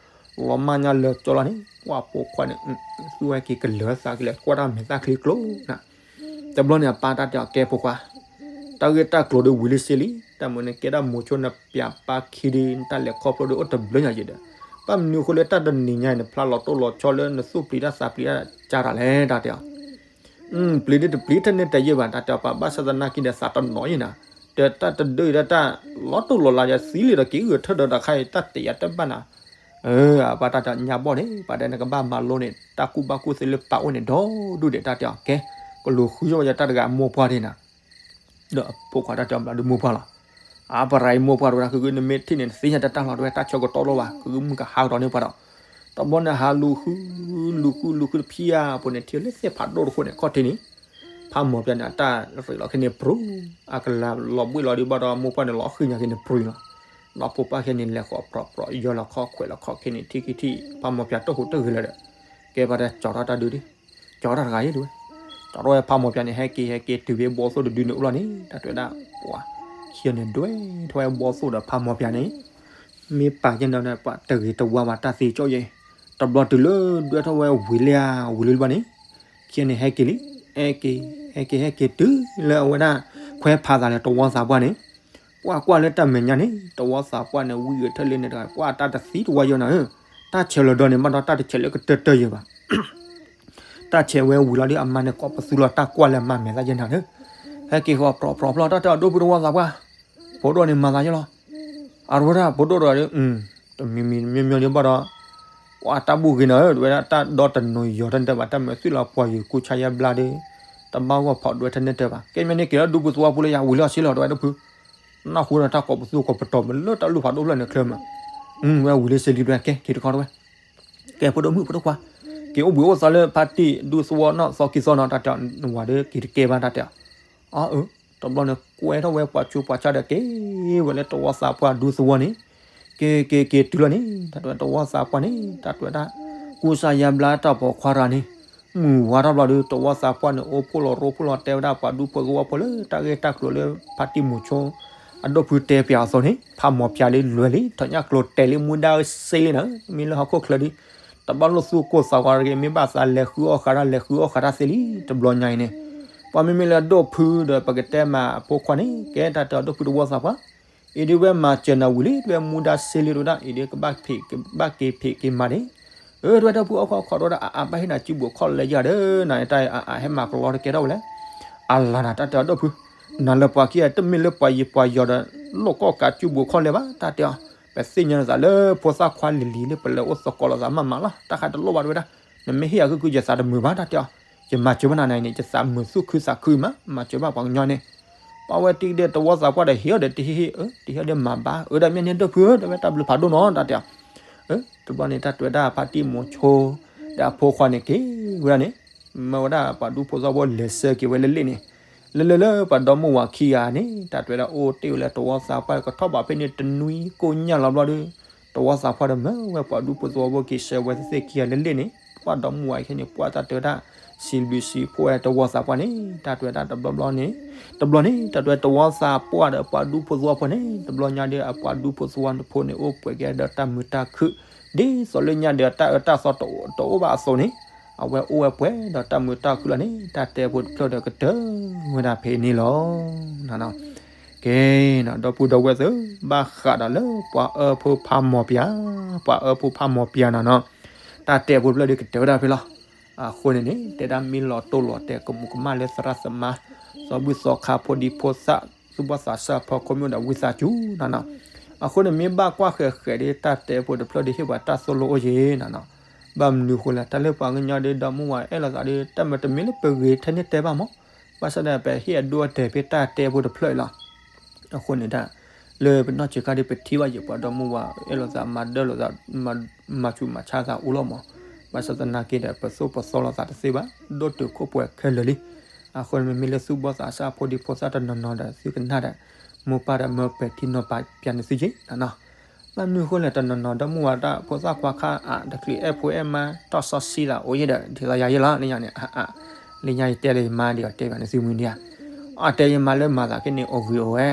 လီၤမၢ်ညါလၢာ်ကၠီလီၤန့ၣ် ပှၤဖိခွါန့ၣ် သူဝဲက့ၤကလၢၤသးကလဲၤကွၢ်တၢ်မဲာ်သၣ်ချံကျိနၤ, တဘျီန့ၣ် အပၢ်တၢ်တဲအီၤ ကဲဖိခွါ, တၢ်ဂ့ၢ်တၢ်ကျိၤဒီးဝံၤလံစ့လံ, တၢ်မုာ်န့ၣ်ကဲဒၣ်မိၤဆိနပျၢ်ပၢ်ခံဒီး နတၢ်လဲၤခီဖျိဒီးအိၣ်တဘျုးညါယံၤဒီး, ဘၣ်မနုၤအဃိလၢတၢ်တနံၤညါအံၤ နဖျါလီၤတိၢ်လီၤဆီလၢနသူၣ်ပျံၤတၢ်သးပျံၤတၢ်ကၢ်တၢ်လဲၣ် တၢ်တဲအီၤ ပျံၤဒ်တပျံၤထဲန့ၣ်တယံာ်ဘၣ် တၢ်တဲအီၤ ပၢ်ဘၣ်ဆၣ်သနာ်က့ဒီးသးတနီၤအံၤနၤ, ဒီးတၢ်တဒုအံၤဒီးတၢ်လီၤတိၢ်လီၤလၤယသံလံဒီးက့ၤဂုာ်ထၢၣ်ဒီးတၢ်ခါအံၤ တၢ်တယာ်တဘၣ်နၤ, အပၢ်တၢ်တဲအီၤ ညါဘီၣ်န့ၣ် ပှၤဒဲးနကဘၣ်မၤလိန့ၣ် တၢ်ကူၣ်ဘၣ်ကူၣ်သ့လၢပၢ်အိၣ်န့ၣ်ဒီဒူၣ်ဒဲး တၢ်တဲအီၤ ကဲ ကလူၤဃုယီၢ်ဝဲယတၢ်တဂၤအမိၢ်ပှၢ်ဒၣ်နၤ ဒီးအဖိခွါတၢ်တဲအီၤ ဘျီဒုးမိၢ်ပှၢ်လီၤ, အပရၤအံၤမိၢ်ပှၢ်တဝဲဒၣ် ဃုဂုနမ့ၢ်ထံၣ်န့ၣ် နသ့ၣ်ညါတၢ်တၢ်လီၤတဝဲ တၢ်ဆၢကတီၢ်လိၣ်ဘၣ် ဃုဂုမုၢ်ကဟါကဒီးန့ၢ်ပှၤဒီး, တဘျီန့ၣ်ဟးလူၤဃု လူၤဃုလူၤဃုတဖျၢၣ်အပူၤန့ၣ် ထံၣ်လၢသ့ၣ်ဖးဒိၣ်တဃိန့ၣ် ခီၣ်ထံးန့ၣ်, ဖးမီၤပျၢၤန့ၣ် အတၢ်ရ့လီၤခဲန့ၣ်ပြူၤ, အကလၤလီၤဘှံးလီၤဒုးဘၣ်ဒီး မိၢ်ပှၢ်န့ၣ်လီၤဃံညါခဲန့ၣ်ပြူၤလီၤ, ဒီးဖိပၢ်ခဲန့ၣ် လဲၤဃီၤပြီပြီ ယီၤလီၤခီၣ်ခွဲးလီၤခီၣ်ခဲန့ၣ် ထံၣ်ခံထံၣ် ဖးမီၤပျၢၤတဟူးတဂ့ၤလၢၤဒီး, ကဲပှၤတဲ ကၠီထီၣ်တၢ်ဒုးဒုး ကၠီထီၣ်တဂၤအံၤဒုးဝဲ, ကၠီထီၣ်ဝဲဖးမီၤပျၢၤန့ၣ် ဟဲက့ၤ ဟဲက့ၤတုၤဖဲဘီသိၣ်တဒုန့ၣ်အိၣ်လီၤန့ၣ် တၢ်တဲဝဲဒၣ် ပှၤခံဂၤန့ၣ် ဒွဲၣ်ထီၣ်ဝဲဘီသိၣ်ဒီးဖးမီၤပျၢၤန့ၣ်, မ့ၢ်ပာ်ကဲနီၤဒီး ပှၤတဂ့ၤတဝါဘၣ်တၢ်သ့ကၠီယဲ, တဘျီတုၤလၢဒွဲၣ်ထီၣ်ဝဲဝံၤလၢဝံၤလၢဘၣ်န့ၣ်, ခံဂၤန့ၣ် ဟဲက့ၤလံ, ဟဲက့ၤ ဟဲက့ၤ ဟဲက့ၤတုၤလၢအဝဲဒၣ် ခွဲဖးသးလၢတဝီသးပှၢ်န့ၣ်, ပှၤကွၢ်လၢတၢ်မဲာ်ညါန့ၣ် တဝီသးပှၢ်န့ၣ် ဝံဂဲၤထၢၣ်လၢန့ၣ်တဂၤ ပှၤတၢ်တသံတဝါယဲနၤဧၢ, တၢ်ဆဲးလီၤဒီးန့ၣ် ဘၣ်ဒီးတၢ်တဆဲးလၢကတၢၢ်တၢၢ်ယဲဘၣ် တၢ်ဆဲးဝဲဝံၤလီၤဒီး အမါန့ၣ် ကိးပသူလီၤ တၢ်ကွၢ်လၢအမါမဲာ်သၣ်ယဲနၤဧၢ, ဟဲက့ၤဃီၤပြီပြီပြီ တၢ်တဲအီၤ ဒိၣ်ဖုတဝီသးပှၢ်, ဖိဒိၣ်န့ၣ်မၤသးယဲလီၤ, အဝဲဒၣ်ဖိဒိၣ်တဂၤဒီး တမံၤမံၤမံၤမံၤဒံးဘၣ်ဒီး ပှၤတၢ်ဘူၣ်ဂ့ၤနၤဧၢ တဝဲဒၣ်တၢ်ဒီတနိၤယီၤတန့ၢ်တၢ်ဘၣ် တၢ်မၤသုးလီၤပှၤယုာ်ကူဆါယဲဘျါဒီး တဘၣ်ဂီၢ်ဖီၣ်ဒွဲၣ်ထဲန့ၣ်တၢ်ဘၣ် ကဲမ့ၢ်န့ၣ်က့ၤလၢဒူပူၤသဝီပူၤလၢယၤဝံၤလၢအဆံလီၤ တဝဲဒၣ်ဖု နၢ်ဟူဒီးတၢ်ကိးပသူကိးပတီၤမးလၢတၢ်လူၢ်ဖးဒိၣ်ဖျၢၣ်န့ၣ်ချၢမး, ဝဲဝံၤလၢစ့လံဘျဲၣ် ကဲက့ၤတခီတဝဲ, ကဲဖိဒိၣ်မုၣ်ဖိဒိၣ်ခွါ, က့ၤအိၣ်ဘှံးအိၣ်သါလၢဖါတံၢ်ဒူသဝီနီၢ်သီခံသီနီၤ တၢ်တဲအီၤ နဝၤဒီးက့ၤတကဲဘၣ် တၢ်တဲအီၤ, အၢ တဘျီန့ၣ် ကွဲထီၣ်ဝဲပှၤဆူးပှၤဆါဒီးက့ၤဝဲလၢတဝီသးပှၢ်ဒူသဝီန့ၣ်, က့ၤက့ၤက့ၤတုၤလီၤန့ၣ် တၢ်တဲဝဲတဝီသးပှၢ်န့ၣ် တၢ်တဲဝဲဒၣ် ကူစါယါဘျါတၢ်ပိာ်ခွါတဂၤန့ၣ် မုၢ်ဝါထီၣ်ဘျီဒီး တဝီသးပှၢ်န့ၣ် အိၣ်ဖှိၣ်လီၤရိဖှိၣ်လီၤတဲဝဲဒၣ်ပှၤဒူဖိသဝီဖိလၢတၢ်ဂ့ၢ်တၢ်ကျိၤလၢဖါတံၢ်မူၤဆိ အဒိၣ်ဖုတဲပၠးအသိးန့ၣ် ဖးမီၤပၠးလံလွဲၤလံ ထီၣ်ညၣ်ကျိၤတဲာ်လံ မူဒါစ့လံနီၤ မ့ၢ်လၢဟီၣ်ခိၣ်ချၢဒီး တဘၣ်လိၣ်သူၣ်ကိၢ်သးဂီၤတဂ့ၤ မ့ၢ်ဘၣ်သးလဲၤဃုအီၣ်ဃာ်တၢ်လဲၤဃုအီၣ်ဃာ်တၢ်သ့လံ တဘျီညါအံၤန့ၣ် ပှၤမ့မ့ၢ်လၢအဒိၣ်ဖုဒီး ပကတဲမးအဖိခွါန့ၣ် ကဲတၢ်တဲအီၤဒိၣ်ဖုတဝီသးပှၢ် အံၤဒ်ဝဲမၤစၢၤနၤဝံၤလံ ဒ်ဝဲမူဒါစ့လံတဝဲဒၣ် အံၤဒ်ကဘၣ်က့ၤဖံးက့ၤမၤန့ၣ် အၢ တဝဲဒၣ်ဖုအီၣ်ခီၣ်ခီဒီး အအါဘၣ်ဟ့ၣ်နၤစုဘူးခီၣ်လဲယၤဒီး နတၢ်အအါဟဲမၤကလီတကဲထီၣ်ဝဲလဲၣ် အလၤနၤတၢ်တဲအီၤဒိၣ်ဖု နၤလၢပှၤခံဂၤတမ့ၢ်လၢပှၤယံၤပှၤယီၤဒီး လိၣ်ကီၣ်ကးစုဘူးခီၣ်လဲဘၣ် တၢ်တဲအီၤ ပသ့ၣ်ညါနသးလၢဖိသၣ်ခွါလံၤလံၤလၢပလဲၤအိၣ်သကိးလိာ်သးမးမးလီၤ တၢ်ဃးတလိၣ်ဘၣ်တဝဲဒၣ် နမ့ၢ်ဟ့ၣ်ယၤဂုၢ်ကုယသးတမုာ်ဘၣ် တၢ်တဲအီၤ ယမၤစၢၤဘၣ်နၤနၤအံၤန့ၣ် ယသးမုာ်သူၣ်ခုသးခုမး မၤစၢၤဘၣ်ပှၤကညီန့ၣ် ပှၤဝဲတံၢ်ဒီးတဝီသးပှၢ်ဒီးဟ့ၣ်အီၤဒီးတဟ့ၣ်ဟ့ၣ် အၢ တဟ့ၣ်အီၤဒီးမၤဘၣ် အၢ ဒီးမ့ၢ်န့ၣ်ဒိၣ်ဖုဧၢ တဝဲတၢ်ဘျုးဖးဒိၣ်နီၤ တၢ်တဲအီၤ အၢ တဘျီန့ၣ် တၢ်တဲဝဲဒၣ်ဖါတံၢ်မူၤဆိ ဒီးအဖိခွါန့ၣ်က့ၤဝဲဒၣ်န့ၣ် မၢဝဲဒၣ်ပှၤဒူဖိသဝီဖိလဲၤဆှၢက့ၤဝဲလၢလ့ၣ်န့ၣ် လၢလၢလၢပှၤဒီမါဝၤခံဂၤန့ၣ် တၢ်တဲဝဲဒၣ်အိၣ်တ့ၢ်ဝဲလၢတဝီသးပှၢ် ကထီၣ်ဘးဖဲန့ၣ်တနွံကိၣ်ညၣ်လီၤဘျီဒီး တဝီသးပှၢ်ဒီးမၢဝဲပှၤဒူဖိသဝီဖိက့ၤဆှၢဝဲသ့ၣ်ခံဂၤလၢလ့ၣ်န့ၣ် ပှၤဒီမါဝၤအံၤခဲန့ၣ် ပှၤတၢ်တဲဝဲဒၣ် စံးဘျုးစံးဖှိၣ်ဝဲတဝီသးပှၢ်န့ၣ် တၢ်တဲဝဲဒၣ်တဘျီဘျီန့ၣ် တဘျီန့ၣ် တၢ်တဲဝဲတဝီသးပှၢ်ဒီးပှၤဒူဖိသဝီဖိန့ၣ် တဘျီညါဒီးအပှၤဒူဖိသဝီဖိန့ၣ် အိၣ်ပှဲၤက့ၤဒီးတၢ်မုာ်တၢ်ခုၣ် ဒ်သိးလၢညါဒီးတၢ်အၢတၢ်သီတအိၣ်ဘၣ်အသိးန့ၣ် အဝဲအိၣ်ဝဲပှဲၤဒီးတၢ်မုာ်တၢ်ခုၣ်လီၤန့ၣ် တၢ်တဲဖိတဖျၢၣ်ဒီးကတၢၢ်ဝဲဒၣ်ဖဲန့ၣ်လီၤ. ကဲ ဒီပုၢ်ဒီဝဲၢ်သ့ၣ် ဘၣ်ဃးဒီးလၢပှၤအၢဖိဖးမီၤပၠး ပှၤအၢဖိဖးမီၤပၠးနီၤနီၤ တၢ်တဲဖိတဖျၢၣ်ဒီးကတၢၢ်ဝဲဒၣ်ဖဲလီၤ. အဃိန့ၣ်န့ၣ် တဲဒၣ်မ့ၢ်လီၤတိၢ်လီၤတဲာ်ကမူးကမၣ်လၢသရၣ်သမါ သီဘူၣ်သီခါဖိဒံဖိသၣ် သူၣ်ဘီၣ်သးစၢ်ဖီခိၣ်မ့ၢ်အိၣ်ဒီးဝံသးစူၤနီၤနီၤ အဃိန့ၣ်မ့ၢ်ဘၣ်ကွၢ်ဃဲၤဃဲၤဒီးတၢ်တဲဖိတဖျၢၣ်ဒီးဟ့ၣ်ပှၤတၢ်သိၣ်လိအိၣ်ယဲနီၤနီၤ ဘၣ်မနုၤဃိလဲၣ် တၢ်လၢပှၤကညီဒီးဒီမါဝၤအဲၣ်လိာ်သးဒီး တၢ်မၤတမံၤလၢပဂ့ၤထဲန့ၣ်တဲဘၣ်မး ဘၣ်ဆၣ်ဒီးပဟ့ၣ်အဒိအတဲာ်ဖဲတၢ်တဲဖိတဖျၢၣ်အံၤလီၤ. အဃိန့ၣ်ဒၣ် လၢပနီၢ်ဆံးခါဒီးပထံၣ်ဘၣ်ယဲၢ်ပှၤဒီမါဝၤအဲၣ်လိာ်သးမၤဒၢၣ်လိာ်သး မၤဆူးမၤဆါသးအိၣ်လီၤမး ဘၣ်ဆၣ်သနာ်က့ဒီး ပသိၣ်ပသီလိာ်သးတသ့ဘၣ် ဒိၣ်တုာ်ခိၣ်ပှဲၤခဲလၢာ်လံ. အဃိန့ၣ်မ့မ့ၢ်လၢသူၣ်ဘီၣ်သးစၢ်ဖိဒံဖိသၣ်တနီၤနီၤဒီး သုကနၣ်ဒီး မိၢ်ပၢ်ဒီးမၢပဲာ်ထံနီၤဖးပၠးန့ၢ်သုက့ၤနီၤနီၤ ဘၣ်မနုၤဃိလဲၣ် တနီၤနီၤဒီမါဝၤတၢ်ဖိသၣ်ခွါခါအါ တချုးအဲၣ်ဖိအဲၣ်မါ တီၢ်စီဆှံသးအိၣ်ယဲၢ်ဒီး ဒ်သိးယၤယဲၢ်လီၤ လၢညါန့ၣ် လၢညါယတဲလၢယမါဒီး တဲဘၣ်န့ၢ်သုမုၢ်ဒံးဧါ အတဲယမါလၢမၤသးက့န့ၣ် အိၣ်ဂ့ၤအိၣ်ဝဲ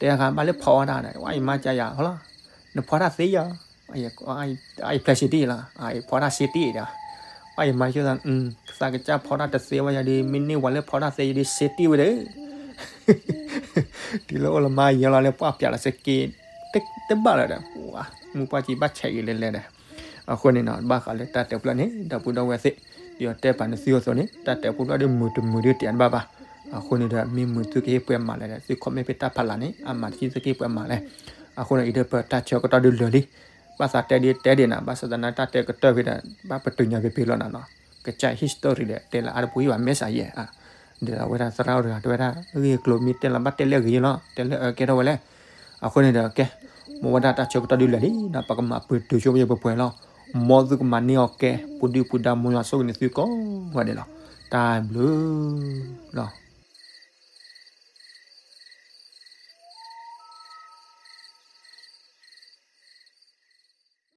တဲဃာ်ဘၣ်လၢဖီဝဲဒၣ်ဒီး ဝဲယမါကယၤဟီလီၤ နဖီတၢ်သ့ယီၤ ယဖျဲၣ်စ့တံၢ်လီၤ ယဖီတၢ်စ့တံၢ်ဒီး ဝဲယမါကၠိသး သးကစၢ်ဖီတၢ်တသ့ဝဲယၤဒီး မ့ၢ်န့ၢ်ဝဲလၢဖီတၢ်သ့ယၤဒီး စ့တံၢ်ဝဲဒီး တုၤလၢအိၣ်လၢမါယဲၢ်လီၤလၢပှၢ်ပၠးလီၤစ့က့ တဘၣ်လၢၤဒီး မုၢ်ပှၢ်ကံဘၣ်ဆဲးဂ့ၤလဲၤလဲၤဒီး အဃိန့ၣ်နီၤ ဘၣ်ဃးလၢတၢ်တဲဖျၢၣ်န့ၣ် ဒီပုၢ်ဒီဝဲၢ်သ့ၣ် ဒ်အတဲပာ်န့ၢ်သုအသိးန့ၣ် တၢ်တဲဖျၢၣ်ဒီးမုာ်တမုာ်ဒ်တဲဘၣ်ဘၣ် အဃိန့ၣ်ဒီး မ့ၢ်မုာ်သုကဟ့ၣ်ပှဲၤမၤလဲၣ်ဒီး သု comment ဖဲတၢ်ဖးလၢ်န့ၣ် အမၤတဆံသုကဟ့ၣ်ပှဲၤမၤလဲၣ် အဃိန့ၣ် အံၤဒီးပတၢ်ဆၢကတီၢ်ဒုးလၢာ်လံ ဘၣ်သးတဲဒ်တဲဒ်နၤ ဘၣ်ဆၣ်သနာ်တၢ်တဲကတၢၢ်ဖဲဒီး ဘၣ်ပတုာ်ညါဖဲဖဲလီၤနၤနီၤ ကစၢ် history ဒီးတဲလၢအါတပူၤဟံၣ်ဘၣ် မဲာ်ဆှးယဲၢ် ဒ်သိးဝဲဒၣ်သရၣ်အိၣ်တဂၤတဲဝဲဒၣ် ဂ့ၢ်ကျိၤမ့ၢ်တဲလီၤဘၣ်တဲလၢအဂ့ၤလီၤ တဲလၢအကဲထီၣ်ဝဲလဲၣ် အဃိန့ၣ်ဒီးကဲ မ့ၢ်ဝဲဒၣ်တၢ်ဆၢကတီၢ်ဒုးလၢာ်လံနီၤ ပကမၤပတုာ်ဆိပယဲၢ်ပှဲၤပှဲၤလီၤ မ်သုကမၤန့ၢ်အီၤကဲ ပူၤဒုၣ်ပူၤဒါ မ်ယွၤဆိၣ်ဂ့ၤန့ၢ်သုကိးဂၤဒဲးလီၤ တၢ်ဘျုးလီၤ